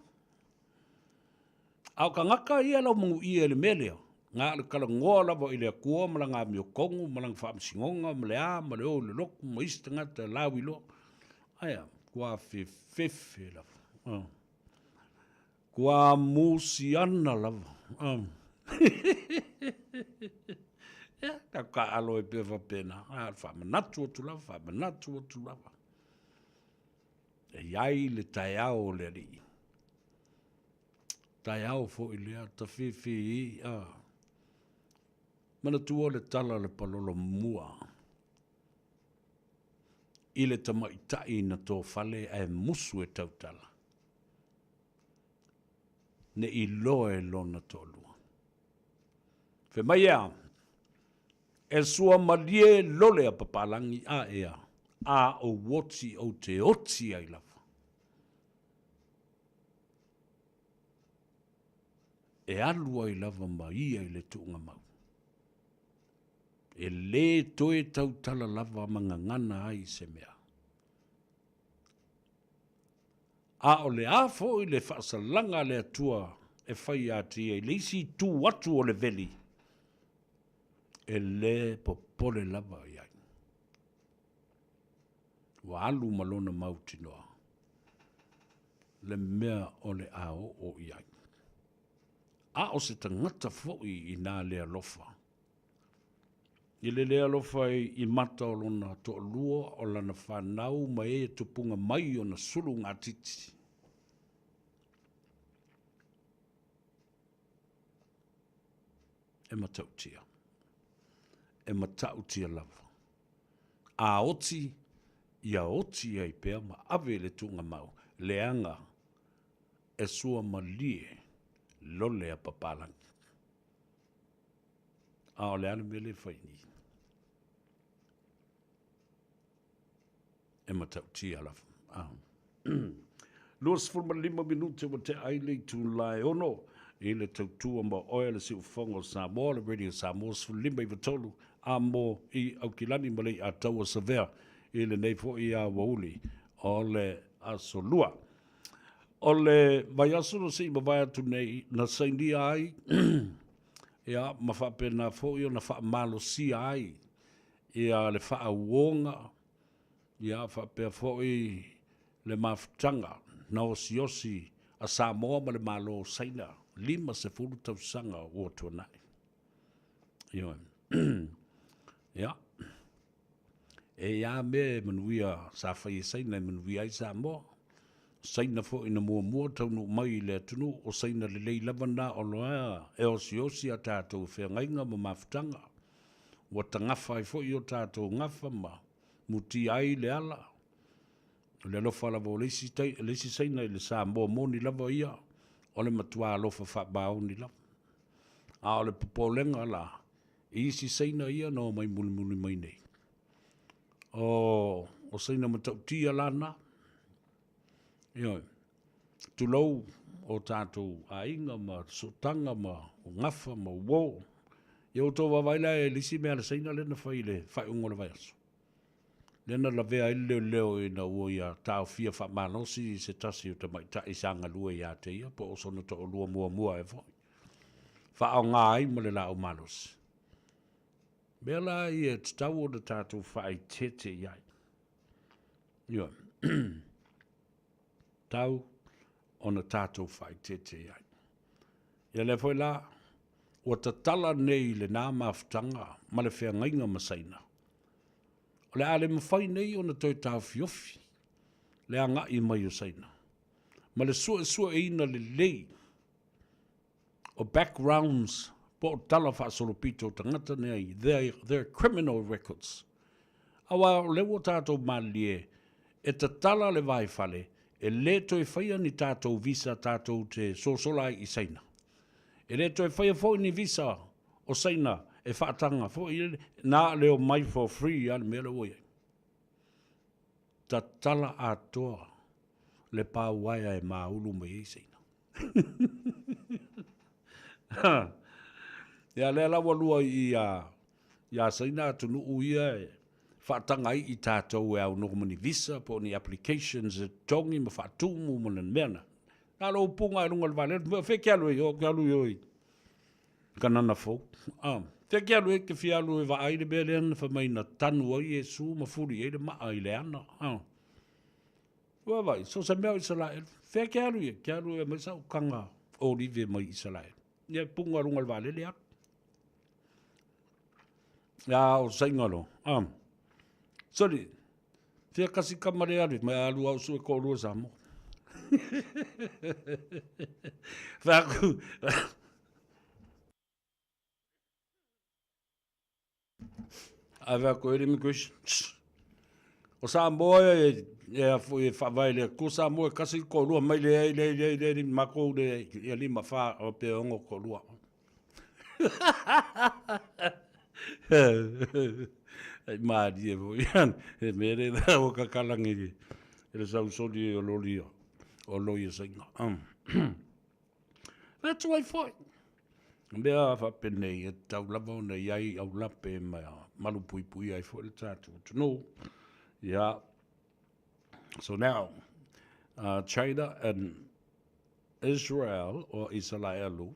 Speaker 6: A o kagaka ia lau manuia i le mea lea, na o le talanoa lava i le Atua ma lana amiotonu ma lana faamasinoga ma le a ma le o i le lotu ma isi tagata e lauiloa. Ae a, matua fefefe lava. Ah. Tua musiana lava. Ah. Ia, tatou taaalo ai pea faapena. A, faamanatu atu lava, faamanatu atu lava. E i ai le taeao o le Alii. Taeao foi lea, tafifi a. Manatua le tala a le palolo mua i le tamaitai na tofale ae musu e tautala, ne i loa e lona toalua. Fai mai ea, E sua malie lole a papalagi a ea, a ou oti ou te oti ai lava. E alu ai lava ma ia i le tuugamau. E lē toe tautala lava ma gagana ai i se mea. A o le a foi le faasalaga a le Atua e fai ia te ia i le isi itu atu o le veli, e lē popole lava i ai. Ua alu ma lona mautinoa le mea o le a oo i ai. A o se tagata foi inā le alofa, i le le alofa i mata o lona toalua, o lana fanau ma e e tupuga mai ona sulugatiti. E matautia. E matautia lava. A oti, ia oti ai pea ma ave i le tuugamau, leaga e sua malie lole a papalagi. A o le a le mea lea e fai i i? E matautia lava. Ah. 25 minute ua tea ai le itula e 6 i le tautua ma oe le siufofoga o Samoa, le Radio Samoa 15 i 3 a mo i Aukilani ma Leiataua Savea i lenei foi aoauli o le aso Lua. O le vaiaso na se i mavae atu nei, na sainia ai ia, ma faapena foi ona faamalosia ai ia le faauoga ia faapea foi le mafutaga na osiosi a Samoa ma le Malo o Saina 50 tausaga ua tuanai. Ioe. Ia. E i a mea e manuia sa fai e Saina e manuia ai Samoa. Saina foi na muamua taunuu mai i le atunuu, o Saina lelei lava na o loa e osiosi a tatou feagaiga ma mafutaga. Ua tagafa ai foi o tatou gafa ma mutia ai le ala. O le alofa lava o le isi, tai, le isi Saina i le Samoa moni lava ia, o le matua alofa faamaoni lava. A o le popolega la, i isi Saina ia na omai mulimuli mai nei. O, o Saina matautia la na. Ioe. Tulou o tatou aiga ma sootaga ma gafa ma uo. Ia ua outou vaavaai la i le isi mea a le Saina lea na fai i le faaiuga o le vaiaso. Lea na lavea ai le leoleo ina ua ia taofia faamalosi se tasi o tamaitai sa galue ia te ia po o sona toalua muamua ea foi. Faaaoga ai ma le laau malosi. Mea la ia e tatau ona tatou faaeteete i ai. Ioe. Tau ona tatou faaeteete i ai. Ia lea foi la, ua tatala nei lenā mafutaga ma le feagaiga ma Saina. O le a le mafai nei ona toe taofiofi le agai mai o Saina ma le suesueina lelei o backgrounds po o tala faasolopito o tagata nei, their, their criminal records. Aua o lea ua tatou malilie e tatala le vaifale e le toe faia ni tatou visa tatou te sosola ai i Saina. E le toe faia foi ni visa o Saina e faataga foi na le omai for free a le mea lea ua i ai. Tatala atoa le pa uaea e māulu mai ai Saina. Ia lea la ua lua i ia ia Saina atunuu ia e faataga ai i tatou e aunoa ma ni visa po o ni applications e totogi ma faatumu ma le mea na. Na o lou upuga i luga o le vaalele, fea ke alu ai, o ke alu i o i Kanana Fou. Ah, fea ke alu ai, ke fia alu e vaai le mea lea na fai mai na tanu ai Iesu ma fuli ai le maa i le ana. Ah. Ua vaai, so se mea o Isaraelu. Fea ke alu ia? Ke alu e aumai sau kaga olive mai Isaraelu. Ia punga lunga le vaalele alu. Ia o sainga lo. Ah. Sorry. Fia kasi kama le alu, mai alu au sue ko lua Samoa. Fai atu, Ae fai atu e le immigration. O Samoa e, e a foi e faavae le Atua Samoa e kasi le toalua mai leai leai leai leai matou leai ia lima fa o pe ono toalua. Ai malie foi e mea le la ua kakalagi i le sausoli o loli o loia saina. Fai atu ai foi, mea faapenei e tatau lava ona i ai aulape ma malupuipuia ai foi le tatou atunuu. Yeah. So now, China and Israel or Isalaelu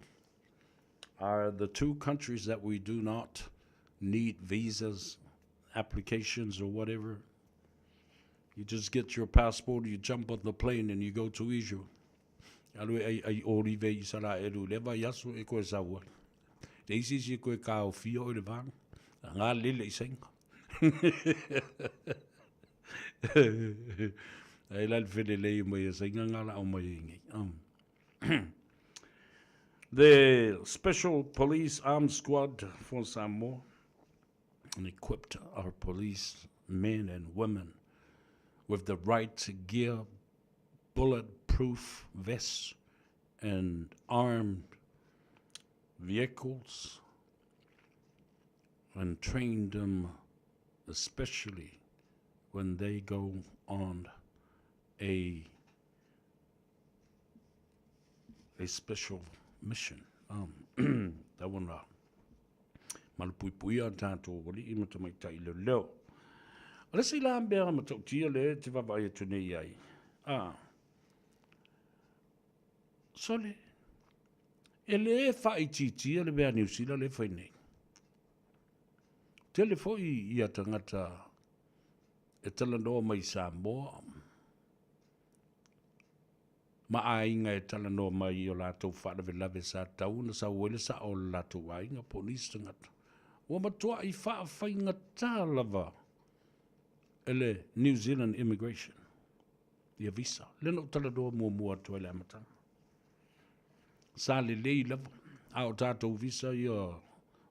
Speaker 6: are the two countries that we do not need visas, applications or whatever. You just get your passport, you jump on the plane and you go to Israel. Alu e ai ai olive i Isaraelu i lea vaiaso e koe sau ai. Leai se isi e koe kaofia oe i le vaga. A ngā lele i Saina. Ai la le felelei mai e Saina ngā la au mai e nei. The Special Police Armed Squad for Samoa and equipped our police men and women with the right gear bulletproof vests and armed vehicles and trained them especially when they go on a a special mission. Um, tau ona malupuipuia tātou ali'i ma tamaitai leoleo. O le isi la mea matautia lea e te vaavaai atu nei ai, a, sole, e lē faaitiitia le mea a Niu Sila lea e fai nei. Tele foi ia tagata e talanoa mai i Samoa, ma aiga e talanoa mai i o latou faalavelave sa tatau ona sau ai le sao o le latou aiga po o nisi tagata. Ua matuai faafaigata lava e le New Zealand Immigration ia visa. Lea na ou talanoa muamua atu ai i le amataga. Sa lelei lava, a o tatou visa ia o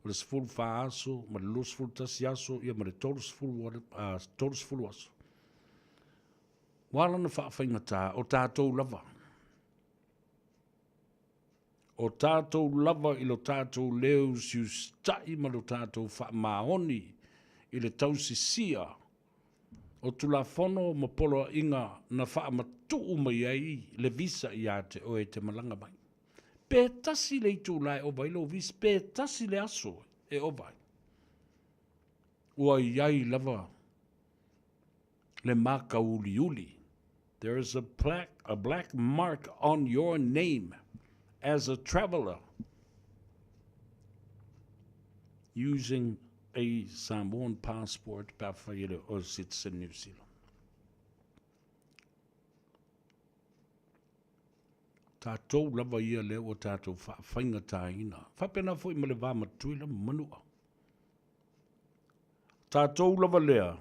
Speaker 6: le 14 aso ma le 21 aso ia ma le 30, 30 aso. Ua ala ona faafaigata, o tatou lava. O tatou lava i lo tatou leu siusitai ma lo tatou faamaoni i le tausisia o Tulafono ma poloaiga na faamatuu mai ai le visa ia te oe e te malaga mai. Pe tasi le itula e ova ai lou visa, pe tasi le aso e ova ai, ua i ai lava le maka uliuli. There is a black, a black mark on your name as a traveler using a Samoan passport pe afai e le o citizen New Zealand. Tatou lava ia lea ua tatou faafaigataina. Faapena foi ma le va ma Tutuila ma Manua. Tatou lava lea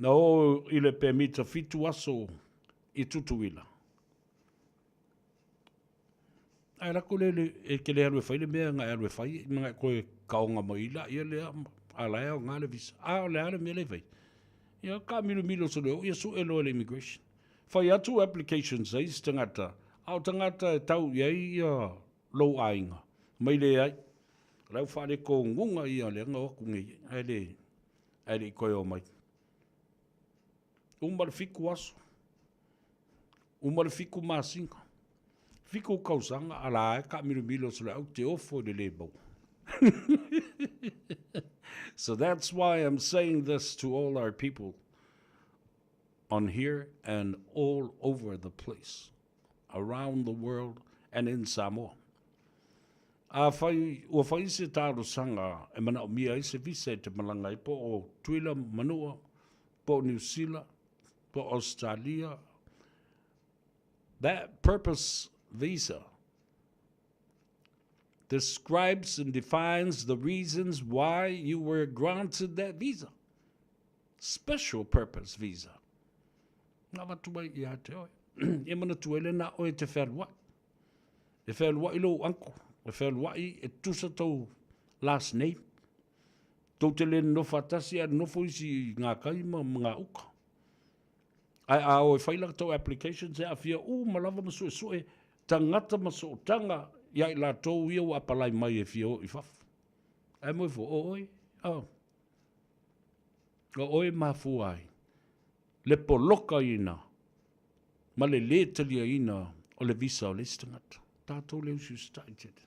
Speaker 6: na oo i le pemita fitu aso i Tutuila. Ae lako le, le e te le alu e fai le mea na e alu e fai, ma na e toe kaoga mai la ia lea, a la e aoga le visa. A o le a le mea le fai. Ia ka milomilo so le o, ia sue loa e le immigration. Fai atu applications a isi tagata, a o tagata e tau i ai ia lou aiga, mai leai. O le au faalekoguga ia lea na o atu nei, ae le, ae le i toe o mai. Uma le fitu aso, uma le fitu masina, fitu tausaga, a la e taamilomilo atu le au te ofo i le le maua. So that's why I'm saying this to all our people on here and all over the place, around the world and in Samoa. Afai ua fai se talosaga e manaomia ai se visa e te malaga ai po o Tutuila, Manua, po o Niu Sila, po o Ausetalia, that purpose visa describes and defines the reasons why you were granted that visa. Special purpose visa. Na avatu mai ia te oe. Ia manatua ai lea na o oe e te fealuai. E fealuai lou uncle, e fealuai e tusa tou last name. Tou te le nonofo faatasi ae nonofo isi i gakai ma gauta. Ae a o e fai la tou applications e aafia uma lava ma suesue tagata ma sootaga ia i latou ia ua apalai mai e fia o i fafo. Ae moe fua, o oe, oh. O oe e mafua ai le polokaina ma le lē taliaina o le visa o le isi tagata. Tatou le usiusitai tele.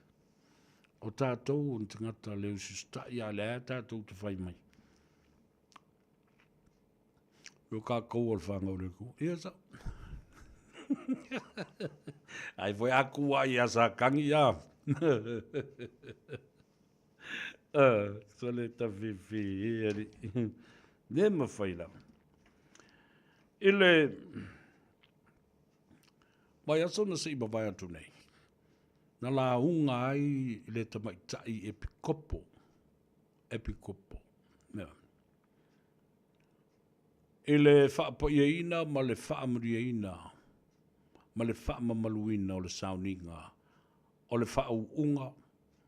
Speaker 6: O tatou o ni tagata le usiusitai a o lea tatou te fai mai. O kākou o le whānau le ku. Ia sa. Ai foi a kua i a sa kangi ia. So le tawhiwhi e ari. Ne mawhai la. I le mai aso na se i mawai atu nei. Na lauga ai le tamaitai epikopo. Epikopo. Yeah. I le faapaiaina ma le faamanuiaina ma le faamamaluina o le sauniga o le faauuga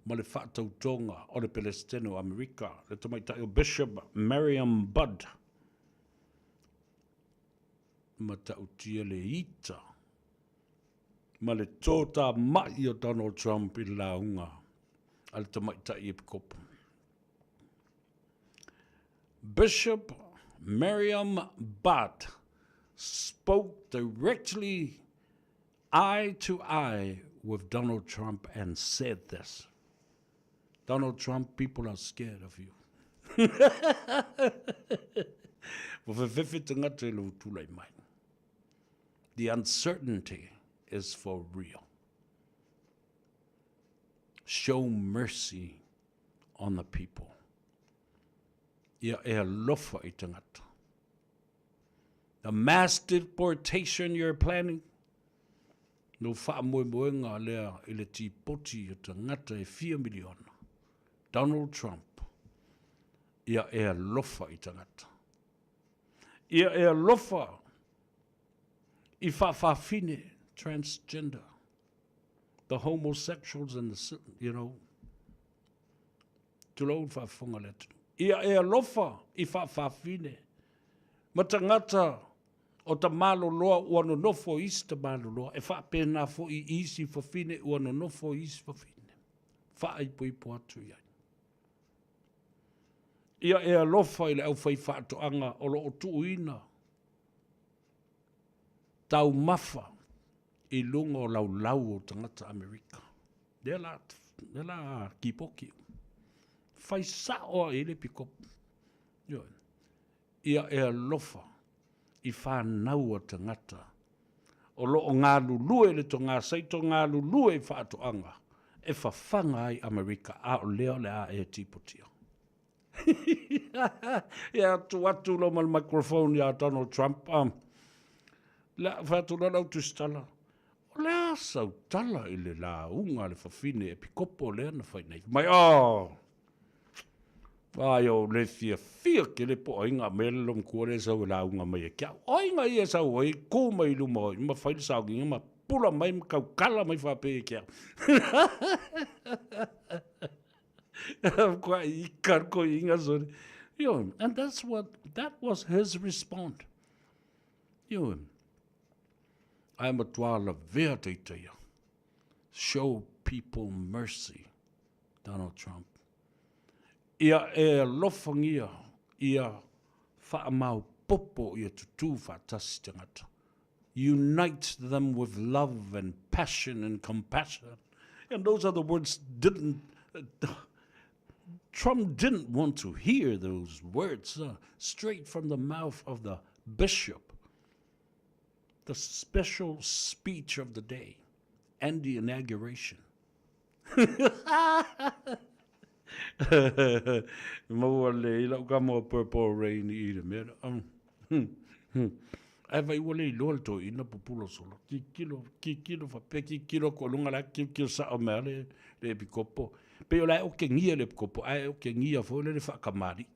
Speaker 6: ma le faatautoga o le Pelesitene o Amerika, le tamaitai o Bishop Mariam Budd, matautia le ita ma le totamai o Donald Trump i le lauga a le tamaitai epikopo. Bishop Mariam Budd spoke directly eye to eye with Donald Trump and said this. Donald Trump, people are scared of you. Ua fefefe tagata i lou tulai mai. The uncertainty is for real. Show mercy on the people. Ia e alofa i tagata. The mass deportation you're planning, no faamoemoega lea i le tipoti o tagata e fia miliona. Donald Trump, ia e alofa i tagata. Ia e alofa i faafafine, transgender, the homosexuals and the, you know, tulou le faafofoga a le atunuu. Ia e alofa i faafafine ma tagata o tamaloloa ua nonofo i isi tamaloloa, e faapena foi i isi fafine ua nonofo i isi fafine. Faaipoipo atu i ai. Ia e alofa i le aufaifaatoaga o lo o tuuina taumafa i luga o laulau o tagata Amerika. Lea la, lea la kipoki. Fai sao a i le pikopo. Ioe. Ia e alofa i whanau a tagata o lo o galulue le togasaito galulue i faatoaga e fafaga ai Amerika a o lea o le a e tipotia. Ia atu atu lo ma le microphone ia Donald Trump. Um, la fai atu loa lau tusitala, o le a sau tala i le lauga a le fafine epikopo lea na fai nei. Mai, oh! Ai, o le fiafia ke le po aiga me le lomatua le sau e lauga mai e ke au. O aiga ia sau ai, kū mai i luma o ma fai le sauniga ma pula mai ma kaukala mai faapea i ke au. Kua ika ko inga sore. Yo, and that's what, that was his response. Yo, ae matua lavea teiteia. Show people mercy, Donald Trump. Ia e alofangia, ia whaamaopopo ia tutū whaatasi tangata. Unite them with love and passion and compassion. And those other words didn't, uh, Trump didn't want to hear those words uh, straight from the mouth of the bishop. The special speech of the day and the inauguration. Maua le i lau kama o Purple Rain i le mea. Ae vai ua le iloa le toeaina pupula solo. Kikilo, kikilo faapea, kikilo atu i luga la kikilo sao mai lava le, le epikopo. Pei o la e okegia le epikopo, ae okegia foi le le faakamali'i.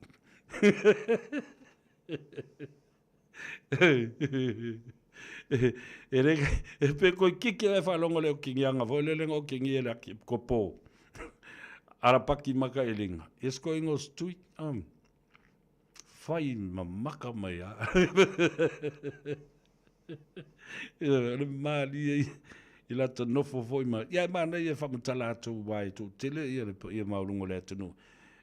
Speaker 6: E le e pe koi kiki e whalongo le o kingianga fo le lenga o kingi e le aki ko pō. Ara paki maka i linga. Yes ko ingo stui. Um, whai mamaka mai a. Le malie i lata nofo foi ma. Ia e manaia e faamatala atu aua e toatele ia le paia maualuga o le atunuu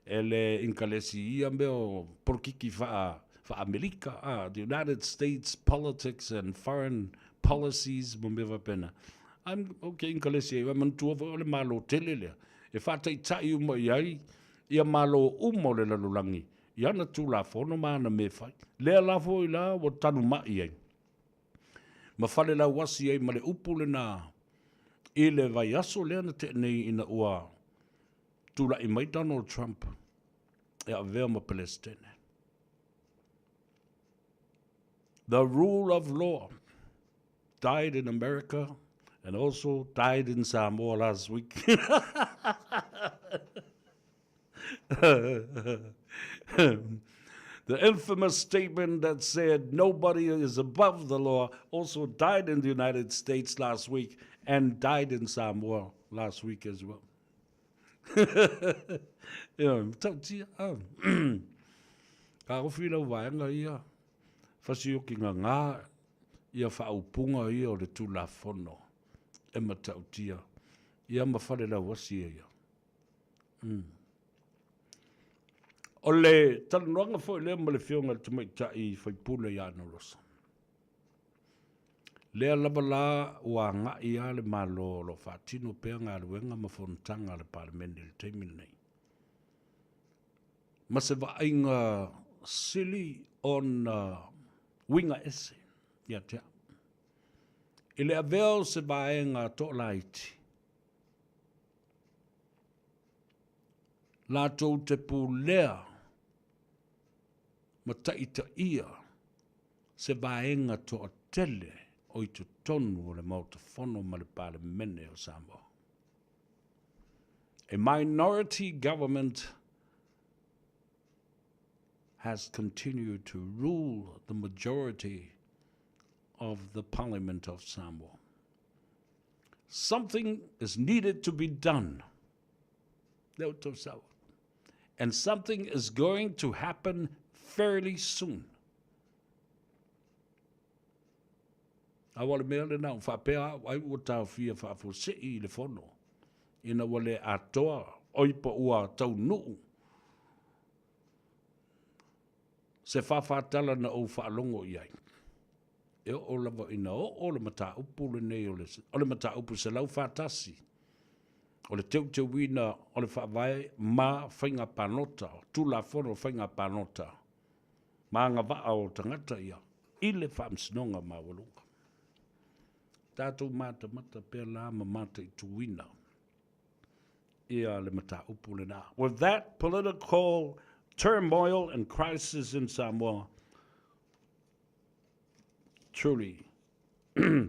Speaker 6: e le inkalesi i ia mea o polokiki faa faa-Amerika, a, the United States politics and foreign policies ma mea faapena. I'm okay inkalesi ai, manatua foi o le Malo tele lea e faataitai uma i ai ia Malo uma o le lalolagi i ana Tulafono ma ana mea e fai. Lea la foi la ua taluma'i ai ma falelauasi ai ma le upu lena i le vaiaso lea na tea nei ina ua tulai mai Donald Trump e avea ma Peresetene. The rule of law died in America and also died in Samoa last week. The infamous statement that said nobody is above the law also died in the United States last week and died in Samoa last week as well. Ia, matautia. Ah. Ka ofi lau vaega ia, fasioki ngā ia whaaupunga ia o le Tulafono e matautia. Ia ma whare lauasi ia. Mm. O le talanoaga foi lea ma le Afioga i le Tamaitai Faipule ia Nolosa. Lea lava la ua agai lava le Malo o lo o faatino pea galuega ma fonotaga a le Palemene i le taimi lenei. Ma se vaaiga sili ona uiga ese ia te au. I le avea o se vaega toalaiti, latou te pulea ma taitaia se vaega toatele o i totonu o le Maota Fono ma le Palemene o Samoa. A minority government has continued to rule the majority of the Parliament of Samoa. Something is needed to be done. And something is going to happen fairly soon. A o le mea lena, ua faapea au ai ua taofia faafuasei i le fono, ina ua le atoa, oi po ua taunuu se fāfātala na ou faalogo i ai. E oo lava ina oo le mataupu lenei o le, o le mataupu 141, o le teuteuina o le Faavae ma faiga palota, Tulafono o Faiga Palota ma agavaa o tagata ia i le Faamasinoga Maualuga. Tatou matamata pea la ma mataituina ia le mataupu lena. With that political turmoil and crisis in Samoa, truly,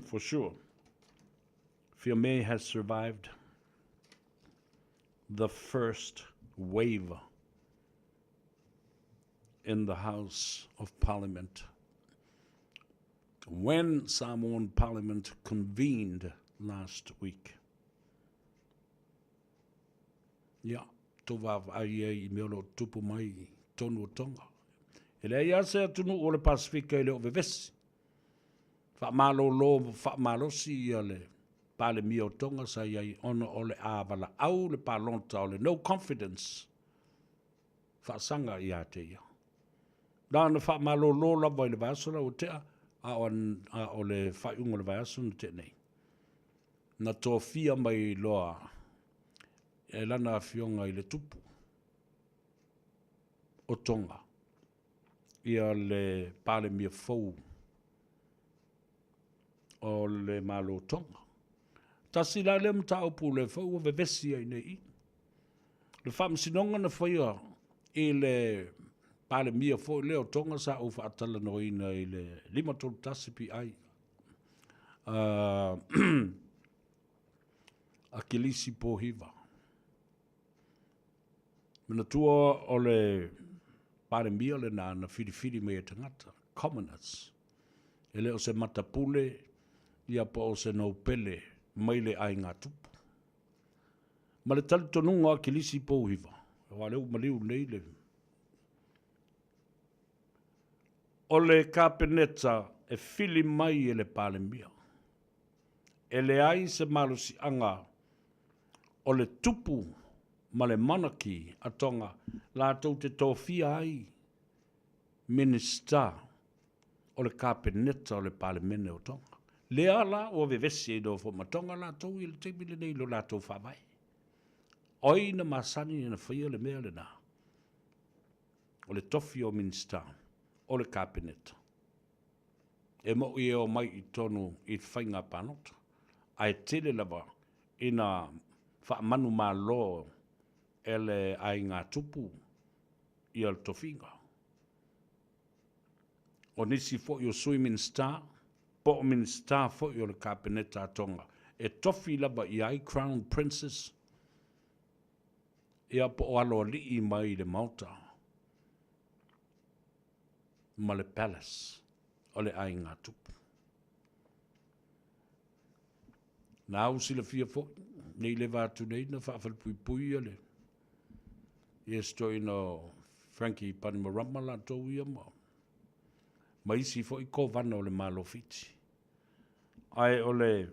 Speaker 6: for sure, Fiame has survived the first wave in the House of Parliament when Samoan Parliament convened last week. Ia, tou vaavaai ai i mea o lo o tupu mai i totonu o Tonga. E leai lava se atunuu o le Pasefika e le o vevesi. Faamalolo ma faamalosi ia le Palemia o Tonga sa i ai ona o le a valaau le palota o le no confidence faasaga ia te ia. Na ona faamalolo lava i le vaiaso la ua tea, a o le faaiuga o le vaiaso na tea nei. Na tofia mai loa e lana afioga i le tupu o Tonga ia le Palemia fou o le Malo o Tonga. Tasi la lea mataupu lea foi ua vevesi ai nei i. Le faamasinoga na faia i le Palemia foi lea o Tonga sa ou faatalanoaina i le 531 PI uh, Akilisi Pohiva. Manatua o le Palemia lena na filifili mai e tagata, commoners. E le o se matapule ia po o se noupele mai le aiga tupu. Ma le talitonuga o Akilisi Pouhiva, aua o lea ua maliu nei le O le Kapeneta e fili mai e le Palemia. E leai se malosiaga o le tupu ma le monarchy a Tonga latou te tofia ai Minisita o le Kapeneta o le Palemene o Tonga. Lea la ua vevesi ai loa foi ma Tonga latou i le taimi lenei i lo latou faavae. O ai na masani ona faia le mea lena? O le tofi o Minisita o le Kapeneta. E moʻi e omai i totonu i faiga palota, ae tele lava ina faamanumalo e le aiga tupu ia le tofiga. O nisi foi o Sui Minisita po o Minisita foi o le Kapeneta a Tonga e tofi lava i ai Crown Princes ia po o aloalii mai le Maota ma le Palace o le aiga tupu. Na au silafia foi, nei leva atu nei na faafalepuipui ia le ia se toeaina o Frankie Panimarama latou ia ma ma isi foi kovana o le Malo Fiti. Ae o le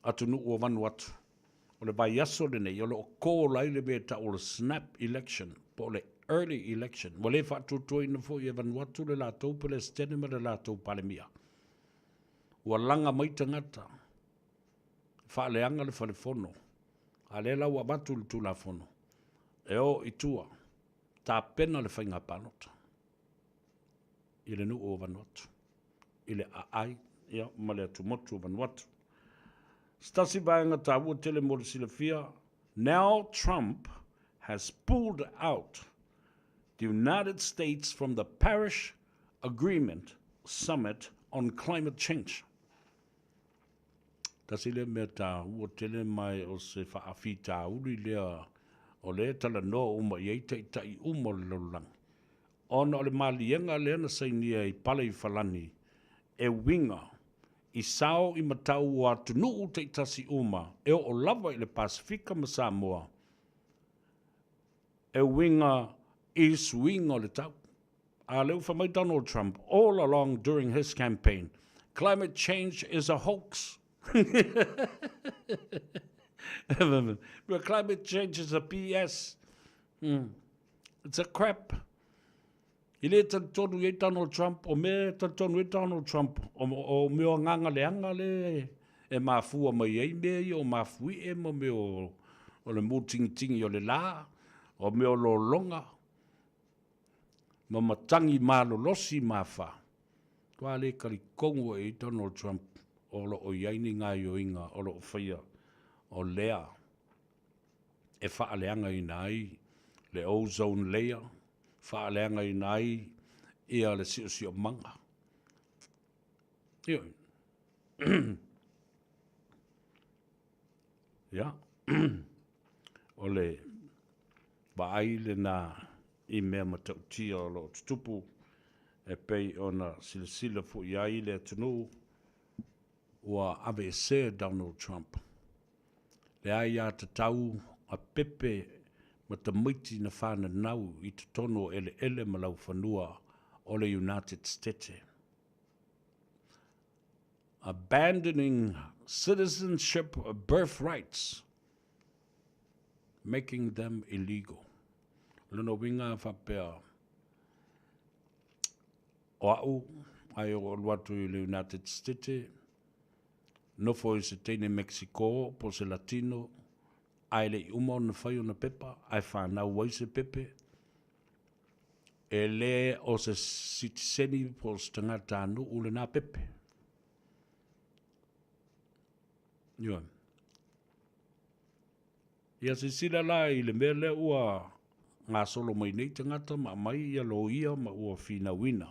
Speaker 6: atunuu o Vanuatu, o le vaiaso lenei o lo o call ai le mea e tau o le snap election po o le early election. Ua le faatuatuaina foi e Vanuatu le latou Peresetene ma le latou Palemia. Ua laga mai tagata e faaleaga le fale fono, a lea la ua avatu le Tulafono e o i tua, tapena le faiga palota i le nuu o Vanuatu, i le aai ia, ma le atumotu o Vanuatu. Se tasi vaega taua tele mo le silafia, now Trump has pulled out the United States from the Paris Agreement Summit on Climate Change. Tasi lea mea taua tele mai o se faafitauli lea o lea e talanoa uma i ai taitai uma o le lalolagi, ona o le maliega lea na sainia i pale i Falani e uiga i sao i matau o atunuu taitasi uma e oo lava i le Pasefika ma Samoa e uiga i suiga o le tau. A lea ua fai mai Donald Trump all along during his campaign, climate change is a hoax. Climate change is a BS. It's a crap. I le talitonu i ai Donald Trump, o mea e talitonu ai Donald Trump, o, o mea o agaga leaga le e mafua mai ai mea ia o mafuie ma mea o, o le mutingitingi o le la, o mea o lologa, ma matagi malolosi ma afa. Tua le talitogu e i Donald Trump o lo o i ai ni gaoioiga o lo o faia o lea e faaleagaina ai le ozone layer, faaleagaina ai ia le siosiomaga. Ioe. Ia, o le vaai lena i mea matautia o lo o tutupu e pei ona silasila foi ai le atunuu ua aveesea Donald Trump. Le aiatatau a pepe ma tamaiti na fananau i totonu o eleele ma laufanua o le United Stete. Abandoning citizenship birthrights, making them illegal. O lona uiga a faapea, o au, ai o alu atu i le United States, nofo i se teine Mexico po o se Latino, ae le i uma ona fai ona pepa, ae fanau ai se pepe, e le o se sitiseni po o se tagatanuu lena pepe. Ioe. Ia silasila la i le mea lea ua gasolo mai nei tagata ma aumai ia loia ma ua finauina.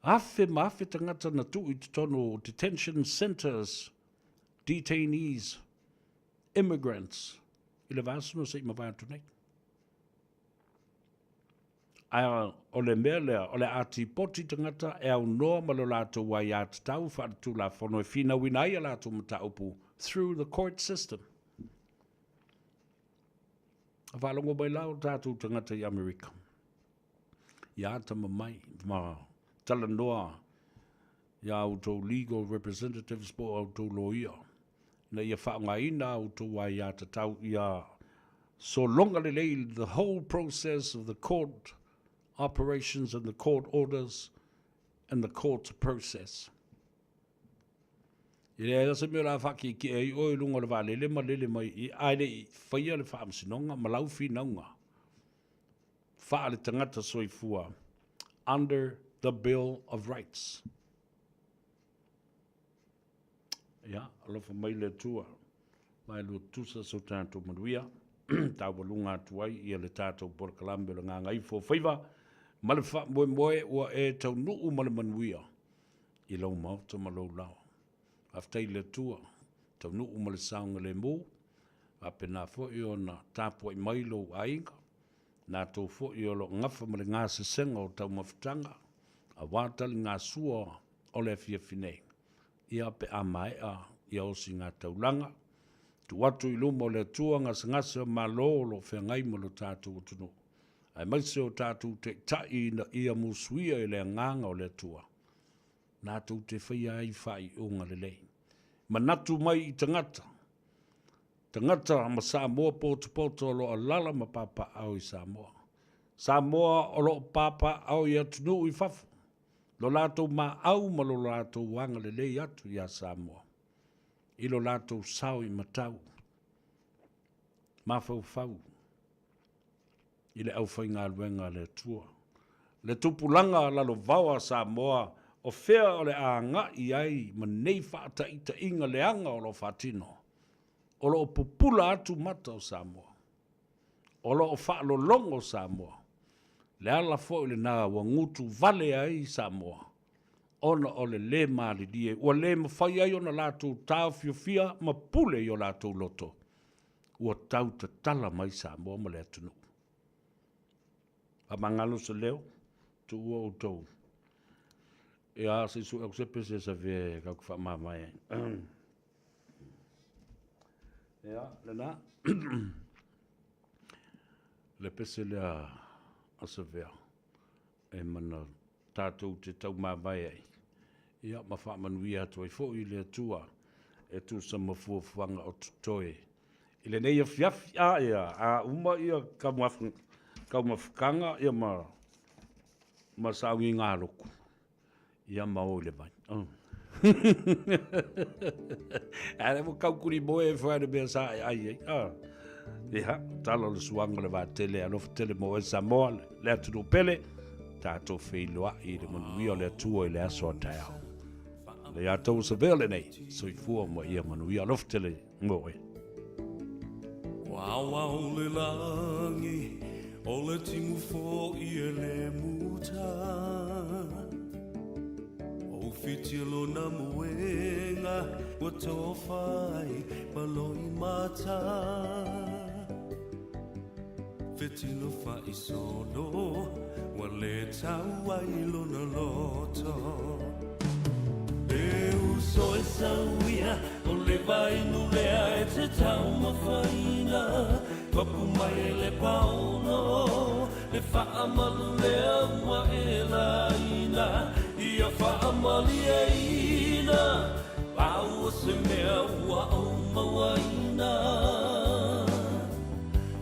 Speaker 6: Afe ma afe tagata na tuu i totonu o detention centres, detainees, immigrants i le vaiaso na se i mavae atu nei. Ae o le mea lea, o le a tipoti tagata e aunoa ma lo latou aiatatau faaletulafono e finauina ai a latou mataupu through the court system. A faalogo mai la o tatou tagata i Amerika, ia atamamai ma talanoa iā outou legal representatives po o outou loia, ina ia faaaogaina a outou aiatatau ia sologa lelei the whole process of the court operations and the court orders and the court process. E leai se mea o le a faakiekie ai oe i luga o le vaalele ma lele mai i i, ae le i faia le faamasinoga ma lau finauga faale-tagata soifua under the Bill of Rights. Ia, alofa mai le Atua, vaelua tutusa so tatou manuia, taualuga atu ai ia le tatou polokalame o le Gagaifo o Faiva, ma le faamoemoe ua e taunuu ma le manuia i lou maota ma lou laoa. Faafetai i le Atua, taunuu ma le saogalemu, faapena foi ona tapuai mai lou aiga, latou foi o lo o gafa ma le gasesega o taumafataga, aua taligasua o le afiafi nei. Ia pe a maea ia osigataulaga, tuu atu i luma o le Atua gasegase o Malo o lo o feagai ma lo tatou atunuu, aemaise o tatou taitai ina ia musuia i le agaga o le Atua, latou te faia ai faaiuga lelei. Manatu mai i tagata, tagata ma Samoa potopoto o lo o alaala ma papaaao i Samoa. Samoa o lo o papaaao i atunuu i fafo, lo latou maau ma lo latou agalelei atu iā Samoa i lo latou sao i matau, mafaufau i le aufaigaluega a le Atua. Le tupulaga lalovaoa a Samoa o fea o le a agai ai ma nei faataitaiga leaga o lo o faatino, o lo o pupula atu mata o Samoa. O lo o faalologo Samoa. Le ala foi lena ua gutu vale ai Samoa, ona o le lē malilie ua lē mafai ai ona latou taofiofia ma pule i o latou loto, ua tau tatala mai Samoa ma le atunuu. Faamagalo se leo, tuua outou. Ia, se i sue atu se pese e savea e tatou te faamavae ai. Ia, lena. Le pese lea a Savea e mana tatou te taumavae ai, ia ma faamanuia atu ai foi le Atua e tusa ma fuafuaga o totoe i lenei afiafi. A, ia, a uma ia taumafataga ia ma ma sauniga lotu, ia ma o i le vai. Oh. A lea ua taukuli moe e fai le mea sa e ai ai. Ah. Ia, tala o le suaga o le vaatele, alofa tele mo oe Samoa, le atunuu pele, tatou feiloai i le manuia o le Atua i le aso a taeao. Le ia tou savea lenei, soifua ma ia manuia, alofa tele mo oe.
Speaker 2: Ua aoao le lagi, o le timu foi e le muta. O whiti lona moenga, ua tofa ai ma loimata. Fetilo faisolo, ua le tau ai lona loto. E uso e sauia, o le vainu lea e te taumafaina. Papu mai e le paono, le faamalu lea ua e laina. Ia faamalieina, pau o se mea ua ou mauaina.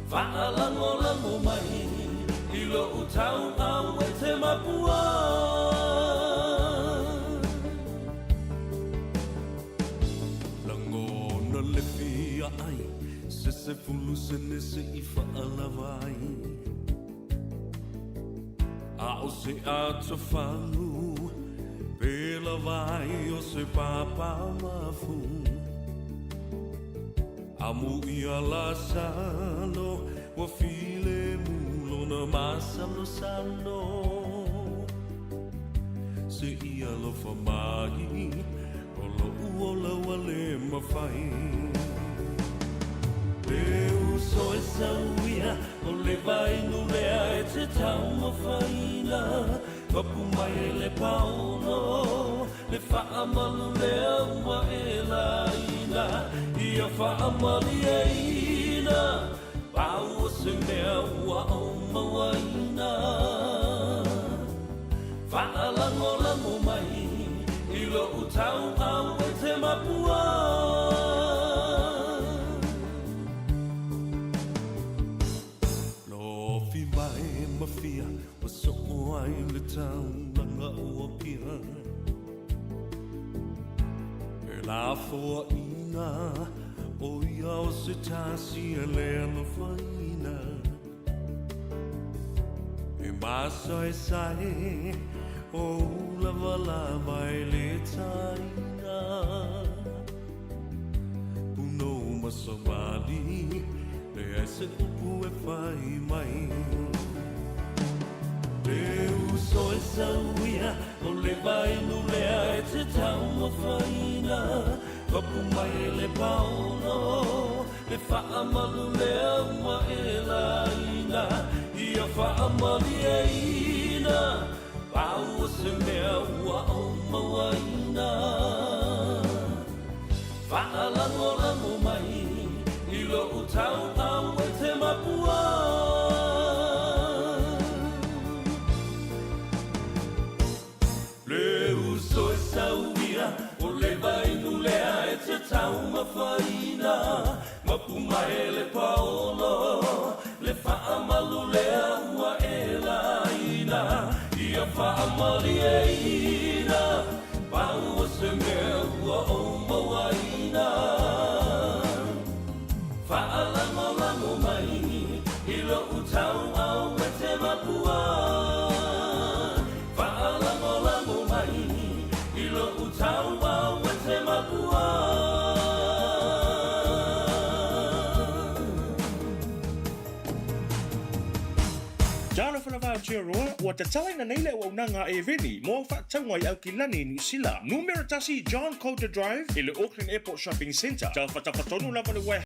Speaker 2: Faalagolago mai i lou tauau e te mapua. Lagona le fia ai, se 10 sene se i faalava ai. A o se atofalu, pe lava ai o se papa mafu. Amu ia Lasalo, ua filemu lona masalosalo. Se i alofa mai, o loʻu ola ua le mafai. E uso e sauia, o le vainu lea e te.
Speaker 8: te taumafaina Mapu mai le paolo Le faamalu lea ua e laina Ia faamalieina Pau o se mea ua ou mauaina Faalagolago mai i lou tauau e te mapua. Lofi mai ma fia ua soo ai le taulaga o Apia. E lafoaiga o ia o se tasi e le alofaina. E masaesae o ulavalava e le taina. Punou ma savali, leai se upu e fai mai. Le uso e sauia, o le vainu lea e te taumafaina. Papu mai le paolo, le faamalu lea ua e laina. Ia faamalieina, pau o se mea ua ou mauaina. Faalagolago mai i lou tauau e te mapua. Le uso e sauia, o le vainu lea e te taumafaina. Mapu mai le paolo, le faamalu lea ua e laina. Ia faamalieina, pau o se mea ua ou mauaina. Faalagolago mai i lou tauau e te mapua. Faalagolago mai i lou tauau e te mapua.
Speaker 4: Talofa lava Aotearoa, ua tatalaina nei le auaunaga a Eveni mo au faatauga i Aukilani i Niu Sila. Numera tasi John Coulter Drive i le Auckland Airport Shopping Centre, tafatafa tonu lava le.